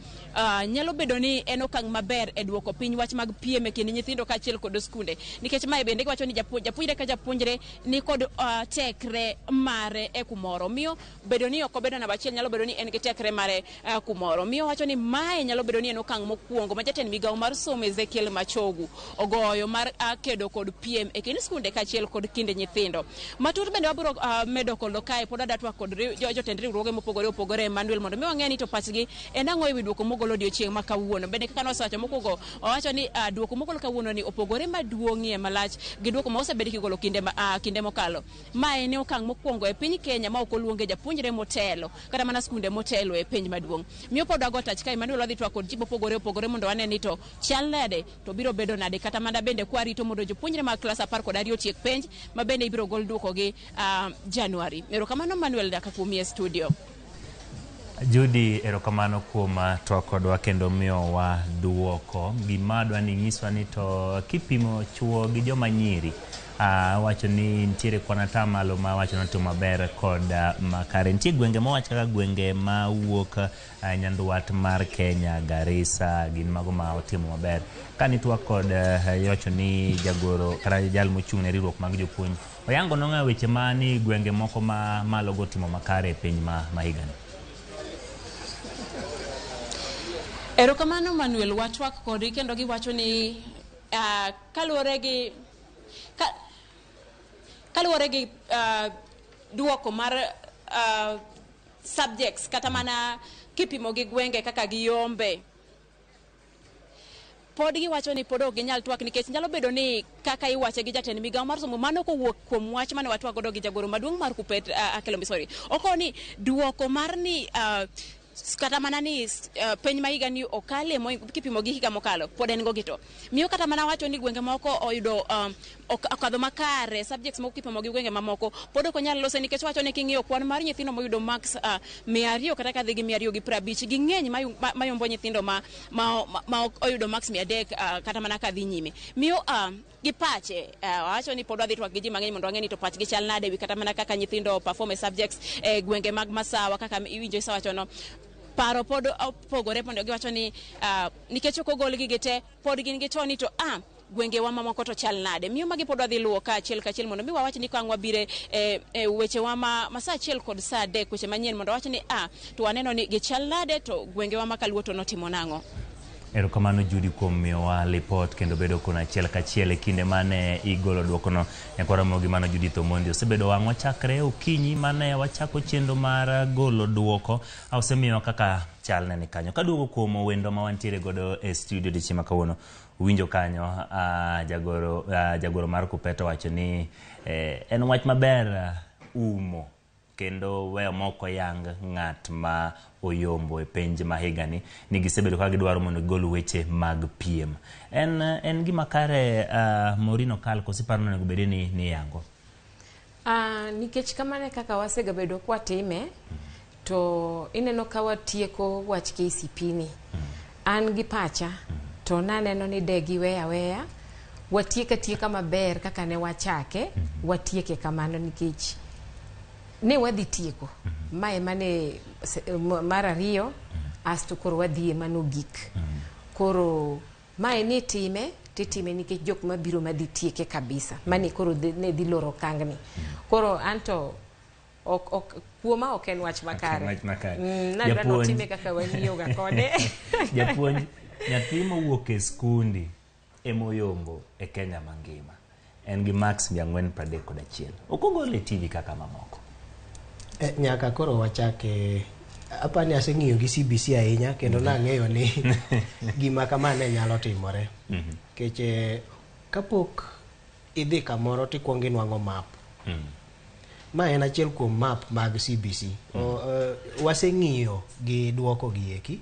nyalo bedo ni en okang' maber e duoko piny wach mag piem e kind nyithindo kaachiel kod skunde, nikech mae bende giwacho ni japuonjre ka japuonjre ni kod tekre mare e kumoro, miyo bedo ni ok obedo namba achiel nyalo bedo ni en gi tekre mare kumoro. Miyo wacho ni mae nyalo bedo ni en okang' mokwongo ma jatend migawo mar somo Ezekiel Machogu ogoyo mar kedo kod piem e kind skunde kaachiel kod kind nyithindo. Matut bende wabiro medo kod kae pod adatwa kod jotend riwruoge mopogore opogore Emmanuel mondo mi wang'e ni to pachgi en ang'o ewi duoko mogolo odiochieng' ma kawuono. Bende kaka nosewacho mokwongo, owacho ni duoko mogolo kawuono ni opogore maduong'ie malach gi duoko ma osebed kigolo kinde mokalo. Mae en okang' mokwongo e piny Kenya ma ok oluonge japuonjre motelo kata mana skunde motelo e piny maduong'. Miyo pod wago tach ka Emmanuel wadhi twak kod ji mopogore opogore mondo wane ni to chal nade to biro bedo nade, kata mana bende kwarito mondo jopuonjre mag klas 12 otiek penj ma bende ibiro gol duokogi Januari. Erokamano Manuel nyaka kuomi e studio. Judy, erokamano kuom twak kodwa kendo miyowa duoko. Gima adwa ni nyiswa ni to kipimo chuo gi joma nyiri, wacho ni nitiere kwan atamalo ma wacho ni otimo maber kod makare. Nitie gwenge mowach kaka gwenge mawuok nyandwat mar Kenya, Garissa, gin mago ma otimo maber. Ka nitwak kod iwacho ni jagoro kata jal mochung' ne riwruok mag jopuonj oyango nong'eyo weche ma ni gwenge moko ma malo go otimo makare e piny ma higani. Erokamano Manuel, watwak kodi kendo giwacho ni kaluwore gi duoko mar subjects kata mana kipimo gi gwenge kaka giyombe, pod giwacho ni pod ok ginyal twak nikech nyalo bedo ni kaka iwache gi jatend migawo mar somo mano kowuok kuom wach mane watwak godo gi jagoro maduong' mar Kupet Akelo Misori. Okoni duoko mar ni kata mana ni penj ma higa ni okale kipimo gi higa mokalo pod en go gito. Miyo kata mana wacho ni gwenge moko oyudo okadho makare subjects moko kipimo gi gwenge mamoko pod ok onyal lose nikech wacho ni king'iyo kwan mar nyithindo moyudo marks 200 kata kadhi gi 250 ging'eny mayombo nyithindo ma oyudo marks 300 kata mana kadhi nyime. Miyo gi pache wacho ni pod wadhi twak gi ji mang'eny mondo wang'e ni to pachgi chal nade wi kata mana kaka nyithindo perform e subjects e gwenge mag Masawa kaka iwinjo isewachono. Paro pod opogore mondo giwacho ni nikech ok ogolgi gi te pod gin gi to ni to gwengewa mamoko to chal nade. Miyo magi pod wadhi luwo kaachiel kachiel mondo mi wawach ni ka ang' wabire e wechewa ma saa 1 kod saa 3 weche manyien mondo wawach ni to waneno ni gichal nade to gwengewa ma kaluo to notimo nang'o. Erokamano Judy kuom miyowa lipot kendo bedo kono achiel kachiel e kinde mane igolo duokono. Nyakwara Ramogi mano Judith Omondi osebedo wang'wa chakre okinyi mane wachako chenro mar golo duoko, osemiyowa kaka chalne ni kanyo. Kaduogo kuom wendo ma wantiere godo e studio odiochieng' ma kawuono, winjo kanyo jagoro mar Kupet owacho ni en wach maber umo kendo weyo mok oyang ng'at ma oyombo e penj ma higani ni gisebedo ka gidwaro mondo gigol weche mag piem. En gima kare Maureen Okal koso iparo ni onego bed ni iyango? Nikech kamano e kaka wasegabedo kwatime, to ineno ka watieko wach KCP ni. An gi pacha, to naneno ni de giweya aweya, watiek atieka maber kaka ne wachake, watieke kamano nikech ne wadhi tieko. Mae mane mar ariyo, asto koro wadhi e mano gik. Koro mae ni time, titime nikech jok mabiro madhi tieke kabisa. Mane koro ne dhi loro okangni. Koro anto ok kuoma ok en wach makare. Wach makare. Nadwa notime kaka wang'iyoga kode. Japuonj, nyathi mowuok e skundi emoyombo e Kenya mangima. En gi marks 431. Ok ogole e TV kaka mamoko. Nyaka koro wachake apani aseng'iyo gi CBC ahinya kendo nang'eyo ni gima kama ne nyalo timore. Nikech kapok idhi kamoro tikuongo inwang'o map. Ma en achiel kuom map mag CBC. Waseng'iyo gi duoko gi eki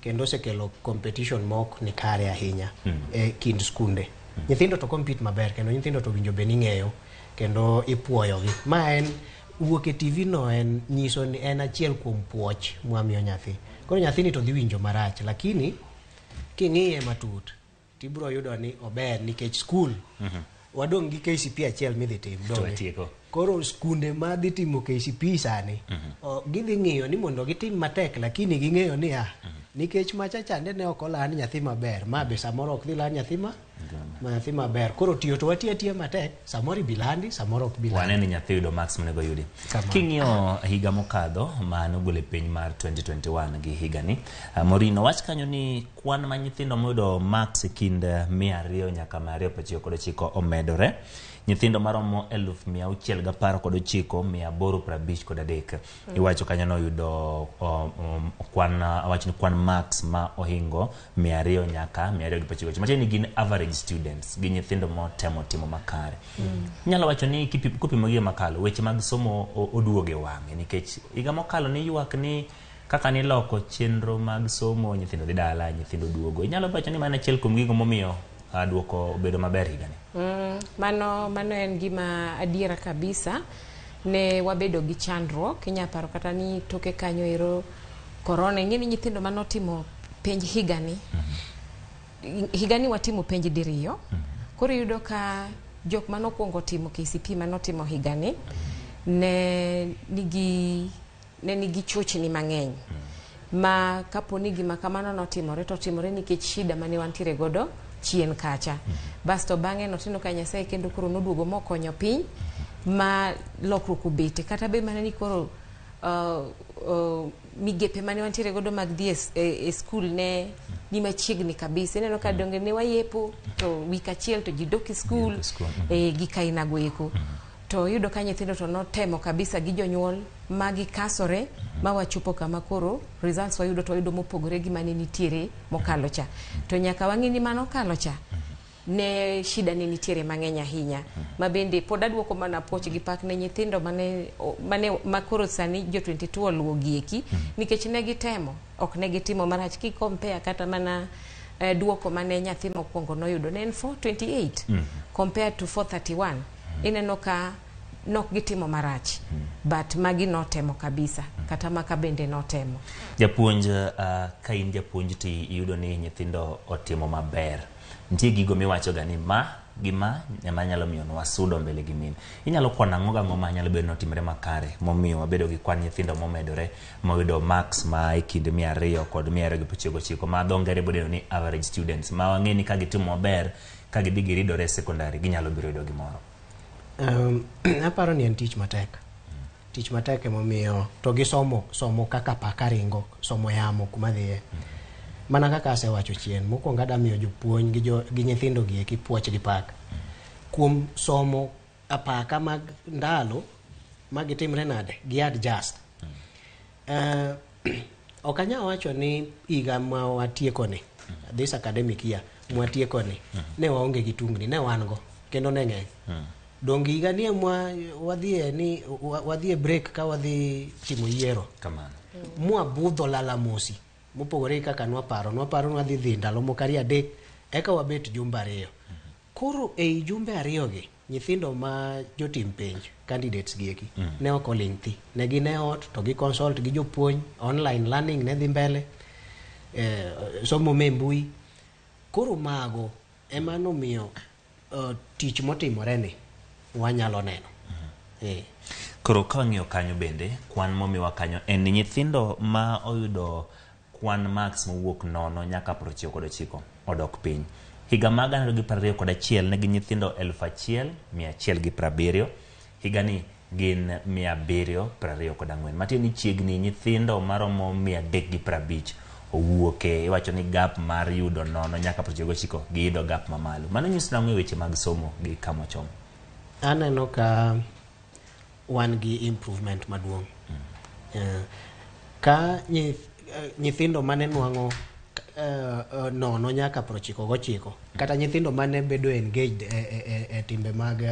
kendo osekelo competition mok ni kare ahinya e kind skunde. Nyithindo to compete maber kendo nyithindo to winjo bed ni ng'eyo kendo ipuoyogi. Ma en wuok e TV no en nyiso ni en achiel kuom puoch mwamiyo nyathi. Koro nyathini to dhi winjo marach lakini king'iye matut tibiro yudo ni ober nikech skul wadong' gi KCP achiel midhi tim donge? Koro skunde madhi timo KCP sani gidhi ng'iyo ni mondo gitim matek lakini ging'eyo ni nikech macha chande ne ok oland nyathi maber ma be samoro ok dhi land nyathi ma nyathi maber. Koro tiyo to watiyo atiya matek samoro ibilandi samoro ok bilandi. Waneno ni nyathi yudo marks monego yudi. King'iyo higa mokadho ma nogol e piny mar 2021 gi higani, Maureen wach kanyo ni kwan ma nyithindo moyudo marks e kind 200 nyaka 299 omedore. Nyithindo maromo 619,853 iwacho kanyo noyudo kwan awach ni kwan marks ma ohingo 200 nyaka 299 matiende ni gin average students gi nyithindo motemo timo makare. Inyalo wacho ni kopimo gi makalo weche mag somo oduogo e wang'e nikech higa mokalo ni ywak ni kaka niloko chenro mag somo nyithindo dhi dala nyithindo duogo. Inyalo wacho ni mano achiel kuom gigo momiyo duoko obedo maber higani. Mano en gima adiera kabisa. Ne wabedo gi chandruok, inya paro kata ni toke kanyo ero korona, ing'e ni nyithindo manotimo penj higani. Higani watimo penj diriyo. Koro iyudo ka jok manokwongo timo KCP manotimo higani ne nigi chochni mang'eny. Ma kapo ni gima kamano notimore to timore nikech shida mane wantiere godo chien kacha. Basto bang'e notino ka Nyasaye kendo koro noduogo mokonyo piny ma lokruok obete. Kata be mana ni koro migepe mane wantiere godo mag dhi e skul ne ni machiegni kabisa. Ineno ka donge ne wayepo to wik achiel to ji dok e skul gi kainago eko. To yudo ka nyithindo to notemo kabisa gi jonyuol ma gikasore ma wachopo kama koro results wayudo to wayudo mopogore gi mane nitiere mokalo cha. To nyaka wang'e ni mano kalo cha ne shida ne nitiere mang'eny ahinya. Ma bende pod aduoko mana puoch gi pak ne nyithindo mane ma koro sani jo 22 oluwo gieki nikech ne gitemo ok ne gitimo marach ki compare kata mana duoko mane nyathi mokwongo noyudo ne en 428 compared to 431. Ineno ka nok gitimo marach but magi notemo kabisa kata maka bende notemo. Japuonj, ka in japuonj to iyudo ni nyithindo otimo maber, nitie gigo miwacho ga ni ma gi ma ema nyalo miyo wasudo mbele gi mine. Inyalo kwano ang'o gang'o ma nyalo bedo ni otimore makare momiyo wabedo gi kwan nyithindo momedore moyudo marks ma e kind 200 kod 299 ma dho ngere bodendo ni average students ma wang'e ni ka gitimo maber ka gidhi giridore e secondary ginyalo biro yudo gimoro. Aparo ni en tich matek. Tich matek emomiyo to gi somo, somo kaka paka ringo, somo yamo kuma dhiye. Mana kaka asewacho chien, mokwongo adwa miyo jopuonj gi nyithindo gi eki puoch gi pak. Kuom somo apaka mag ndalo ma gitimre nade, gi adjust. Ok anyal wacho ni higa ma watieko ni, this academic year mwatieko ni, ne waonge gi tungni, ne wan go, kendo ne ng'eny. Donge higa ni emwa wadhie ni wadhie break ka wadhi timo yiero. Kamano. Mwabudho lalamosi mopogore gi kaka nwaparo. Nwaparo ni wadhi dhi ndalo moko ariyo adek eka wabet jumbe ariyo. Koro ei jumbe ariyogi, nyithindo ma jotim penj, candidates gi eki, ne ok oling' thi. Ne gin e ot to gi consult gi jopuonj, online learning ne dhi mbele, somo me mbui. Koro mago ema nomiyo tich motimore ni wanyalo neno. Koro ka wang'iyo kanyo bende, kwan momiwa kanyo en ni nyithindo ma oyudo kwan marks mowuok 0 nyaka 99 odok piny. Higa mag 2021 ne gin nyithindo 1170, higani gin 724. Matiende ni chiegni nyithindo maromo 350 owuok e iwacho ni gap mar yudo 0 nyaka 99 giyudo gap mamalo. Mano nyiso nang'o e weche mag somo gi kama ochomo? Aneno ka wan gi improvement maduong'. Ka nyithindo mane nwang'o 0 nyaka 99 kata nyithindo mane bedo engaged e timbe mag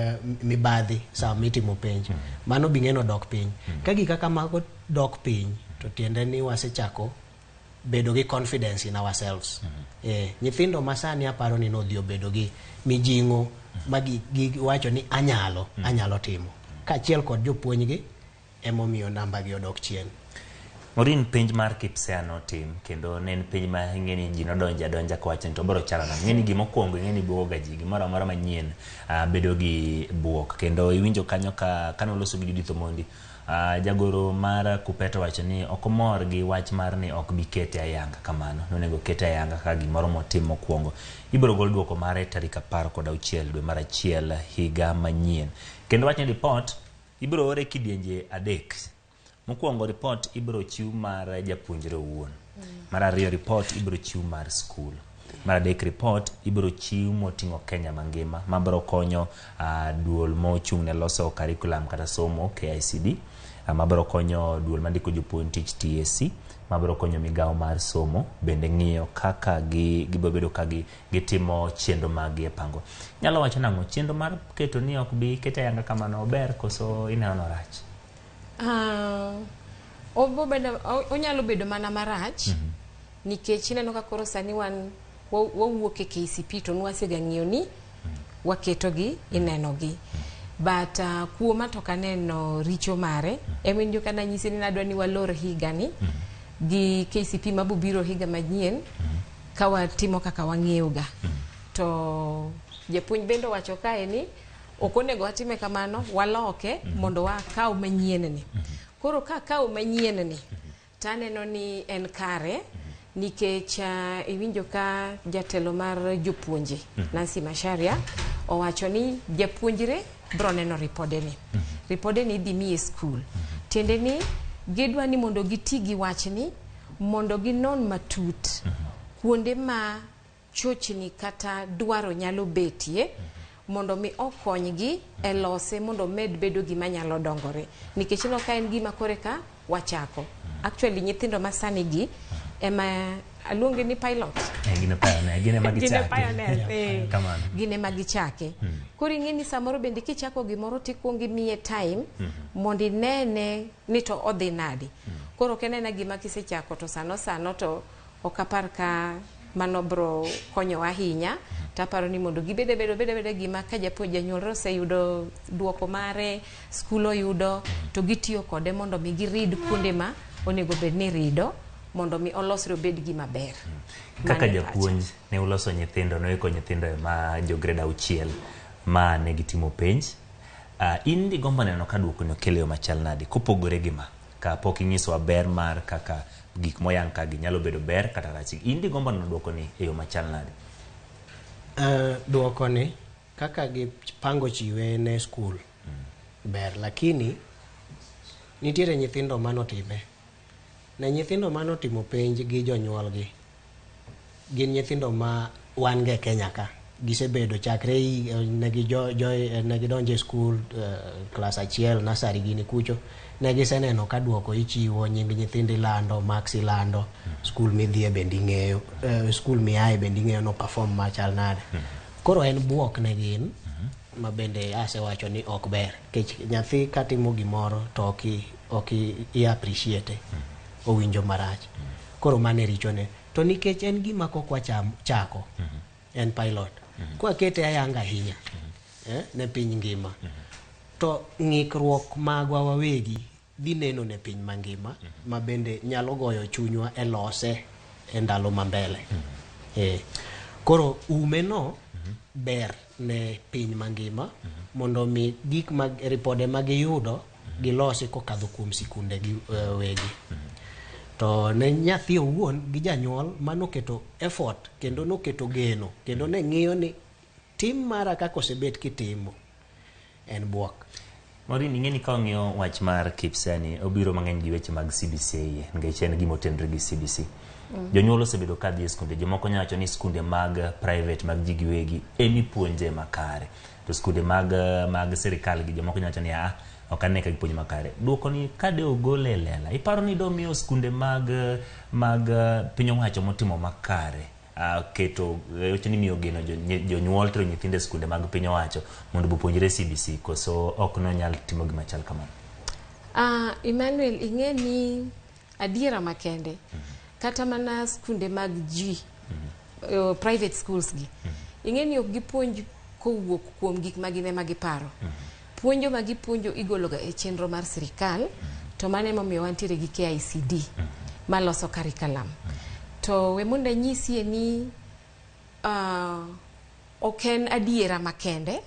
mibadhi sama mitimo penj, mano bing'eno dok piny. Ka gik kaka mago dok piny, to tiende ni wasechako bedo gi confidence in ourselves. Nyithindo masani aparo ni nodhi obedo gi mijing'o ma giwacho ni anyalo timo. Kaachiel kod jopuonjgi emomiyo namba gi odok chien. Maureen, penj mar KPSEA notim kendo ne en penj ma ing'e ni ji nodonjo adonja kowacho ni to biro chalo nang'o. Ing'e ni gimokwongo ing'e ni buogo ga ji, gimoro amora manyien bedo gi buok. Kendo iwinjo kanyo ka kanoloso gi Judith Omondi, jagoro mar Kuppet owacho ni ok omor gi wach mar ni ok bi kete ayanga kamano. Nonego kete ayanga kaka gimoro motim mokwongo. Ibiro gol duoko mare tarik 16 dwe mar 1 higa manyien. Kendo wach ni report ibiro ore kidienje 3. Mokwongo report ibiro chiw mar japuonjre owuon. Mar ariyo report ibiro chiw mar skul. Mar adek report ibiro chiw moting'o Kenya mangima mabiro konyo duol mochung' ne loso curriculum kata somo KICD, mabiro konyo duol mandiko jopuonj tich TSC, mabiro konyo migawo mar somo bende ng'iyo kaka gibiro bedo ka gitimo chenro mag gi e pango. Nyalo wacho nang'o chenro mar keto ni ok bi kete ayanga kamano ober koso ineno norach? Onyalo bedo mana marach nikech ineno ka koro sani wan wawuok e KCP to nwasega ng'iyo ni waketogi inenogi. But kuoma to ok aneno richo mare. Ema ka nanyisi ni nadwa ni walor higani gi KCP mabobiro higa manyien ka watimo kaka wang'eyo ga. To japuonj bende owacho kae ni ok onego watime kamano, waloke mondo wakaw manyien ni. Koro ka akaw manyien ni, taneno ni en kare nikech iwinjo ka jatelo mar jopuonje Nancy Macharia owacho ni japuonjre bro neno ripode ni. Ripode ni idhi miye skul. Tiende ni gidwa ni mondo giti gi wachni mondo ginon matut kuonde ma chochni kata dwaro nyalo betie mondo mi okonygi e lose mondo omed bedo gima nyalo dongore. Nikech ineno ka en gima kore ka wachako. Actually nyithindo masani gi ema aluonge ni pilot. Gin e pioneer, gin ema Gin e gichake. pioneers, eh. Kamano. Gin ema gichake. Koro ing'e ni samoro bende kichako gimoro tikuongo imiye time mondo inene ni to odhi nade. Koro ok en aena gima kisechako to sano sano to ok apar ka mano bro konyowa ahinya. Taparo ni mondo gibed abeda obed abeda gima ka japuonj janyuol oseyudo duoko mare, skul oyudo, to gitiyo kode mondo mi girid kuonde ma onego bed ni rido mondo mi olosre obed gima ber. Kaka Mano e pacha. japuonj ne uloso nyithindo, noiko nyithindo ma jo grade 6 ma ne gitimo penj. In digombo neno ka duoko ni okel e yo machal nade kopogore gi ma ka pok inyisowa ber mar kaka gik moyang ka gi nyalo bedo ber kata rach. In digombo neno duoko ni e yo machal nade? Duoko ni kaka gipango chiwe ne skul ber, lakini nitiere nyithindo manotime. Ne nyithindo manotimo penj gi jonyuolgi gin nyithindo ma wan go e Kenya ka. Gisebedo chakre ne gidonjo e skul klas 1 nursery gini kucho ne giseneno ka duoko ichiwo, nying nyithindo ilando, marks ilando, skul midhiye bende ing'eyo, skul miaye bende ing'eyo no perform machal nade. Koro en buok ne gin. Ma bende asewacho ni ok ber nikech nyathi katimo gimoro to ok i appreciate, owinjo marach. Koro mano e richone. To nikech en gima kok wacham chako, en pilot, kwakete ayanga ahinya ne piny ngima, to ng'ikruok magwa wawegi dhi neno ne piny mangima, ma bende nyalo goyo chunywa e lose e ndalo ma mbele. Koro ume no ber ne piny mangima mondo mi gik mag ripode ma giyudo gilosi kokadho kuom sikunde gi wegi. To ne nyathi owuon gi janyuol manoketo effort kendo noketo geno kendo ne ng'iyo ni tim mara kaka osebet kitimo en buok. Maureen, ing'e ni ka wang'iyo wach mar KPSEA ni obiro mang'eny gi weche mag CBC e iye, nikech en gima otenore gi CBC. Jonyuol osebedo ka dhi e skunde, jomoko nyalo wacho ni skunde mag private mag ji giwegi emipuonje makare. To skunde mag sirikal gi jomoko nyalo wacho ni ah, ok ane ka gipuonjo makare. Duoko ni ka de ogole e lela, iparo ni domiyo skunde mag piny owacho motimo makare keto weche ni miyo geno jonyuol tero nyithindo e skunde mag piny owacho mondo opuonjre CBC, koso ok nonyal timo gima chal kamano? Emmanuel, ing'e ni adiera makende kata mana skunde mag ji, private schools gi, ing'e ni ok gipuonj kowuok kuom gik ma gin ema giparo. Puonjo ma gipuonjo igologa e chenro mar sirikal, to mano emomiyo wantiere gi KICD maloso curriculum. To we mondo anyisie ni ok en adiera makende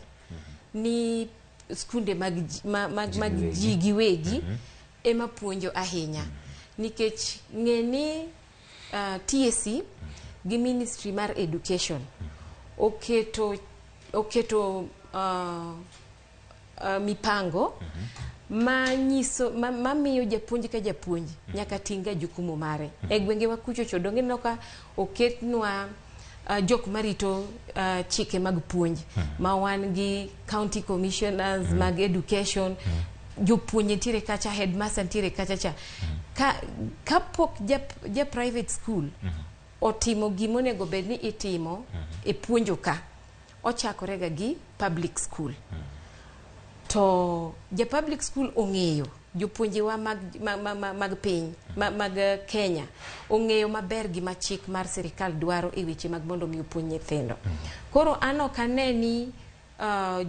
ni skunde mag mag ji giwegi ema puonjo ahinya, nikech ng'e ni TSC gi Ministry mar Education oketo mipango ma nyiso mamiyo japuonj ka japuonj nyaka ting' ga jukumu mare e gwengewa kuchocho. Donge ineno ka oketnwa jok marito chike mag puonj, ma wan gi county commissioners mag education, jopuonj nitiere kacha, headmaster nitiere kacha cha. Ka kapok ja private school otimo gima onego bed ni itimo e puonjo ka, ochakore ga gi public school. To ja public school ong'eyo jopuonjewa mag piny mag Kenya ong'eyo maber gima chik mar sirikal dwaro e weche mag mondo mi opuonj nyithindo. Koro an ok ane ni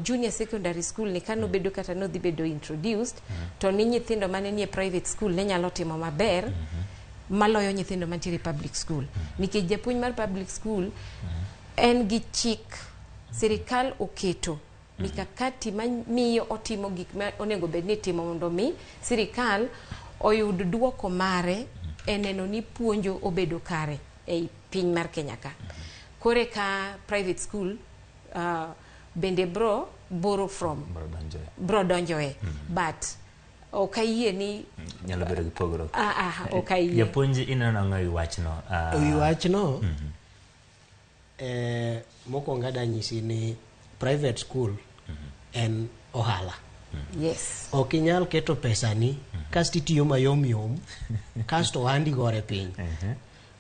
junior secondary school ni kanobedo kata nodhi bedo introduced to ni nyithindo mane nie private school ne nyalo timo maber maloyo nyithindo mantiere e public school, nikech japuonj mar public school en gi chik sirikal oketo mikakati mamiyo otimo gik ma onego bed ni itimo mondo mi sirikal oyud duoko mare e neno ni puonjo obedo kare ei piny mar Kenya ka. Kore ka private school bende bro borrow from Bro donjoe. Bro donjoe, but ok ayie ni Nyalo bedo gi pogruok. Ah, ok ayie. Japuonj, ineno nang'o e wachno? Wi wachno, mokwongo adanyisi ni private school en ohala. Ok inyal keto pesani kasto itiyo mayom yom kasto ohandi gore piny.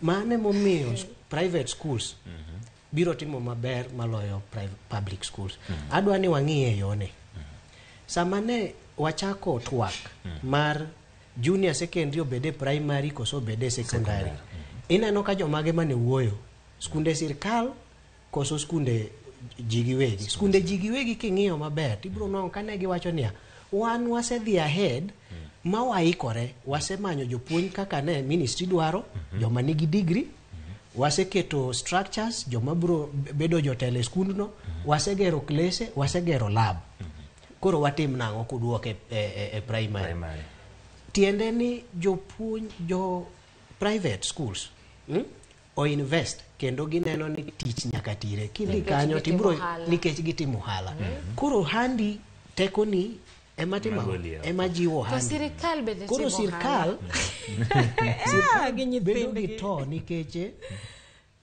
Mano emomiyo private schools biro timo maber maloyo public schools. Adwa ni wang'iye e yone. Sama ne wachako twak mar junior secondary obed e primary koso obed e secondary, ineno ka jomage mane wuoyo? Skunde sirkal koso skunde ji giwegi? Skunde ji giwegi king'iyo maber tibiro nwang'o kane giwacho niya, wan wasedhi ahead ma waikore, wasemanyo jopuonj kaka ne ministry dwaro, joma nigi degree, waseketo structures, joma biro bedo jotelo e skundno, wasegero klese, wasegero lab. Koro watim nang'o kuduoke e primary? Primary. Tiende ni jopuonj jo private schools o invest kendo gineno ni tich nyaka tire kidhi Nikech kanyo gitimo tibiro ohala. Nikech gitimo ohala. Koro ohandi tekoni ema timo ang'o? Ema goli oko. Ema jiwo To ohandi. sirikal bende Koro timo sirkal ohala. sirkal Gi bedo gi nyithindgi. to nikech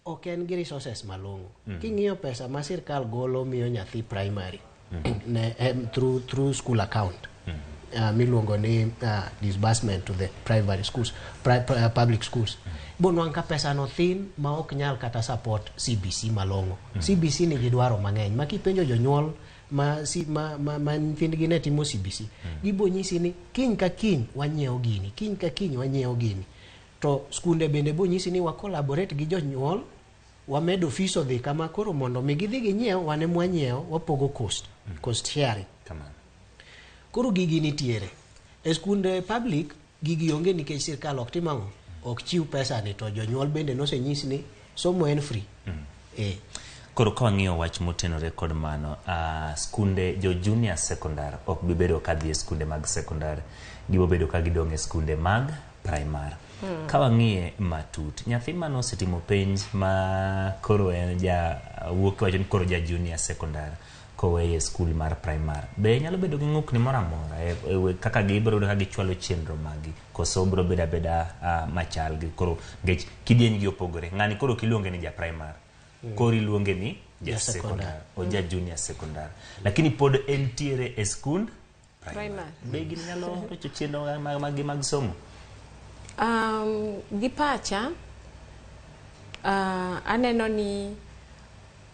ok en gi resources malong'o. King'iyo pesa ma sirkal golo miyo nyathi primary ne, through school account miluongo ni disbursement to the primary schools, public schools, bonwang' ka pesa no thin ma ok nyal kata support CBC malong'o. CBC nigi dwaro mang'eny ma kipenjo jonyuol. ma, si, ma, ma, ma nyithindgi ne timo CBC gibo nyisi ni kiny ka kiny wanyiewo gini, kiny ka kiny wanyiewo gini. To skunde bende bo nyisi ni wa collaborate gi jonyuol, wamedo fees odhi kama koro mondo mi gidhi ginyiew, wan ema wanyiewo, wapogo cost, cost sharing. Kamano. Koro gigi nitiere e skunde public, gigi onge nikech sirkal ok tim ang'o, ok chiw pesa ni, to jonyuol bende nosenyis ni somo en free. Koro ka wang'iyo wach motenore kod mano, skunde jo junior secondary ok bi bedo ka dhi e skunde mag secondary, gibo bedo ka gidong' e skunde mag primary. Ka wang'iye matut, nyathi mane osetimo penj ma koro en ja wuok wacho ni koro ja junior secondary koweye e skul mar primary, be nyalo bedo gi ng'ukni moro amora kaka gibiro yudo ka gichwalo chenro magi, koso biro bedo abeda machal gi koro nikech kidieny gi opogore. Ng'ani koro kiluonge ni ja primary, koro iluonge ni ja Ja secondary secondary. o ja junior secondary, lakini pod entiere e skund Primary. Be gini nyalo rocho chenro magi mag somo? Gi pacha aneno ni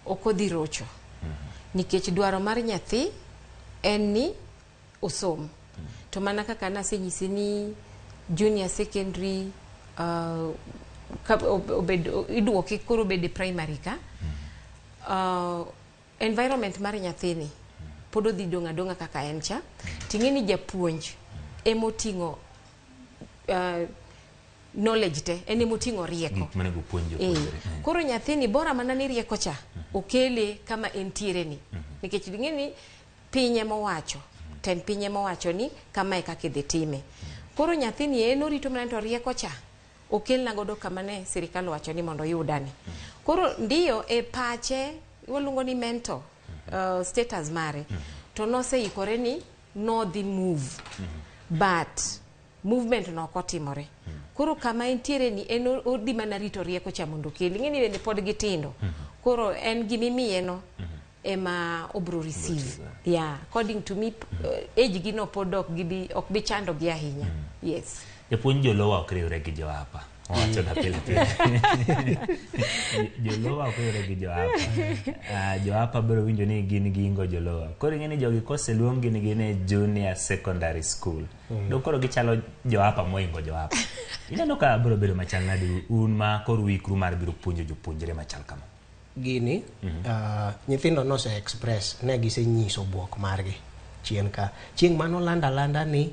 ok odhi rocho nikech dwaro mar nyathi en ni osom. To mana kaka nasenyisi ni junior secondary ka obed iduoke koro obed e primary ka environment mar nyathini pod odhi dong' adong'a kaka en cha. Ting'e ni japuonj emoting'o knowledge te, en emoting'o rieko. Gik monego puonj jopuonjre. Koro nyathini bora mana ni rieko cha okele kama entiere ni. Nikech ing'e ni piny ema owacho, tend piny ema owacho ni kamae kaka idhi time. Koro nyathini en orito mana ni to rieko cha okelna godo kama ne sirikal owacho ni mondo oyudani. Koro ndiyo e pache waluongo ni mental status mare to noseikore ni nodhi move, but movement no ok otimore. Koro kama entiere ni en odhi mana rito rieko cha mondo okel. Ing'e ni bende pod gitindo. Koro en gimimiye no ema obro receive. Yeah, according to me, age gi no pod ok gibi ok bi chando gi ahinya. Yes. Japuonj, jolowa ok riwre gi joapa, wawacho ga pile pile, jolowa ok riwre gi joapa. Joapa biro winjo ni gin giingo jolowa. Koro ing'e ni jogi koseluong gi ni gin e junior secondary school, do koro gichalo joapa moingo joapa. Ineno ka biro bedo machal nade un ma koro uikru mar biro puonjo jopuonjre machal kama? Gini nyithindo nose express, ne gisenyiso buok margi chien ka chieng' mano landa ni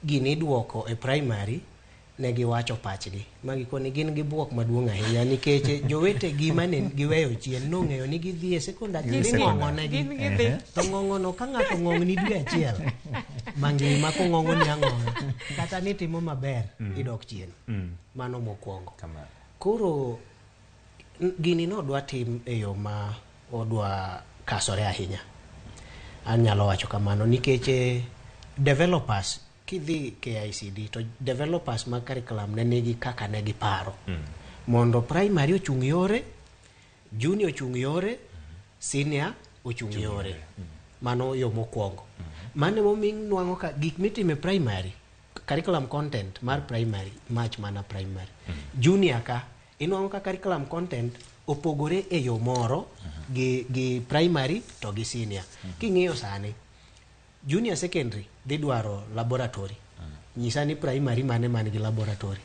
gini iduoko e primary. Ne giwacho pachgi ma gikoni gin gi buok maduong' ahinya nikech jowetegi mane giweyo chien nong'eyo ni gidhi e secondary. Gidhi gidhi secondary. ng'ong'onegi. Gin gidhi. To ng'ong'ono ka ng'ato ng'ong'ni dwe achiel mangima kong'ong'oni ang'ong'a kata nitimo maber, idok chien. Mano mokwongo. Kamano. Koro gini nodwa tim e yo ma odwa kasore ahinya, anyalo wacho kamano, nikech developers kidhi KICD to developers mag curriculum ne nigi kaka ne giparo mondo primary ochung' yore, junior ochung' yore, senior ochung' yore. Mano yo mokwongo. Mano emomiyo nwang'o ka gik mitimo e primary, curriculum content mar primary match mana primary. Junior ka inwang'o ka curriculum content opogore e yo moro gi primary to gi senior. King'iyo sani junior secondary dhi dwaro laboratory. Nyisa ni primary mane man gi laboratory?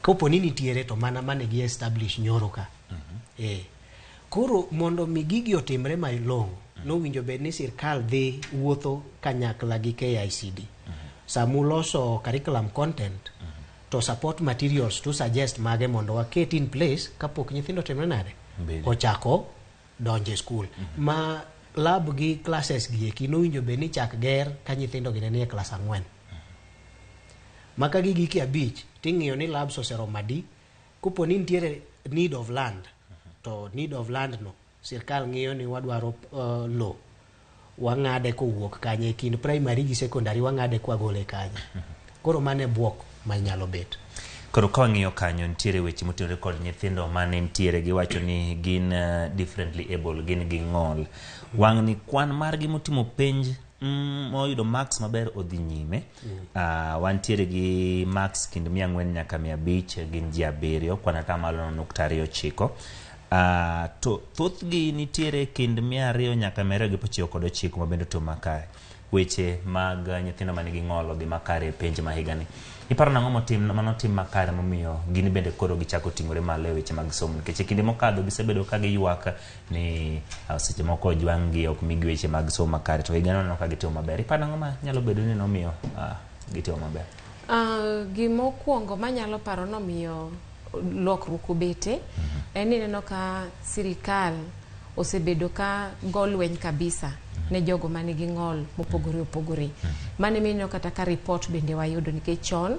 Kopo ni nitiere to mana mane gi establish nyoro ka. Koro mondo mi gigi otimre malong'o, nowinjo bed ni sirkal dhi wuotho kanyakla gi KICD samuloso curriculum content to support materials to suggest mage mondo waket in place kapok nyithindo otimre nade. Mbele. Ochako donjo e skul ma lab gi classes gi eki nowinjo bed ni chak ger ka nyithindo gi ne nie klas 4 ma ka gigike 5 ting'iyo ni labs oseromo adi. Kopo ni nitiere need of land, to need of land no sirkal ng'iyo ni wadwaro lo wang'ade kowuok kanye e kind primary gi secondary, wang'ade kwagole kanye. Koro mano e buok manyalo bet. Koro ka wang'iyo kanyo, nitiere weche motenore kod nyithindo mane nitiere giwacho ni gin differently able, gin gi ng'ol. Wang'ni kwan margi motimo penj moyudo marks maber odhi nyime. Wantiere gi marks kind 400 nyaka 500 gin ji 7, kwan atamalo 0.29. To thothgi nitiere kind 200 nyaka 299 ma bende otimo makare. Weche mag nyithindo manigi ng'ol odhi makare e penj ma higani. Iparo nang'o motim manotim makare momiyo gin bende koro gichako ting'ore malo e weche mag somo nikech e kinde mokadho gisebedo ka giywak ni seche moko ojwang' gi ok migi weche mag somo makare to higani waneno ka gitimo maber. Iparo nang'o ma nyalo bedo ni nomiyo gitimo maber? Gimokwongo manyalo paro nomiyo lokruok obete en ni ineno ka sirikal osebedo ka go lweny kabisa ne jogo manigi ng'ol mopogore opogore. Mano ema ineno kata ka report bende wayudo nikech chon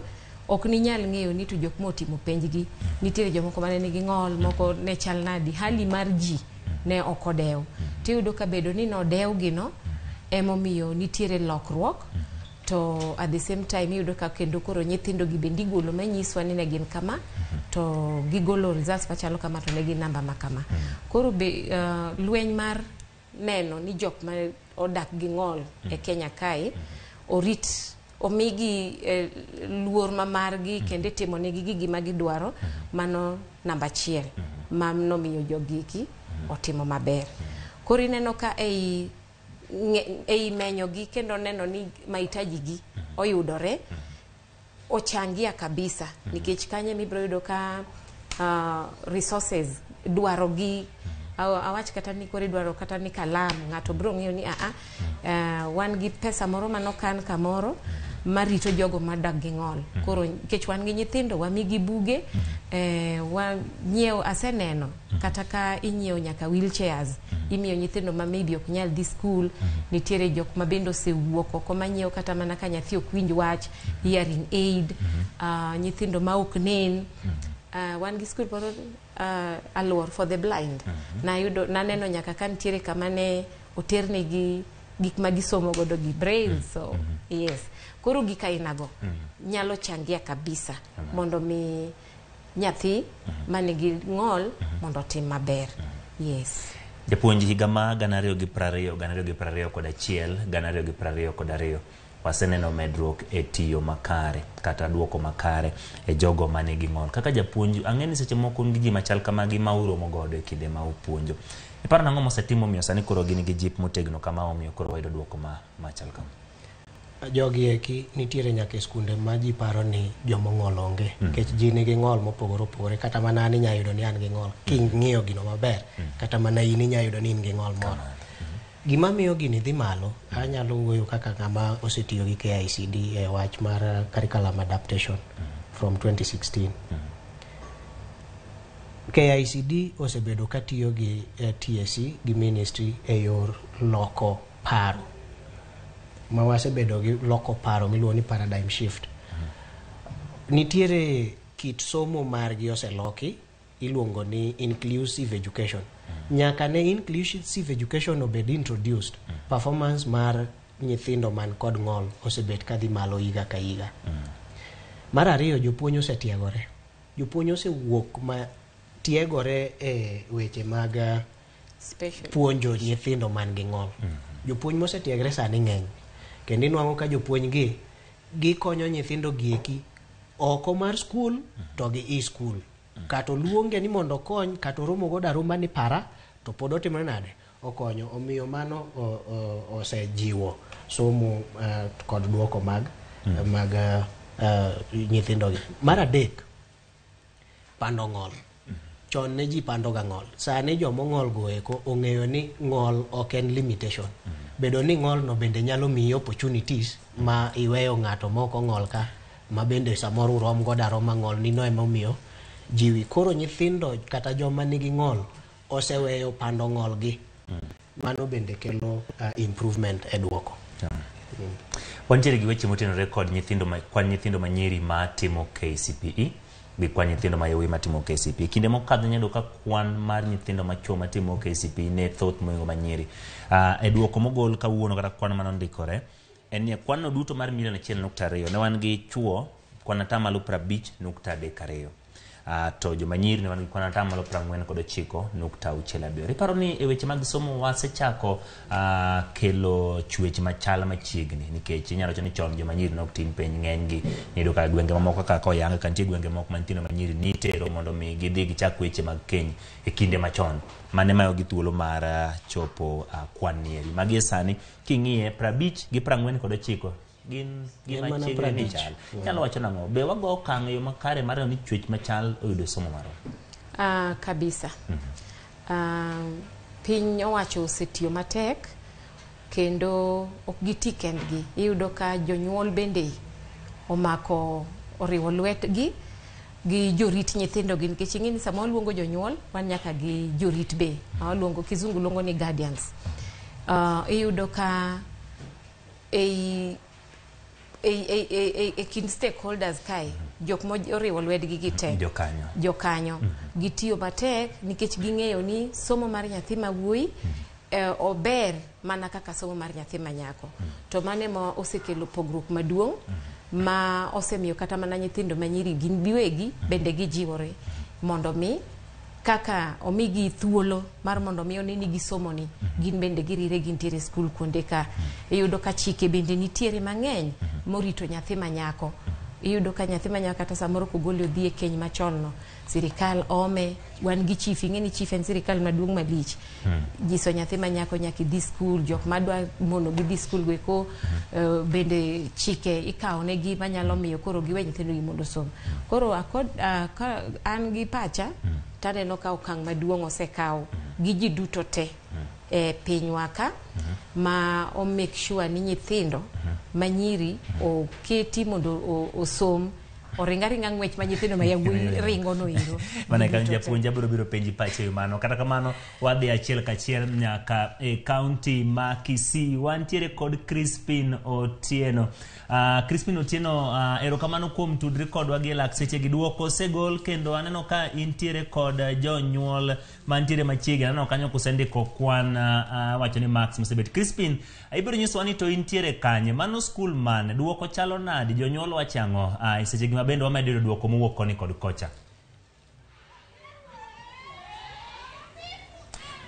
ok ninyal ng'eyo ni to jok motimo penj gi nitiere jomoko mane nigi ng'ol moko ne chal nadi hali mar ji ne ok odew tiyudo ka bedo ni nodew gi no emomiyo nitiere lokruok to at the same time iyudo ka kendo koro nyithindo gi bende igolo manyiswa ni ne gin kama to gigolo results machalo kama to ne gin namba ma kama koro be lweny mar neno ni jok ma odak gi ng'ol e Kenya kae orit omigi luor ma margi kendo itimonegi gi gima gidwaro mano namba achiel ma nomiyo jogiki otimo maber koro ineno ka ei ei menyo gi kendo neno ni mahitaji gi oyudore ochangia kabisa nikech kanyo ema yudo ka resources dwaro gi awach kata ni koro idwaro kata ni kalam ng'ato biro ng'eyo ni aa wan gi pesa moro manokan kamoro marito jogo madak gi ng'ol koro nikech wan gi nyithindo wamigi buge wanyiew aseneno kata ka inyiewo nyaka wheelchairs imiyo nyithindo ma maybe ok nyal dhi school nitiere jok ma bende osewuok oko manyiewo kata mana ka nyathi ok winj wach hearing aid nyithindo ma ok nen wan gi school moro Aluor for the blind nayudo naneno nyaka ka nitiere kama ne oternegi gik ma gisomo godo gi braille so yes koro gik ainago nyalo changia kabisa mondo mi nyathi manigi ng'ol mondo otim maber yes Japuonj higa ma 2020, 2021, 2022 waseneno medruok e tiyo makare kata duoko makare e jogo manigi ng'ol. Kaka japuonj, ang'e ni seche moko un gi ji machal kamagi ma uromo godo e kinde ma upuonjo. Iparo nang'o mosetim momiyo sani koro gin gi jip motegno kama omiyo koro wayudo duoko machal kama? Jogi eki nitiere nyaka e skunde ma ji paro ni jomong'ol onge nikech ji nigi ng'ol mopogore opogore kata mana an inya yudo ni an gi ng'ol king'iyo gino maber kata mana in inya yudo ni in gi ng'ol moro gima miyo gini dhi malo anyalo wuoyo kaka ng'ama osetiyo gi KICD e wach mar curriculum adaptation from 2016 KICD osebedo katiyo gi TSC gi ministry e yor loko paro ma wasebedo gi loko paro miluongo ni paradigm shift nitiere kit somo margi oseloki iluongo ni inclusive education nyaka ne inclusive education obed introduced performance mar nyithindo man kod ng'ol osebet kadhi malo higa ka higa mar ariyo jopuonj osetiegore jopuonj osewuok ma tiegore e weche mag Special. Puonjo nyithindo man gi ng'ol jopuonj mosetiegre sani ng'eny kendo inwang'o ka jopuonj gi gikonyo nyithindo gieki oko mar skul to gi i skul kata oluonge ni mondo okony kata oromo godo aroma ni para to pod otimore nade okonyo omiyo mano osejiwo somo kod duoko mag mag nyithindo gi mar adek pando ng'ol chon ne ji pando ga ng'ol sani jomong'ol go eko ong'eyo ni ng'ol ok en limitation bedo ni ng'ol no bende nyalo miyi opportunities ma iweyo ng'ato mok ong'ol ka ma bende samoro urom godo aroma ng'ol nino emomiyo jiwi koro nyithindo kata joma nigi ng'ol oseweyo pando ng'ol gi mano bende kelo improvement e duoko Wantiere gi weche motenore kod nyithindo ma, kwan nyithindo manyiri ma timo KCPE gi kwan nyithindo ma yawuoyi matimo KCPE. Kinde mokadho inyalo ka kwan mar nyithindo machuo matimo KCPE ne thoth mohingo manyiri. E duoko mogol kawuono kata kwan manondikore en ni kwan no duto mar milion 1.2 ne wan gi chuo kwan 50.32%. To joma nyiri ne wan gi kwan atamalo 49.67. Iparo ni e weche mag somo wasechako kelo chwech machal machiegni, nikech inyalo wacho ni chon joma nyiri ne ok tim penj ng'enygi. Niyudo ka gwenge mamoko kaka Koyanga ka nitie gwenge moko ma nyithindo manyiri nitero mondo mi gidhi gichak weche mag keny e kinde machon. Mane mayogi thuolo mar chopo kwan nieri. Magi sani king'iye 50 gi 49 gin gima chiegni ni chal. Nyalo wacho nang'o? Be wago okang' e yo makare mar neno ni chwech machal oyudo somo marom? Kabisa. Piny owacho osetiyo matek kendo ok giti kendgi. Iyudo ka jonyuol bende omako oriwo lwetgi gi jorit nyithindo gi, nikech ing'e ni sama waluongo jonyuol wan nyaka gi jorit be ma waluongo kizungu luongo ni guardians. Iyudo ka ei e kind stakeholders kae jok moriwo lwetgi gi te jokanyo gitiyo matek nikech ging'eyo ni somo mar nyathi ma wuoyi ober mana kaka somo mar nyathi ma nyako. To mano ema osekelo pogruok maduong' ma osemiyo kata mana nyithindo manyiri gin giwegi bende gijiwore mondo mi kaka omigi thuolo mar mondo mi one ni gisomo ni gin bende girire gintiere skul kuonde ka. Iyudo ka chike bende nitiere mang'eny morito nyathi ma nyako. Iyudo ka nyathi ma nyako kata samoro kogole odhi e keny machon no, sirikal ome, wan gi chief, ing'e ni chief en sirikal maduong' malich. Nyiso nyathi ma nyako nyaka idhi skul, jok madwa mondo gidhi skul go eko bende chike ikawo negi manyalo miyo koro giwe nyithindo gi mondo osom. Koro an gi pacha taneno ka okang' maduong' osekaw gi ji duto te e pinywa ka ma o make sure ni nyithindo manyiri oketi mondo osom, oringa ringa ng'wech ma nyithindo ma yawuoyi ringo no ero. Mana ka japuonj abiro biro penji pache e mano. Kata kamano wadhi achiel kachiel nyaka e kaunti ma Kisii. Wantiere kod Crispin Otieno. Crispin Otieno, erokamano kuom tudri kodwa gi lak seche gi. Duoko osegol kendo aneno ka intiere kod jonyuol mantiere machiegni. Aneno kanyo kusendiko kwan wacho ni marks mosebet. Crispin, ibiro nyisowa ni to intiere kanye? Mano skul mane? Duoko chalo nade? Jonyuol wacho ang'o? E seche gi mabende wamedo yudo duoko mowuok koni kod kocha.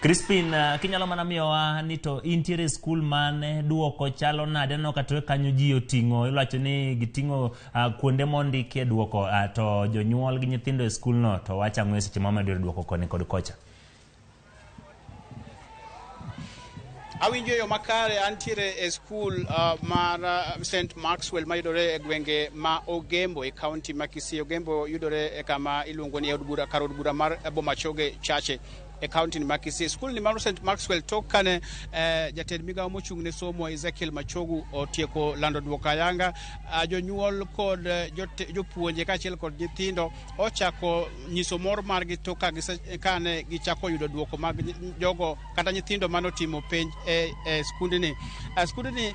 Crispin, kinyalo mana miyowa ni to intiere skul mane, duoko chalo nade? Aneno ka to kanyo ji oting'o, iwacho ni giting'o kuonde mondikie duoko, to jonyuol gi nyithindo e skul no to wacho ang'o e seche ma wamedo yudo duoko koni kod kocha? Awinjo yo makare, antiere e skul mar St. Maxwell mayudore e gwenge ma Ogembo e kaunti ma Kisii. Ogembo yudore e kama iluongo ni kar od bura mar Bomachoge Chache e kaunti ma Kisii. Skul ni mar St. Maxwell tok kane jatend migawo mochung' ne somo Ezekiel Machogu otieko lando duoko ayanga, jonyuol kod jopuonje kaachiel kod nyithindo ochako nyiso mor margi tok kane gichako yudo duoko mag jogo kata nyithindo manotimo penj e skundni. Skundni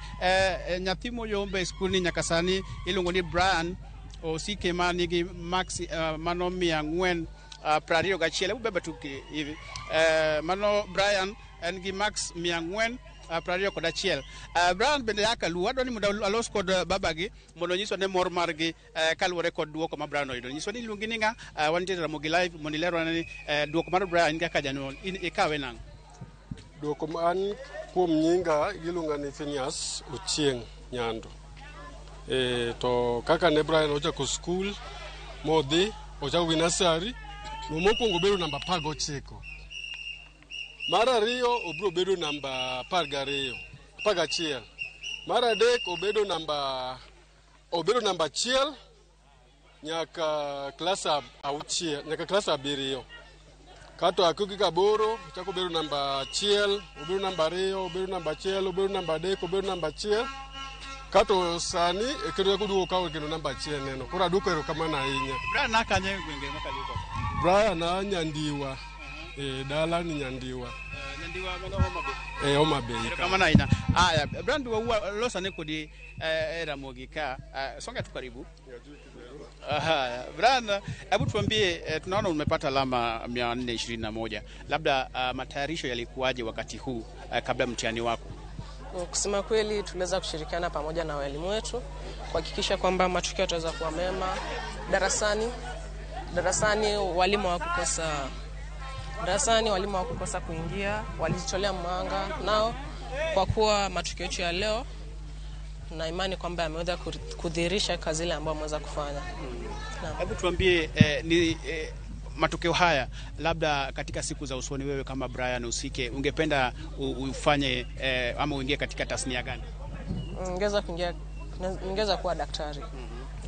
nyathi moyombe e skundni nyaka sani iluongo ni Brian Osike ma nigi max mano 421. Hebu beba tu hivi. Mano Brian en gi max 421. Brian bende yaka luwa adwa ni mondo alos kod babagi mondo nyiswa ne mor margi kaluwore kod duoko ma Brian oyudo. Nyiswa ni iluongi ni ng'a, wantiere Ramogi Live mondo ilerwa ni duoko mar Brian kaka janyuol in ikawe nang'o? Duoko ma an kuom nyinga iluonga ni Phineas Ochieng' Nyando. To kaka ne Brian ochako skul modhi ochako gi nasari, no mokwongo obedo namba 19. Mar ariyo obiro bedo namba 12, 11. Mar adek obedo namba 1 nyaka klas 6, nyaka klas 7. Kato akuki 8, ochako bedo namba 1, obedo namba 2, obedo namba 1, obedo namba 3, obedo namba 1. Kato sani kendo kuduogo kawo kendo namba 1 neno. Koro aduoko erokamano ahinya. Brian na kanye gwenge makaluo? Brian na Nyandiwa. Dala ni Nyandiwa. Nyandiwa mano Homa Bay. Homa Bay. Erokamano ahinya. Aya, Brian wa losa ne kodi Ramogi ka. Songa tu karibu. Aha, Brian, hebu tuambie, tunaona umepata alama 421. Labda matayarisho yalikuwaje wakati huu kabla mtihani wako? Kusema kweli tuliweza kushirikiana pamoja na walimu wetu kuhakikisha kwamba matokeo yataweza kuwa mema darasani. Darasani walimu hawakukosa kuingia, walijitolea mwanga nao. Kwa kuwa matokeo yetu ya leo na imani kwamba yameweza kudhihirisha kazi ile ambayo ameweza kufanya. Hebu tuambie matokeo haya labda katika siku za usoni, wewe kama Brian Usike ungependa ufanye ama uingie katika tasnia gani? Ningeweza kuwa daktari.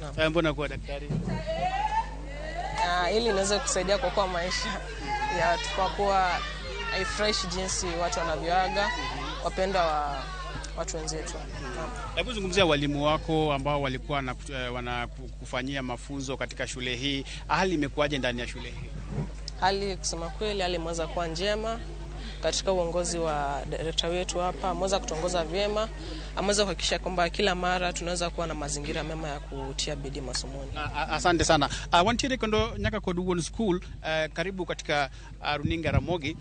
Naam. Mbona kuwa daktari? Ili niweze kusaidia kuokoa maisha ya watu, kwa kuwa haifresh jinsi watu wanavyoaga wapendwa wa watu wenzetu. Hebu zungumzia walimu wako ambao walikuwa wanakufanyia mafunzo katika shule hii. Hali imekuwaje ndani ya shule hii? Hali kusema kweli, hali imeweza kuwa njema. Katika uongozi wa director wetu hapa ameweza kutongoza vyema, ameweza kuhakikisha kwamba kila mara tunaweza kuwa na mazingira mema ya kutia bidii masomoni. Asante sana. Wantiere kendo nyaka kod wuon school, karibu katika runinga Ramogi.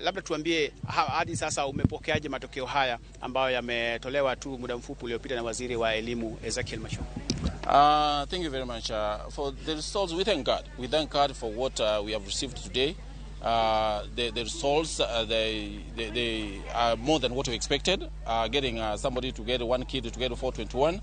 Labda tuambie hadi sasa umepokeaje matokeo haya ambayo yametolewa tu muda mfupi uliopita na Waziri wa Elimu Ezekiel Machogu? Thank you very much. For the results, we thank God. We thank God for what we have received today. The results, they are more than what we expected. Getting somebody to get one kid to get 421.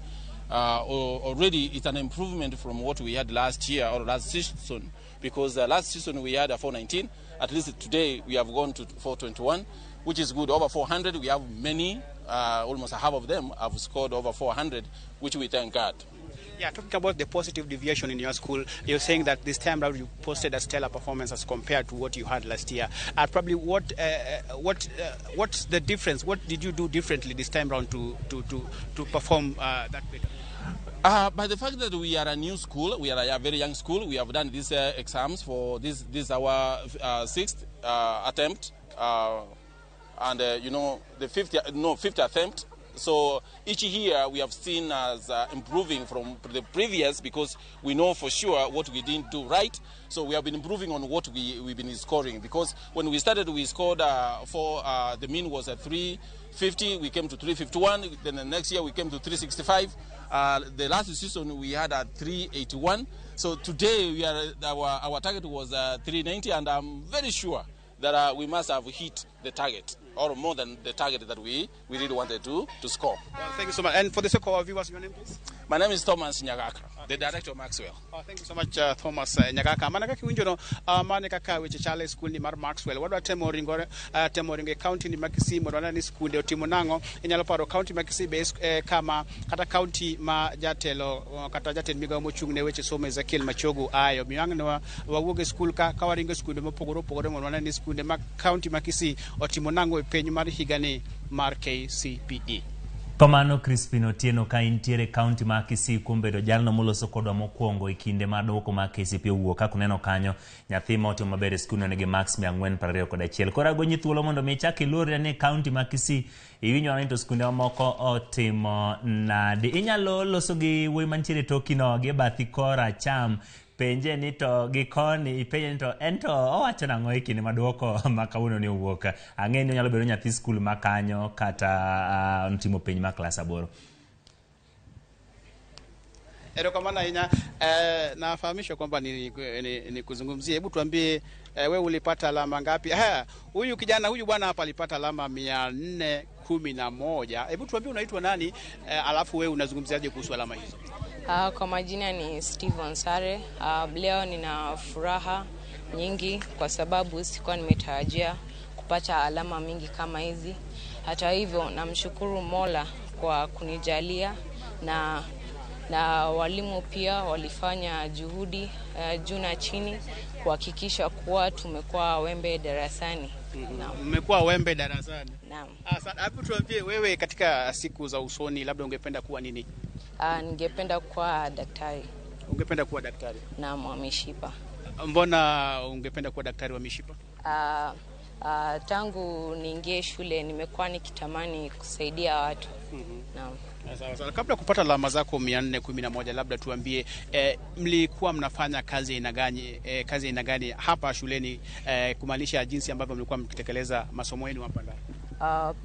Already it's an improvement from what we had last year or last season, because last season we had a 419. At least today we have gone to 421, which is good. Over 400, we have many, almost half of them have scored over 400, which we thank God. Yeah, talking about the positive deviation in your school, you're saying that this time round you posted a stellar performance as compared to what you had last year. Probably what's the difference? What did you do differently this time round to perform that better? By the fact that we are a new school, we are a very young school. We have done these exams for this is our sixth attempt, and you know, the fifth attempt. So each year we have seen as improving from the previous, because we know for sure what we didn't do right. So we have been improving on what we've been scoring, because when we started we scored the mean was at 350, we came to 351, then the next year we came to 365. The last season we had at 381. So today we are our target was 390, and I'm very sure that we must have hit the target, or more than the target that we really wanted to score. Well, thank you so much. And for the sake of our viewers, your name, please? My name is Thomas Nyagaka, the director of Maxwell. Thank you so much, Thomas Nyagaka. Mana kaka iwinjo no, mane kaka weche chale skul ni mar Maxwell. Wadwa temo ringo e county ni ma Kisii mondo wane ni skunde otimo nang'o. Inyalo paro county ma Kisii be kama kata county ma jatelo kata jatend migawo mochung' ne weche somo Ezekiel Machogu ayo. Omiyo ang' ne wawuog e skul ka waringo e skunde mopogore opogore mondo wane ni skunde ma county ma Kisii otimo nang'o e penj mar higani mar KCPE. Kamano Crispin Otieno ka intiere county ma Kisii kuom bedo jalno moloso kodwa mokwongo e kinde ma dwoko mar KCPE owuok. Kaka uneno kanyo, nyathi ma otimo maber e skul no nigi marks 421. Koro agonyi thuolo mondo mi ichak iluorri ane county ma Kisii, iwinjo ni to skunde mamoko otimo nade. Inyalo loso gi wuoyi mantiere toki no gi e bathi kor acham, penje ni to gi koni, ipenje ni to en to owacho nang'o e kinde ma dwoko ma kawuono ni owuok. Ang'e ni onyalo bedo nyathi skul ma kanyo kata notimo penj ma klas 8. Erokamano ahinya. Nafahamishwa kwamba ni kuzungumzie. Hebu tuambie wewe ulipata alama ngapi? Huyu kijana huyu bwana hapa alipata alama 411. Hebu tuambie unaitwa nani, alafu wewe unazungumziaje kuhusu alama hizo? Kwa majina ni Steven Sare. Leo nina furaha nyingi kwa sababu sikuwa nimetarajia kupata alama mingi kama hizi. Hata hivyo namshukuru Mola kwa kunijalia, na walimu pia walifanya juhudi juu na chini kuhakikisha kuwa tumekuwa wembe darasani. Mmekuwa wembe darasani. Naam. Hapo tuambie wewe katika siku za usoni labda ungependa kuwa nini? Ningependa kuwa daktari. Ungependa kuwa daktari? Naam, wa mishipa. Mbona ungependa kuwa daktari wa mishipa? Tangu niingie shule nimekuwa nikitamani kusaidia watu. Naam. Sawa sawa. Kabla kupata alama zako 411, labda tuambie mlikuwa mnafanya kazi aina gani, kazi aina gani hapa shuleni, kumaanisha jinsi ambavyo mlikuwa mkitekeleza masomo yenu hapa ndani?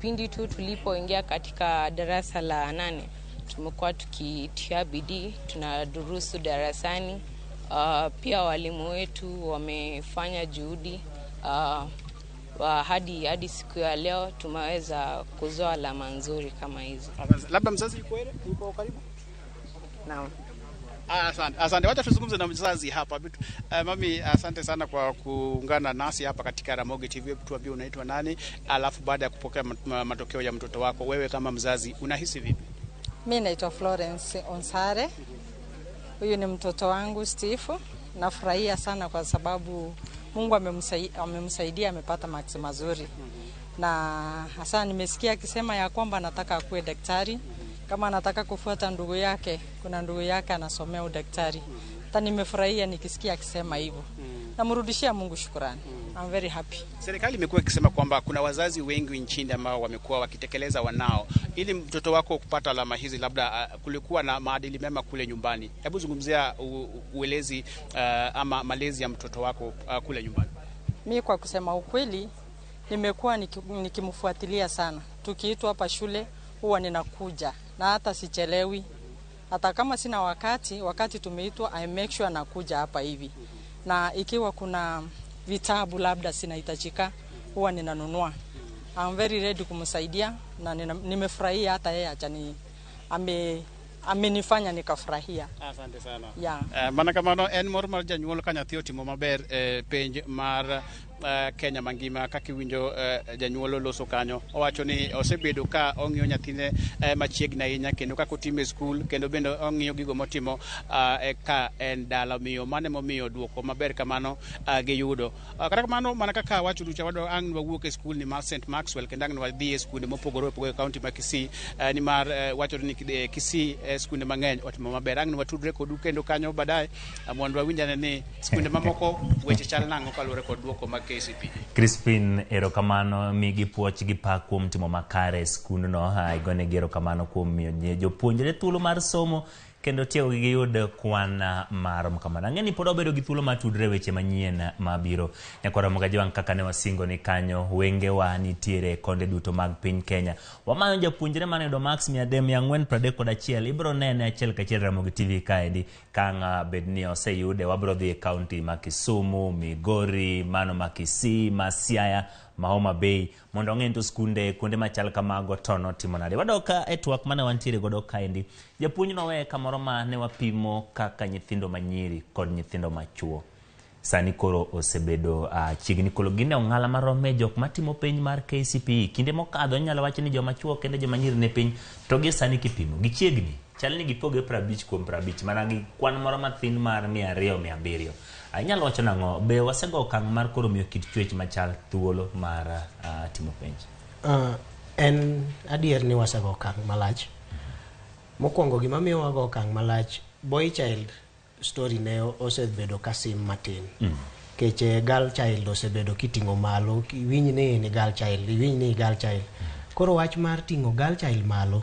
Pindi tu tulipoingia katika darasa la 8 tumekuwa tukitia bidii, tunadurusu darasani, Pia walimu wetu wamefanya juhudi hadi siku ya leo tumeweza kuzoa alama nzuri kama hizi. Labda mzazi yuko yuko karibu? Naam. Asante, asante. Wacha tuzungumze na mzazi hapa. Mami, asante sana kwa kuungana nasi hapa katika Ramogi TV. Tuambie unaitwa nani, alafu baada ya kupokea matokeo ya mtoto wako, wewe kama mzazi unahisi vipi? Mimi naitwa Florence Onsare. Huyu ni mtoto wangu Steve. Nafurahia sana kwa sababu Mungu amemsaidia, amepata marks mazuri. Na hasa nimesikia akisema ya kwamba anataka akuwe daktari. Kama anataka kufuata ndugu yake, kuna ndugu yake anasomea udaktari. Hata nimefurahia nikisikia akisema hivyo. Namrudishia Mungu shukrani. I'm very happy. Serikali imekuwa ikisema kwamba kuna wazazi wengi nchini ambao wamekuwa wakitekeleza wanao. Ili mtoto wako kupata alama hizi, labda kulikuwa na maadili mema kule nyumbani. Hebu zungumzia uelezi ama malezi ya mtoto wako kule nyumbani. Mimi kwa kusema ukweli, nimekuwa nikimfuatilia sana. Tukiitwa hapa shule huwa ninakuja na hata sichelewi. Hata kama sina wakati tumeitwa, I make sure nakuja hapa hivi. Na ikiwa kuna vitabu labda sinahitajika, huwa ninanunua. I'm very ready kumsaidia na nimefurahia hata yeye amenifanya nikafurahia. Asante sana. Yeah. Mana kamano en mor mar janyuol ka nyathi otimo maber penj mar Kenya mangima kaka iwinjo janyuol loso kanyo. Owacho ni osebedo ka ong'iyo nyathine machiegni ahinya kendo kaka otimo e skul, kendo bende ong'iyo gigo motimo ka en dala. Omiyo mano emomiyo duoko maber kamano giyudo. Kata kamano, mana kaka awacho ducha, wadwa ang' wawuok e skul ni mar St Maxwell kendo ang' wadhi e skunde mopogore opogore e kaunti ma Kisii, nimar wachore ni Kisii skunde mang'eny otimo maber. Ang' watudre kodu kendo kanyo baadaye mondo wawinj ane ni skunde mamoko weche chal nang'o kaluwore kod duoko mag KCPE. Crispin, erokamano, migi puoch gi pak kuom timo makare e skundno. Igonegi erokamano kuom miyo jopuonjre thuolo mar somo kendo tiego giyud kwan marom kamano. Ang'e ni pod wabedo gi thuolo mar tudre weche manyien mabiro. Nyakwar Ramogi Ajwang', kaka ne wasingo ni kanyo wengewa nitiere konde duto mag piny Kenya. Wamayo japuonjre mane yudo marks 431, ibiro nene achiel kachiel Ramogi TV kaendi. Ka bed ni oseyude, wabiro dhi e kaunti ma Kisumu, Migori, mano ma Kisii, ma Siaya, ma Homa Bay, mondo ong'e ni to skunde kuonde machal kamago to notimo nade. Wadok e twak mane wantiere godo kaendi. Japuonj nowe kamoro ma ne wapimo kaka nyithindo manyiri kod nyithindo machuo sani koro osebedo chiegni kolo gin e ong'ala marome jok matimo penj mar KCPE. Kinde mokadho inyalo wach ni joma chuo kende joma nyiri ne piny, to gi sani kipimo gichiegni chal ni gipoge 50 kuom 50, mana gi kwan moro mathin mar 200 700. Inyalo wacho nang'o? Be wasego okang' mar koro miyo kit chwech machal thuolo mar timo penj? En adier ni wasego okang' malach. Mokwongo gima miyo wago okang' malach, boy child story ne osebedo ka sim matin. Keche girl child osebedo kiting'o malo, iwinj ni ni girl child, iwinj ni girl child. Koro wach mar ting'o girl child malo,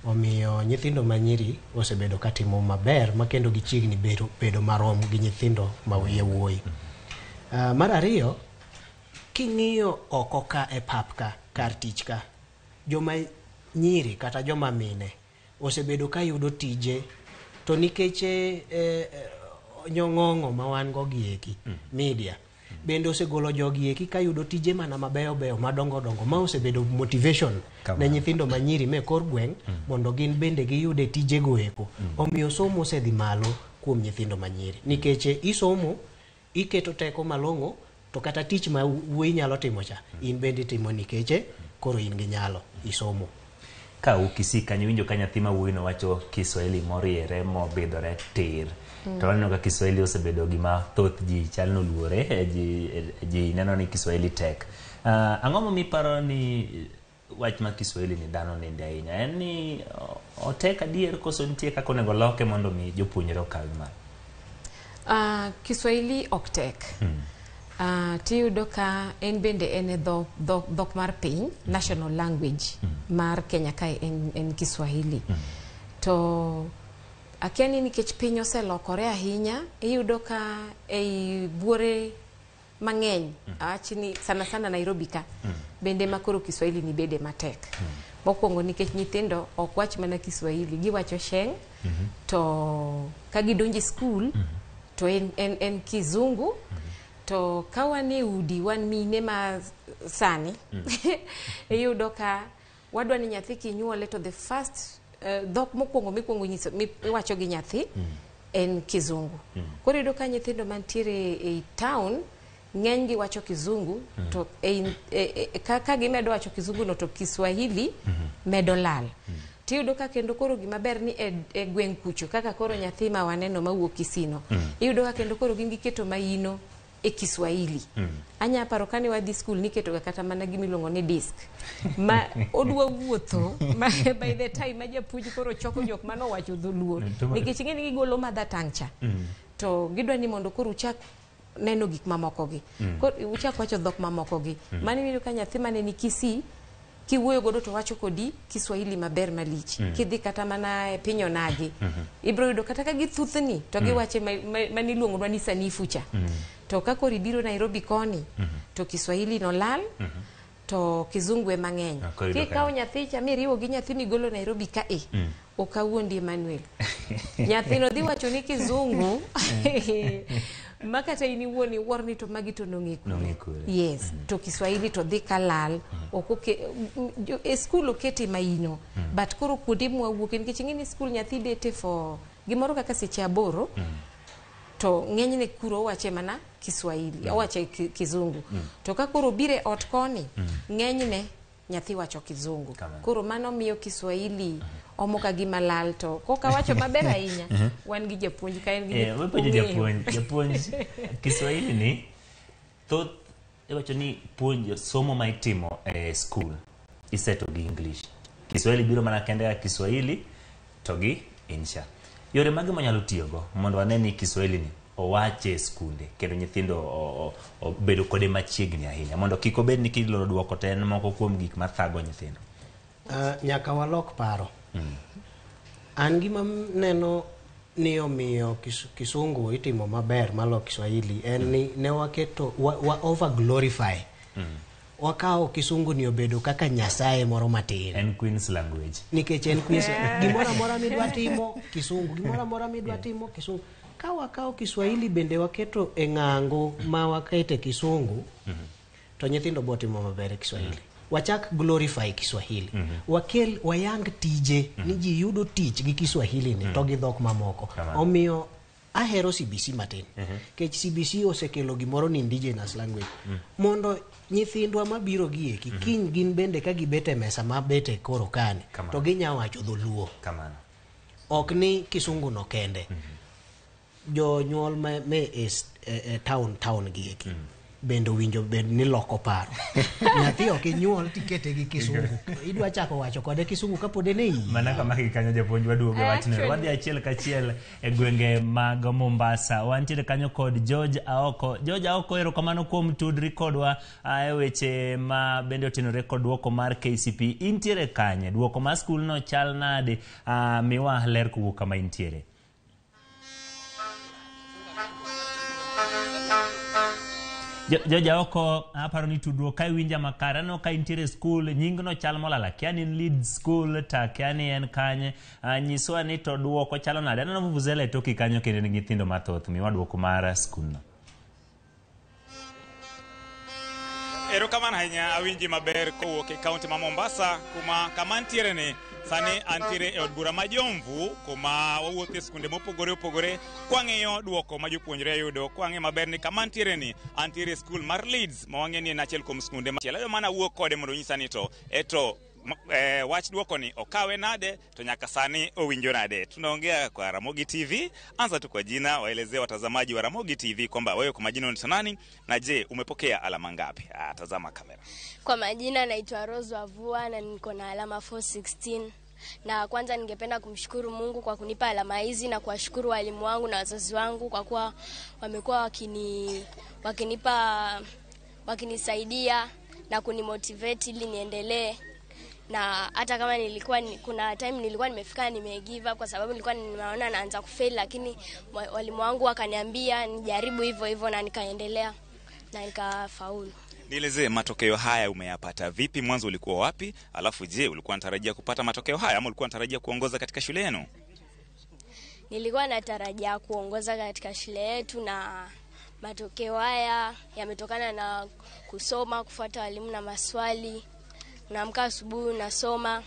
omiyo nyithindo manyiri osebedo katimo maber ma kendo gichiegni bedo marom gi nyithindo ma yawuoyi. Mar ariyo, king'iyo oko ka e pap ka, kar tich ka, joma nyiri kata joma mine osebedo ka yudo tije, to nikech nyong'ong'o ma wan go gieki, media, bende osegolo jogi eki ka yudo tije mana mabeyo beyo madongo dongo ma osebedo motivation ne nyithindo manyiri me kor gweng' mondo gin bende giyude tijego eko. Omiyo somo osedhi malo kuom nyithindo manyiri nikech isomo, iketo teko malong'o, to kata tich ma wuoyi nyalo timo cha in bende itimo nikech koro in gi nyalo isomo. Ka Kisii kanyo winjo ka nyathi ma wuoyi no wacho Kiswahili moriere mobidhore tir. To waneno ka Kiswahili osebedo gima thoth ji chal noluore, ji neno ni Kiswahili tek. Ang'o momiyo iparo ni wach mar Kiswahili ni dhano ninde ahinya? En ni otek adier koso nitie kaka onego loke mondo mi jopuonjre okal malo? Kiswahili ok tek. Tiyudo ka en bende en e dhok mar piny, national language mar Kenya kae en Kiswahili. To akia ni nikech piny oselokore ahinya, iyudo ka ei buore mang'eny, awach ni sana sana Nairobi ka, bende ma koro Kiswahili ni bede matek. Mokwongo nikech nyithindo ok wach mana Kiswahili, giwacho Sheng, to ka gidonjo e skul, to en Kizungu. To ka wan e udi, wan mine ma sani, iyudo ka wadwa ni nyathi kinyuole to the first dhok mokwongo mikwongo nyiso miwacho gi nyathi en Kizungu. Koro iyudo ka nyithindo mantiere ei town ng'eny gi wacho Kizungu, to ka gimedo wacho Kizungu no to Kiswahili medo lal. Tiyudo ka kendo koro gima ber ni e gweng' kucho kaka koro nyathi ma waneno mawuok Kisino, iyudo ka kendo koro gin giketo maino e Kiswahili. Anya paro kane wadhi skul niketo ga kata mana gimiluongo ni disk ma odwa wuotho ma by the time ma japuonj koro choko jok manowacho dholuo, nikech ing'e ni gigolo mother tongue cha, to gidwa ni mondo koro uchak neno gik mamoko gi, koro uchak wacho dhok mamoko gi. Mano iyudo ka nyathi mane ni Kisii kiwuoyo godo to wacho kodi Kiswahili maber malich. Kidhi kata mana e piny onagi, ibiro yudo kata ka githuthni to giwache maniluongonwa ni sanifu cha. To ka koro ibiro Nairobi koni, to Kiswahili no lal, to Kizungu ema ng'eny. Kikawo nyathi cha miriwo gi nyathi migolo Nairobi ka e, ok awuondi Emmanuel, nyathino dhi wacho ni Kizungu ma kata in iwuon iwuor ni to magi to nong'e kure. Yes, to Kiswahili to dhi kalal. Ok e skul okete maino, but koro kuonde mwawuoke, nikech ing'e ni skul nyathi bete for gimoro kaka seche 8, to ng'enyne kuro owache mana Kiswahili, owache Kizungu. To ka koro bire ot koni, ng'enyne nyathi wacho Kizungu. Koro mano miyo Kiswahili omo ka gima lal. To koka wacho maber ahinya, wan gi japuonj ka en gi japuonj. Kiswahili ni thoth iwacho ni puonjo somo ma itimo e skul iseto gi English. Kiswahili biro mana kende ka Kiswahili to gi insha. Yore mage manyalo tiyogo mondo wane ni Kiswahili ni owache e skunde kendo nyithindo obedo kode machiegni ahinya, mondo kik obed ni kiloro duoko to en moko kuom gik mathago nyithindo? Nyaka walok paro. An gima neno ni omiyo Kisungu itimo maber malo Kiswahili en ni ne waketo wa over glorify. Wakawo Kisungu ni obedo kaka nyasaye moro matin. En Queen's language. Nikech en Queen's. Gimoro amora midwa timo Kisungu, gimoro amora midwa timo Kisungu. Ka wakawo Kiswahili bende waketo e ng'ango ma wakete Kisungu, to nyithindo bo timo maber e Kiswahili. Wachak glorify Kiswahili. Wakel wayang tije ni ji yudo tich gi Kiswahili ni to gi dhok mamoko. Omiyo ahero CBC matin. Kech CBC osekelo gimoro ni indigenous language. Mondo nyithindwa mabiro gi eki, kiny gin bende ka gibet e mesa mabete koro kani, to ginya wacho dholuo. Ok ni Kisungu no kende. Jonyuol me e town gi eki bende owinjo bed ni loko paro. Nyathi ok inyuol tikete gi Kisungu, idwa chako wacho kode Kisungu kapod en e iyi. Mana kama kanyo japuonj waduogo wachno. Wadhi achiel kachiel e gwenge mag Mombasa. Wantiere kanyo kod George Aoko. George Aoko, erokamano kuom tudri kodwa e weche ma bende otenore kod duoko mar KCPE. Intiere kanye? Duoko mar skul no chal nade? Miwa ler kowuok kama intiere. George Aoko, aparo ni tudruok ka iwinja makare. Aneno ka intiere skul, nyingno chal molal, akia ni en Leeds School to akia ni en kanye. Nyiswa ni to duoko chalo nade. Aneno vuvuzela e toki kanyo kendo nigi nyithindo mathoth. Miwa duoko mar skulno. Erokamano ahinya, awinji maber kowuok e kaunti ma Mombasa, kuma kama antiere ni sani antiere e od bura ma Jomvu, kuma wawuotho e skunde mopogore opogore kwang'iyo duoko ma jopuonjre yudo. Kwang'iyo maber ni kama antiere ni antiere e skul mar Leeds ma wang'e ni en achiel kuom skunde machielo. Ayo mana wuok kode mondo onyisa ni to eto wach duoko ni okawe nade to nyaka sani owinjo nade. Tunaongea kwa Ramogi TV. Anza tu kwa jina, waelezee watazamaji wa Ramogi TV kwamba wewe kwa majina unaitwa nani na je, umepokea alama ngapi? Tazama kamera. Kwa majina naitwa Rose Wavua na niko na alama 416. Na kwanza ningependa kumshukuru Mungu kwa kunipa alama hizi na kuwashukuru walimu wangu na wazazi wangu kwa kuwa wamekuwa wakinisaidia na kunimotivate ili niendelee. Na hata kama nilikuwa kuna time nilikuwa nimefika nime give up kwa sababu nilikuwa nimeona naanza kufail, lakini walimu wangu wakaniambia nijaribu hivyo hivyo na nikaendelea na nikafaulu. Nielezee matokeo haya umeyapata vipi? Mwanzo ulikuwa wapi? Alafu je, ulikuwa unatarajia kupata matokeo haya ama ulikuwa unatarajia kuongoza katika shule yenu? Nilikuwa natarajia kuongoza katika shule yetu, na matokeo haya yametokana na kusoma, kufuata walimu na maswali. Unaamka asubuhi, unasoma,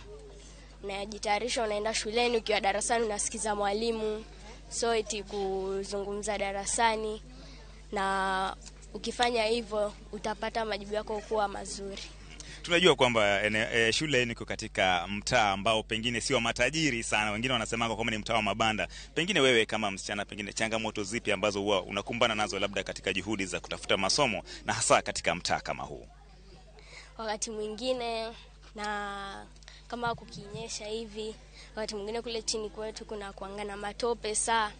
unajitayarisha, unaenda shuleni. Ukiwa darasani unasikiza mwalimu, so eti kuzungumza darasani, na ukifanya hivyo utapata majibu yako kuwa mazuri. Tunajua kwamba shule yenu iko katika mtaa ambao pengine sio matajiri sana, wengine wanasema kwamba ni mtaa wa mabanda. Pengine wewe kama msichana, pengine changamoto zipi ambazo huwa unakumbana nazo labda katika juhudi za kutafuta masomo na hasa katika mtaa kama huu? Wakati mwingine na kama kukinyesha hivi, wakati mwingine kule chini kwetu kuna kuanga na matope, saa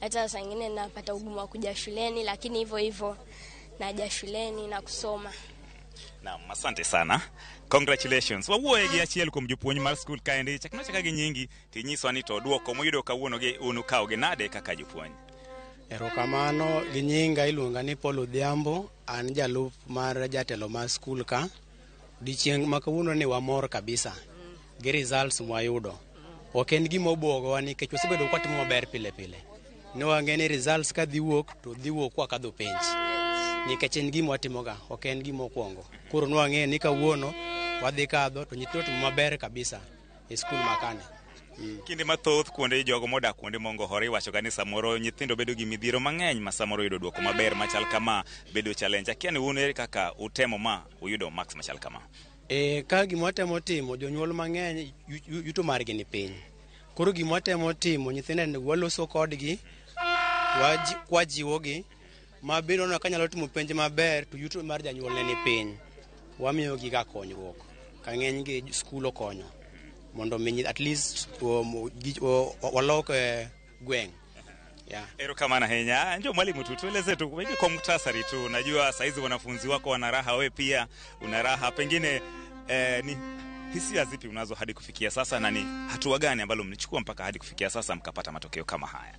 hata saa nyingine napata ugumu wa kuja shuleni, lakini hivyo hivyo naja shuleni na kusoma. Naam, asante sana. Congratulations. Wawuoye gi achiel kuom jopuonj mar skul kaendi. Chakno chaka gi nyingi tinyiswa ni to duoko muyudo kawuono gi unukawo gi nade kaka jopuonj. Erokamano, gi nyinga iluonga ni Paul Odhiambo, an jalup mar jatelo mar skul ka. Odiochieng' ma kawuono ni wamor kabisa gi results mwayudo. Ok en gima obwogowa nikech wasebedo kwatimo maber pile pile. Ne wang'e ni results ka dhi wuok to dhi wuok kwakadho penj. Nikech en gima watimoga, ok en gima okwongo. Koro ne wang'eyo ni kawuono wadhi kadho to nyithindo otimo maber kabisa e skul makane. Kinde mathoth kuonde jogo modak kuonde mongohore iwacho ga ni samoro nyithindo bedo gi midhiero mang'eny ma samoro yudo duoko maber machal kama bedo challenge. Akia ni un ere kaka utemo ma uyudo marks machal kama? Ka gima watemo timo, jonyuol mang'eny yuto margi ni piny. Koro gima watemo timo, nyithindo waloso kodgi, kwajiwogi, ma bende waneno ka nyalo timo penj maber to yuto mar janyuolne ni piny. Wamiyogi ga konyruok. Ka ng'eny gi skul okonyo mondo mi at least walok gweng'. Yeah. Erokamano ahinya. Njoo mwalimu tu tueleze tu pengine kwa muhtasari tu. Najua saizi wanafunzi wako wana raha, wewe pia una raha. Pengine ni hisia zipi unazo hadi kufikia sasa, na ni hatua gani ambalo mlichukua mpaka hadi kufikia sasa mkapata matokeo kama haya?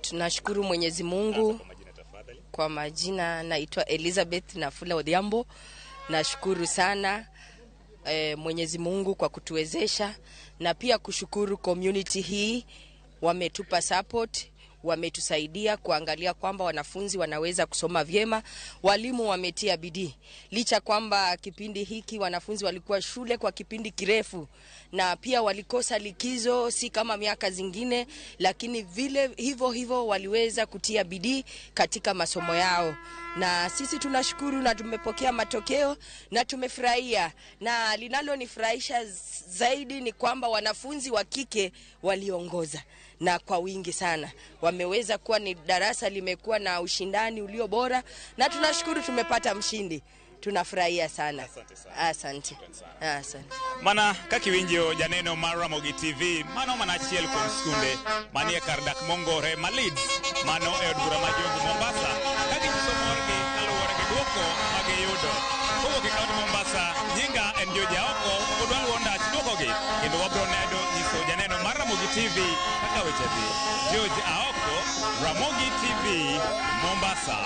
Tunashukuru Mwenyezi Mungu. Kwa majina naitwa Elizabeth Nafula Odhiambo. Nashukuru sana Mwenyezi Mungu kwa kutuwezesha, na pia kushukuru community hii, wametupa support, wametusaidia kuangalia kwamba wanafunzi wanaweza kusoma vyema. Walimu wametia bidii, licha kwamba kipindi hiki wanafunzi walikuwa shule kwa kipindi kirefu na pia walikosa likizo, si kama miaka zingine, lakini vile hivyo hivyo waliweza kutia bidii katika masomo yao. Na sisi tunashukuru na tumepokea matokeo na tumefurahia. Na linalonifurahisha zaidi ni kwamba wanafunzi wa kike waliongoza na kwa wingi sana. Wameweza kuwa ni darasa limekuwa na ushindani ulio bora, na tunashukuru tumepata mshindi. Tunafurahia sana. Asante. Asante. Mana kaka iwinjo janeno mar Ramogi TV, mano mana achiel kuom skunde manie kar dak mongore ma Leeds, mano e od bura ma Jomvu Mombasa, ka ginyiso morgi kaluwore gi duoko magiyudo. Kowuok e kaunti Mombasa, nyinga en George Aoko, pod waluwo ndach duokogi, kendo wabro nedo nyiso janeno mar Ramogi TV kaka weche dhi. George Aoko, Ramogi TV, Mombasa.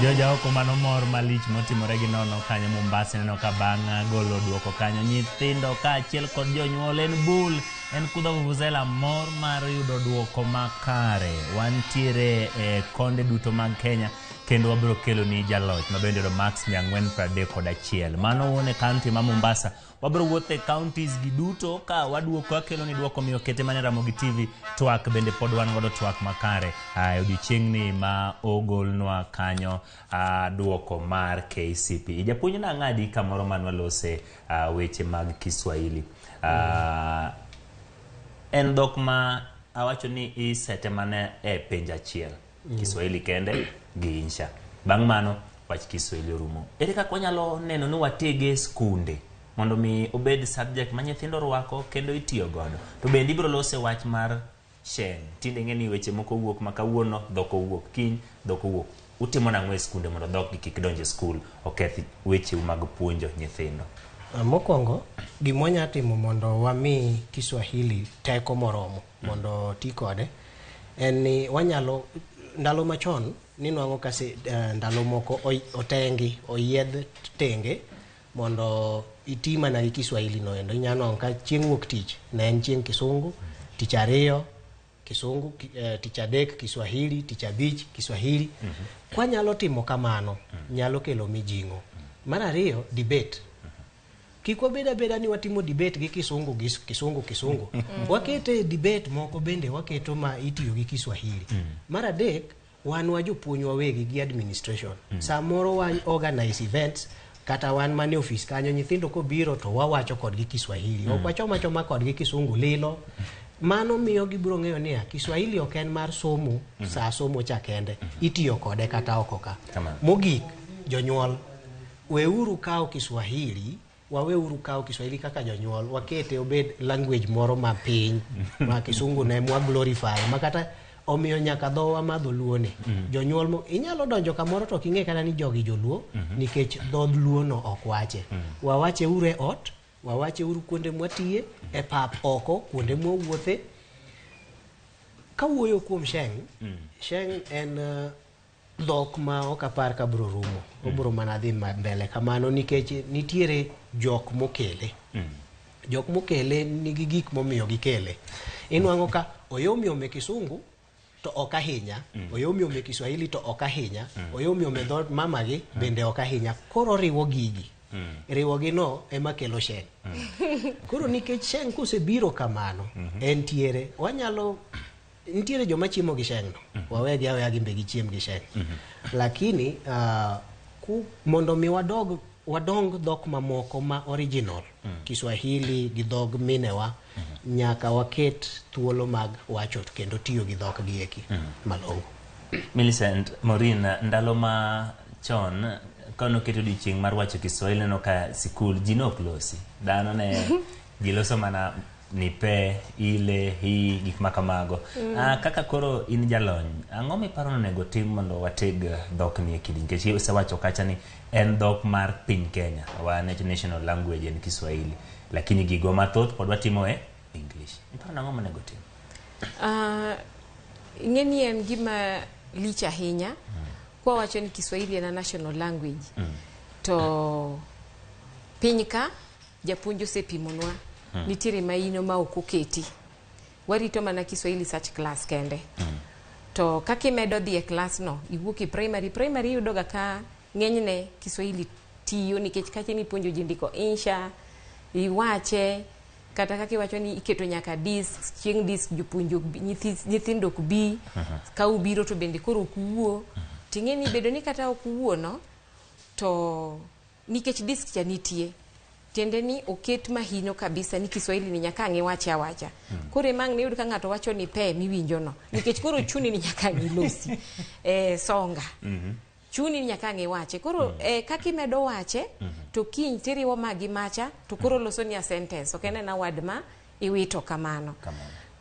George Aoko, mano mor malich motimore gi nono kanyo Mombasa. Ineno ka bang' golo duoko kanyo, nyithindo kaachiel kod jonyuol en bul, en kudho vuvuzela, mor mar yudo duoko makare. Wantiere e konde duto mag Kenya, kendo wabiro kelo ni jaloch mabende yudo marks 431. Mano wuon e kaunti ma Mombasa. Wabiro wuotho e counties gi duto ka waduoko wakelo ni duoko miyo kete mane Ramogi TV. Twak bende pod wan godo twak makare e odiochieng'ni ma ogolnwa kanyo duoko mar KCPE. Japuonj nang'adi kamoro man walose weche mag Kiswahili. En dhok ma awacho ni isete mana e penj achiel. Kiswahili kende gi insha. Bang' mano wach Kiswahili orumo. Ere kaka wanyalo neno ni watege e skunde mondo mi obed subject ma nyithindo rwako kendo itiyo godo? To bende ibiro lose wach mar Sheng. Tinde ing'e ni weche moko wuok ma kawuono dhok owuok, kiny dhok owuok. Utimo nang'o e skunde mondo dhok gi kik donj e skul oketh wecheu mag puonjo nyithindo? Mokwongo, gima wanya timo mondo wami Kiswahili teko moromo mondo ti kode en ni wanyalo, ndalo machon ninwang'o ka ndalo moko otengi oyiedh tenge Mondo iti mana gi Kiswahili no endo. Inyalo nwang'o ka chieng' wuok tich ne en chieng' Kisungu, tich ariyo Kisungu, tich adek Kiswahili, tich abich Kiswahili. Kwanyalo timo kamano, nyalo kelo mijing'o. Mar ariyo, debate. Kik wabed abeda ni watimo debate gi Kisungu gi Kisungu Kisungu. Wakete debate moko bende waketo ma itiyo gi Kiswahili. Mar adek, wan wa jopuonj wawegi gi administration. Samoro wa organize events kata wan mane ofis kanyo nyithindo kobiro to wawacho kodgi Kiswahili. Ok wachoma choma kodgi Kisungu lilo. Mano miyo gibiro ng'eyo niya, Kiswahili ok en mar somo sa somo cha kende. Itiyo kode kata oko ka. Mogik, jonyuol, weuru kawo Kiswahili, waweuru kawo Kiswahili kaka jonyuol, wakete obed language moro ma piny, ma Kisungu ne mwa glorify, ma kata omiyo nyaka dhowa ma dholuo ni. Jonyuol mo, inyalo donjo kamoro to ok ing'e kata ni jogi joluo, nikech dho luo no ok wache. Wawache uru e ot, wawache uru kuonde mwatiye, e pap oko, kuonde mwawuothe. Kawuoyo kuom Sheng, Sheng en dhok ma ok apar ka biro rumo. Obiro mana dhi mbele kamano nikech nitiere jok mokele. Jok mokele nigi gik momiyo gikele. Inwang'o ka oyomyom e Kisungu to ok ahinya, oyomyom e Kiswahili to ok ahinya, oyomyom e dho mamagi bende ok ahinya. Koro oriwo gigi. Riwogi no ema kelo Sheng. Koro nikech Sheng kosebiro kamano, entiere, wanyalo nitiere joma chiemo gi Sheng no. Wawegi aweya gin be gichiem gi Sheng. Lakini mondo mi wadong dhok mamoko ma original, Kiswahili gi dhog minewa, nyaka waket thuolo mag wacho kendo tiyo gi dhok gi eki malong'o. Millicent Maureen, ndalo ma chon kane oket odiochieng' mar wacho Kiswahili neno ka sikul ji ne ok losi. Dhano ne ji loso mana nipe, ile, hi, gik ma kamago. Kaka koro in jalony, ang'o miparo ni onego tim mondo wateg dhok ni e kidi? Nikech isewacho kacha ni en dhok mar piny Kenya, wa national language en Kiswahili, lakini gigo mathoth pod watimo e English. Iparo nang'o monego tim? Ing'e ni en gima lich ahinya kwa wacho ni Kiswahili en a national language. To piny ka japuonj osepimonwa nitiere maino ma ok oketi. Warito mana Kiswahili search class kende. To kaka imedo dhi e klas no, iwuok e primary, primary iyudo ga ka ng'enyne Kiswahili tiyo nikech kacha mipuonjo ji ndiko insha, iwache, kata kaka iwacho ni iketo nyaka disk, chieng' disk jopuonj ok bi, nyithindo ok bi, ka ubiro to bende koro ok uwuo. Ting'e ni bedo ni kata ok uwuo no, to nikech disk cha nitie, tiende ni oket mahino kabisa ni Kiswahili ni nyaka ang' iwache awacha. Koro ema ang' niyud ka ng'ato wacho ni pe miwinjo no, nikech koro chuni ni nyaka ang' ilosi. Songa. Chuni ni nyaka ang' iwache. Koro kaka imedo wache, to kiny tiriwo ma gi macha, to koro loso ni a sentence. Ok en ena word ma iwito kamano.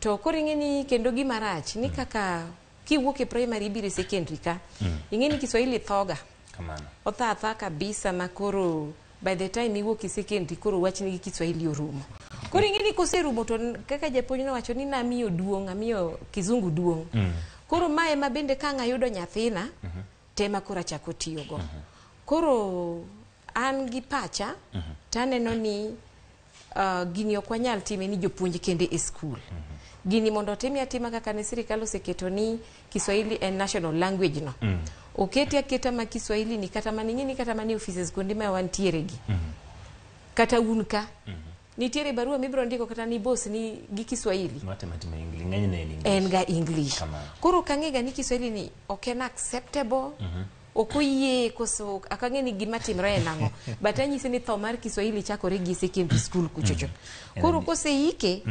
To koro ing'e ni kendo gima rach ni kaka kiwuok e primary ibiro e secondary ka, ing'e ni Kiswahili thoga. Otho atha kabisa ma koro by the time iwuok e secondary koro wachni gi Kiswahili orumo. Koro ing'e ni koserumo to kaka japuonj nowacho ni namiyo duong', amiyo Kizungu duong'. Koro mae ema bende ka ang' ayudo nyathina, tema koro achako tiyogo. Koro an gi pacha, taneno ni gini ok wanyal time ni jopuonj kende e skul. Gini mondo otime atima kaka ne sirikal oseketo ni Kiswahili en national language no. Oketi aketa ma Kiswahili ni kata mana ing'e ni kata mana e offices kuonde ma wantiere gi. Kata un ka. Nitiere barua mibiro ndiko kata ni boss ni gi Kiswahili. Watimo atima English, ng'enyne en English. En ga English. Kamano. Koro ok ang'e ga ni Kiswahili ni ok en acceptable. Ok oyie koso ok ang'e ni gima timre en ang'o. But anyise ni tho mar Kiswahili chakore gi secondary school kuchocho. Koro koseike,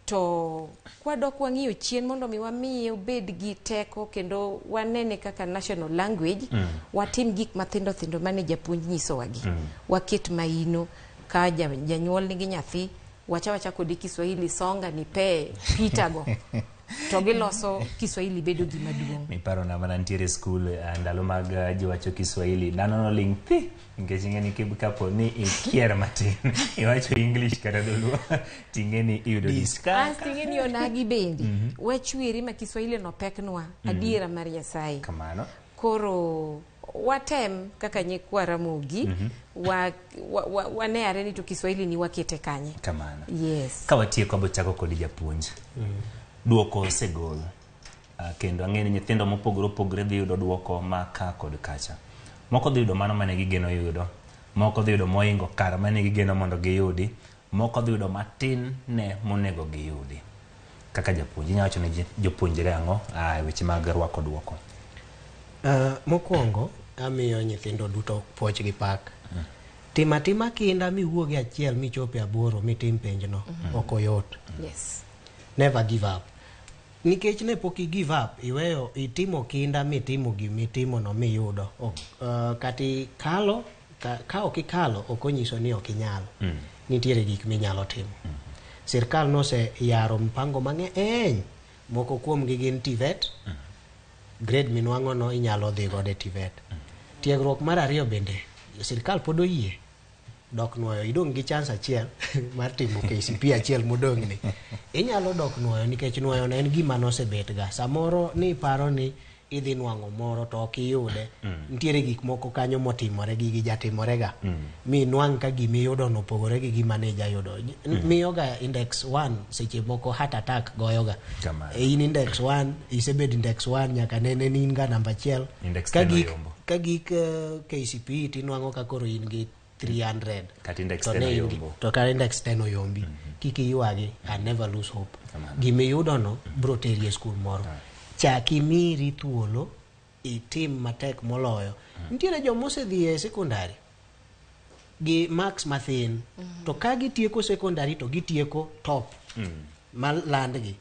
to kwadok wang'iyo chien mondo mi wamiye obed gi teko kendo wanene kaka national language, watim gik mathindo thindo mane japuonj nyisowagi. Waket maino ka janyuol nigi nyathi, wacha wacha kode Kiswahili, songa ni pe pita go. To giloso Kiswahili bedo gima duong'. Miparo na mana nitiere skul ndalo mag ji wacho Kiswahili, dhano noling' thi nikech ing'e ni kapo ni ikier matin iwacho English kata dholuo ting'e ni iyudo disk. Asto ing'e ni onagi bende wachweri ma Kiswahili no peknwa, adiera mar Nyasaye. Kamano. Koro Watem kaka nyikwa Ramogi wa, wa, wa, waneare ni to Kiswahili ni wakete kanye. Kamano. Yes. Ka watieko, abochako kodi, japuonj. Duoko osegol. Kendo ang'e ni nyithindo mopogore opogore dhi yudo duoko ma ka kod kacha. Moko dhi yudo mano mane gigeno yudo, moko dhi yudo moingo kar mane gigeno mondo giyudi, moko dhi yudo matin ne monego giyudi. Kaka japuonj, inyalo wacho ne jopuonjre ang'o e weche mag rwako duoko? Mokwongo amiyo nyithindo duto puoch gi pak. Tim atima kinda miwuog e 1 michop e 8 mitim penjno. Ok oyot. Never give up. Nikech ne pok i give up, iweyo itimo kinda mitimo gimitimo no miyudo. Ok, kata ikalo, ka ok ikalo ok onyiso ni ok inyal. Nitiere gik minyalo timo. Sirkal noseyaro mpango mang'eny. Moko kuomgi gin TVET. Grade minwang'o no inyalo dhi godo e TVET. Tiegruok mar ariyo bende sirkal pod oyie dok nuoyo idong' gi chance achiel mar timo KCPE achiel modong'ni. Inyalo dok nuoyo nikech nuoyo no en gima nosebet ga. Samoro ni iparo ni idhi nwang'o moro to ok iyude. Nitiere gik moko kanyo motimore, gigi jatimore ga. Mi nwang' ka gimiyudo no opogore gi gima ne ijayudo. Miyo ga index 1 seche moko heart attack goyo ga. Kamano. E in index 1, isebet index 1 nyaka nene ni in ga namba 1. Index Ka 10 gik, oyombo. ka gik KCPE tinwang'o ka koro in gi 300. Kata index To 10 ne in gi- oyombo. To kata index 10 oyombi. Kik iywagi and never lose hope. Kamano. Gimiyudo no bro teri e skul moro. Chak imiri thuolo itim matek moloyo. Nitiere joma osedhi e sekondari gi marks mathin to ka gitieko sekondari to gitieko top malandgi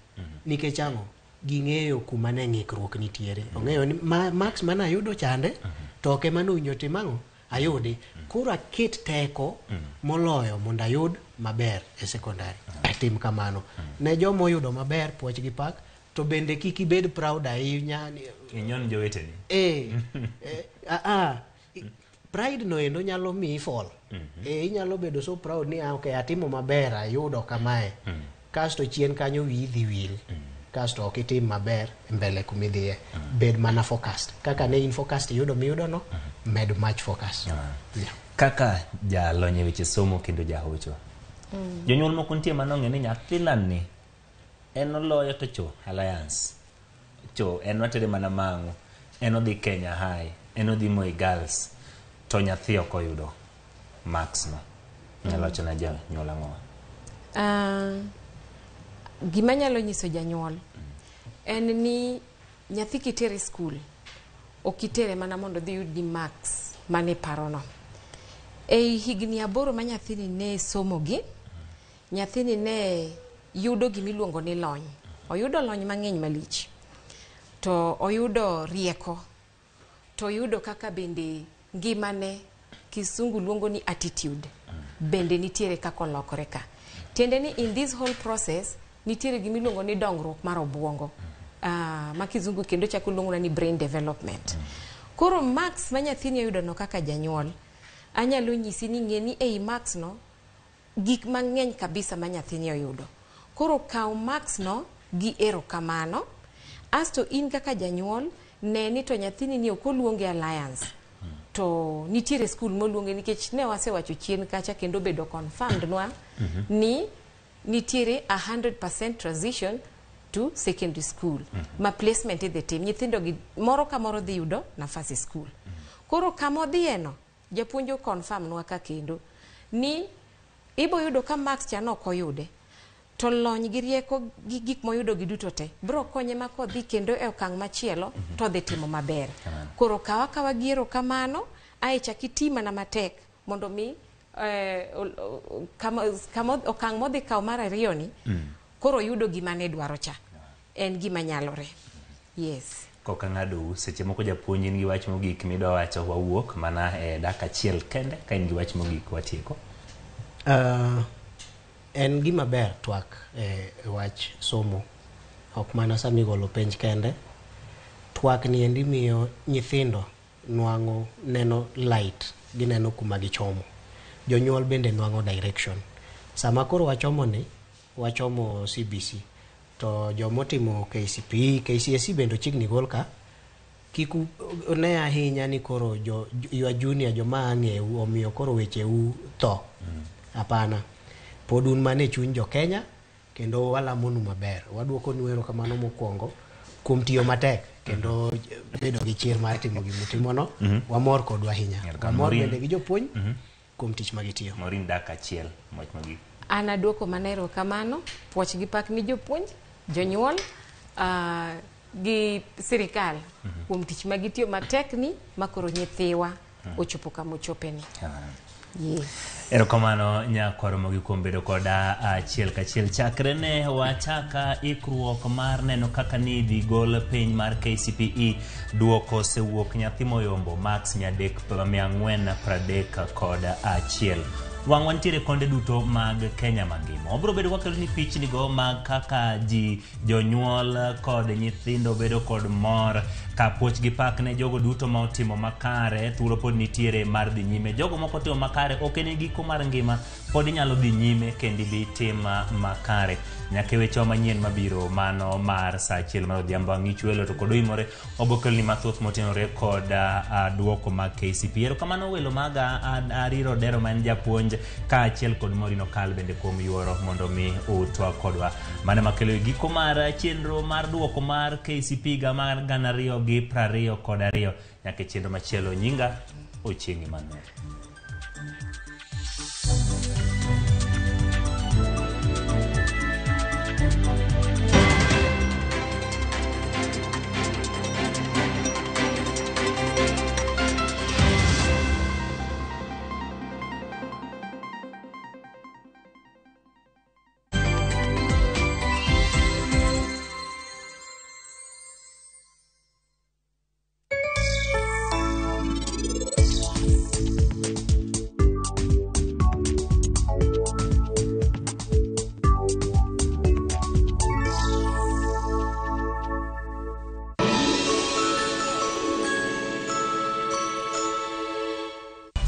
nikech ang'o ging'eyo kuma ne ng'ikruok nitiere ong'eyo ni marks mane ayudo chande to ok ema nowinjo tim ang'o ayudi koro aket teko moloyo mondo ayud maber e sekondari tim kamano ne joma oyudo maber puoch gi pak to bende kik ibed proud ahinya ni Inyon joweteni. Pride no endo nyalo miyi fall. Inyalo bedo so proud ni ah, okay, atimo maber ayudo kamae kasto chien kanyo wiyi dhi wil kasto ok itim maber e mbele kumidhiye bed mana focused kaka ne in focused iyudo miyudo no med much focus yeah. Kaka jalony e weche somo kendo jahocho. Jonyuol moko nitie manong'e ni nyathina ni en oloyo to cho Alliance. Cho en watere mana Mang'u. En odhi Kenya High. En odhi Moi Girls. To nyathi ok oyudo marks no. Nyalo wacho na janyuol ang'o? Gima nyalo nyiso janyuol en ni nyathi kitere skul ok itere mana mondo odhi yud ni marks mane parono. Ei higni 8 ma nyathini ne somogi, nyathini ne yudo gimiluongo ni lony. Oyudo lony mang'eny malich. To oyudo rieko. To oyudo kaka bende ngimane kisungu luongo ni attitude bende nitiere kaka olokore ka. Tiende ni in this whole process nitiere gimiluongo ni dongruok mar obuongo. Ma kizungu kendo chako luongo ni brain development. Koro marks ma nyathini oyudo no kaka janyuol, anyalo nyisi ni ng'e ni ei marks no gik mang'eny kabisa ma nyathini oyudo. Koro kaw marks no gi erokamano, asto in kaka janyuol ne ni to nyathini ni ok oluonge Alliance to nitiere skul moluonge nikech ne wasewacho chien kacha kendo bedo confirmed nwa ni nitiere 100% transition to secondary school ma placement idhi tim nyithindo gi moro ka moro dhi yudo nafas e skul koro kama odhiyeno japuonj o confirm nwa ka kendo ni ibo yudo ka marks cha nok oyude to lony gi rieko gi gik moyudo gi duto te bro konye ma kodhi kendo e okang' machielo to odhi timo maber koro kawa kawa gi erokamano ae chak iti mana matek mondo mi kama okang' modhi kawo mar ariyo ni koro yudo gima ne dwaro cha en gima nyalore yes. Koka ng'adou seche moko japuonj in gi wach mogik midwa wacho wawuok mana e dakika achiel kende ka in gi wach mogik watieko. En gima ber twak e wach somo ok mana sama igolo penj kende twak ni endi miyo nyithindo nwang'o neno light gineno kuma gichomo jonyuol bende nwang'o direction sama koro wachomo ni wachomo CBC to jomotimo KCPE KCSE bende ochiegni gol ka Kik ne ahinya ni koro jo your junior joma ang'eu omiyo koro wecheu tho. Hapana. Pod un mana e chuny jo Kenya kendo walamonu maber. Waduokonu erokamano mokwongo kuom tiyo matek kendo bedo gi chir mar timo gimutimono. Wamor kodu ahinya. Wamor bende gi jopuonj kuom tich magitiyo. Maureen dak achiel wach mogik. An aduoko mana erokamano, puoch gi pak ni jopuonj, jonyuol, gi sirikal kuom tich magitiyo matek ni makoro nyithiwa ochopo kama ochopeni. Yes. Erokamano nyakwar Ramogi kuom bedo koda achiel kachiel. Chakre ne wachaka ikruok mar neno kaka ni idhi gol piny mar KCPE, duoko osewuok nyathi moyombo max 431. Wang' wantiere konde duto mag Kenya mangima. Wabiro bedo wakelo ni pichni go mag kaka ji jonyuol kod nyithindo bedo kod mor ka puoch gi pak ne jogo duto ma otimo makare. Thuolo pod nitiere mar dhi nyime. Jogo moko otimo makare ok en giko mar ngima, pod inyalo dhi nyime kendo ibi tim makare. Nyaka e wechewa manyien mabiro mano mar saa achiel mar odhiambo ang'ich welo to kod oimore wabiro keloni mathoth motenore kod duoko mag KCPE. Erokamano welo maga Ariro Odero ma en japuonj kaachiel kod Maureen Okal bende kuom yuoro mondo mi utwa kodwa. Mano makelo e giko mar chenro mar duoko mar KCPE higa mar 2022. Nyaka e chenro machielo, nyinga Ochieng' Emmanuel.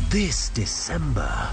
This December.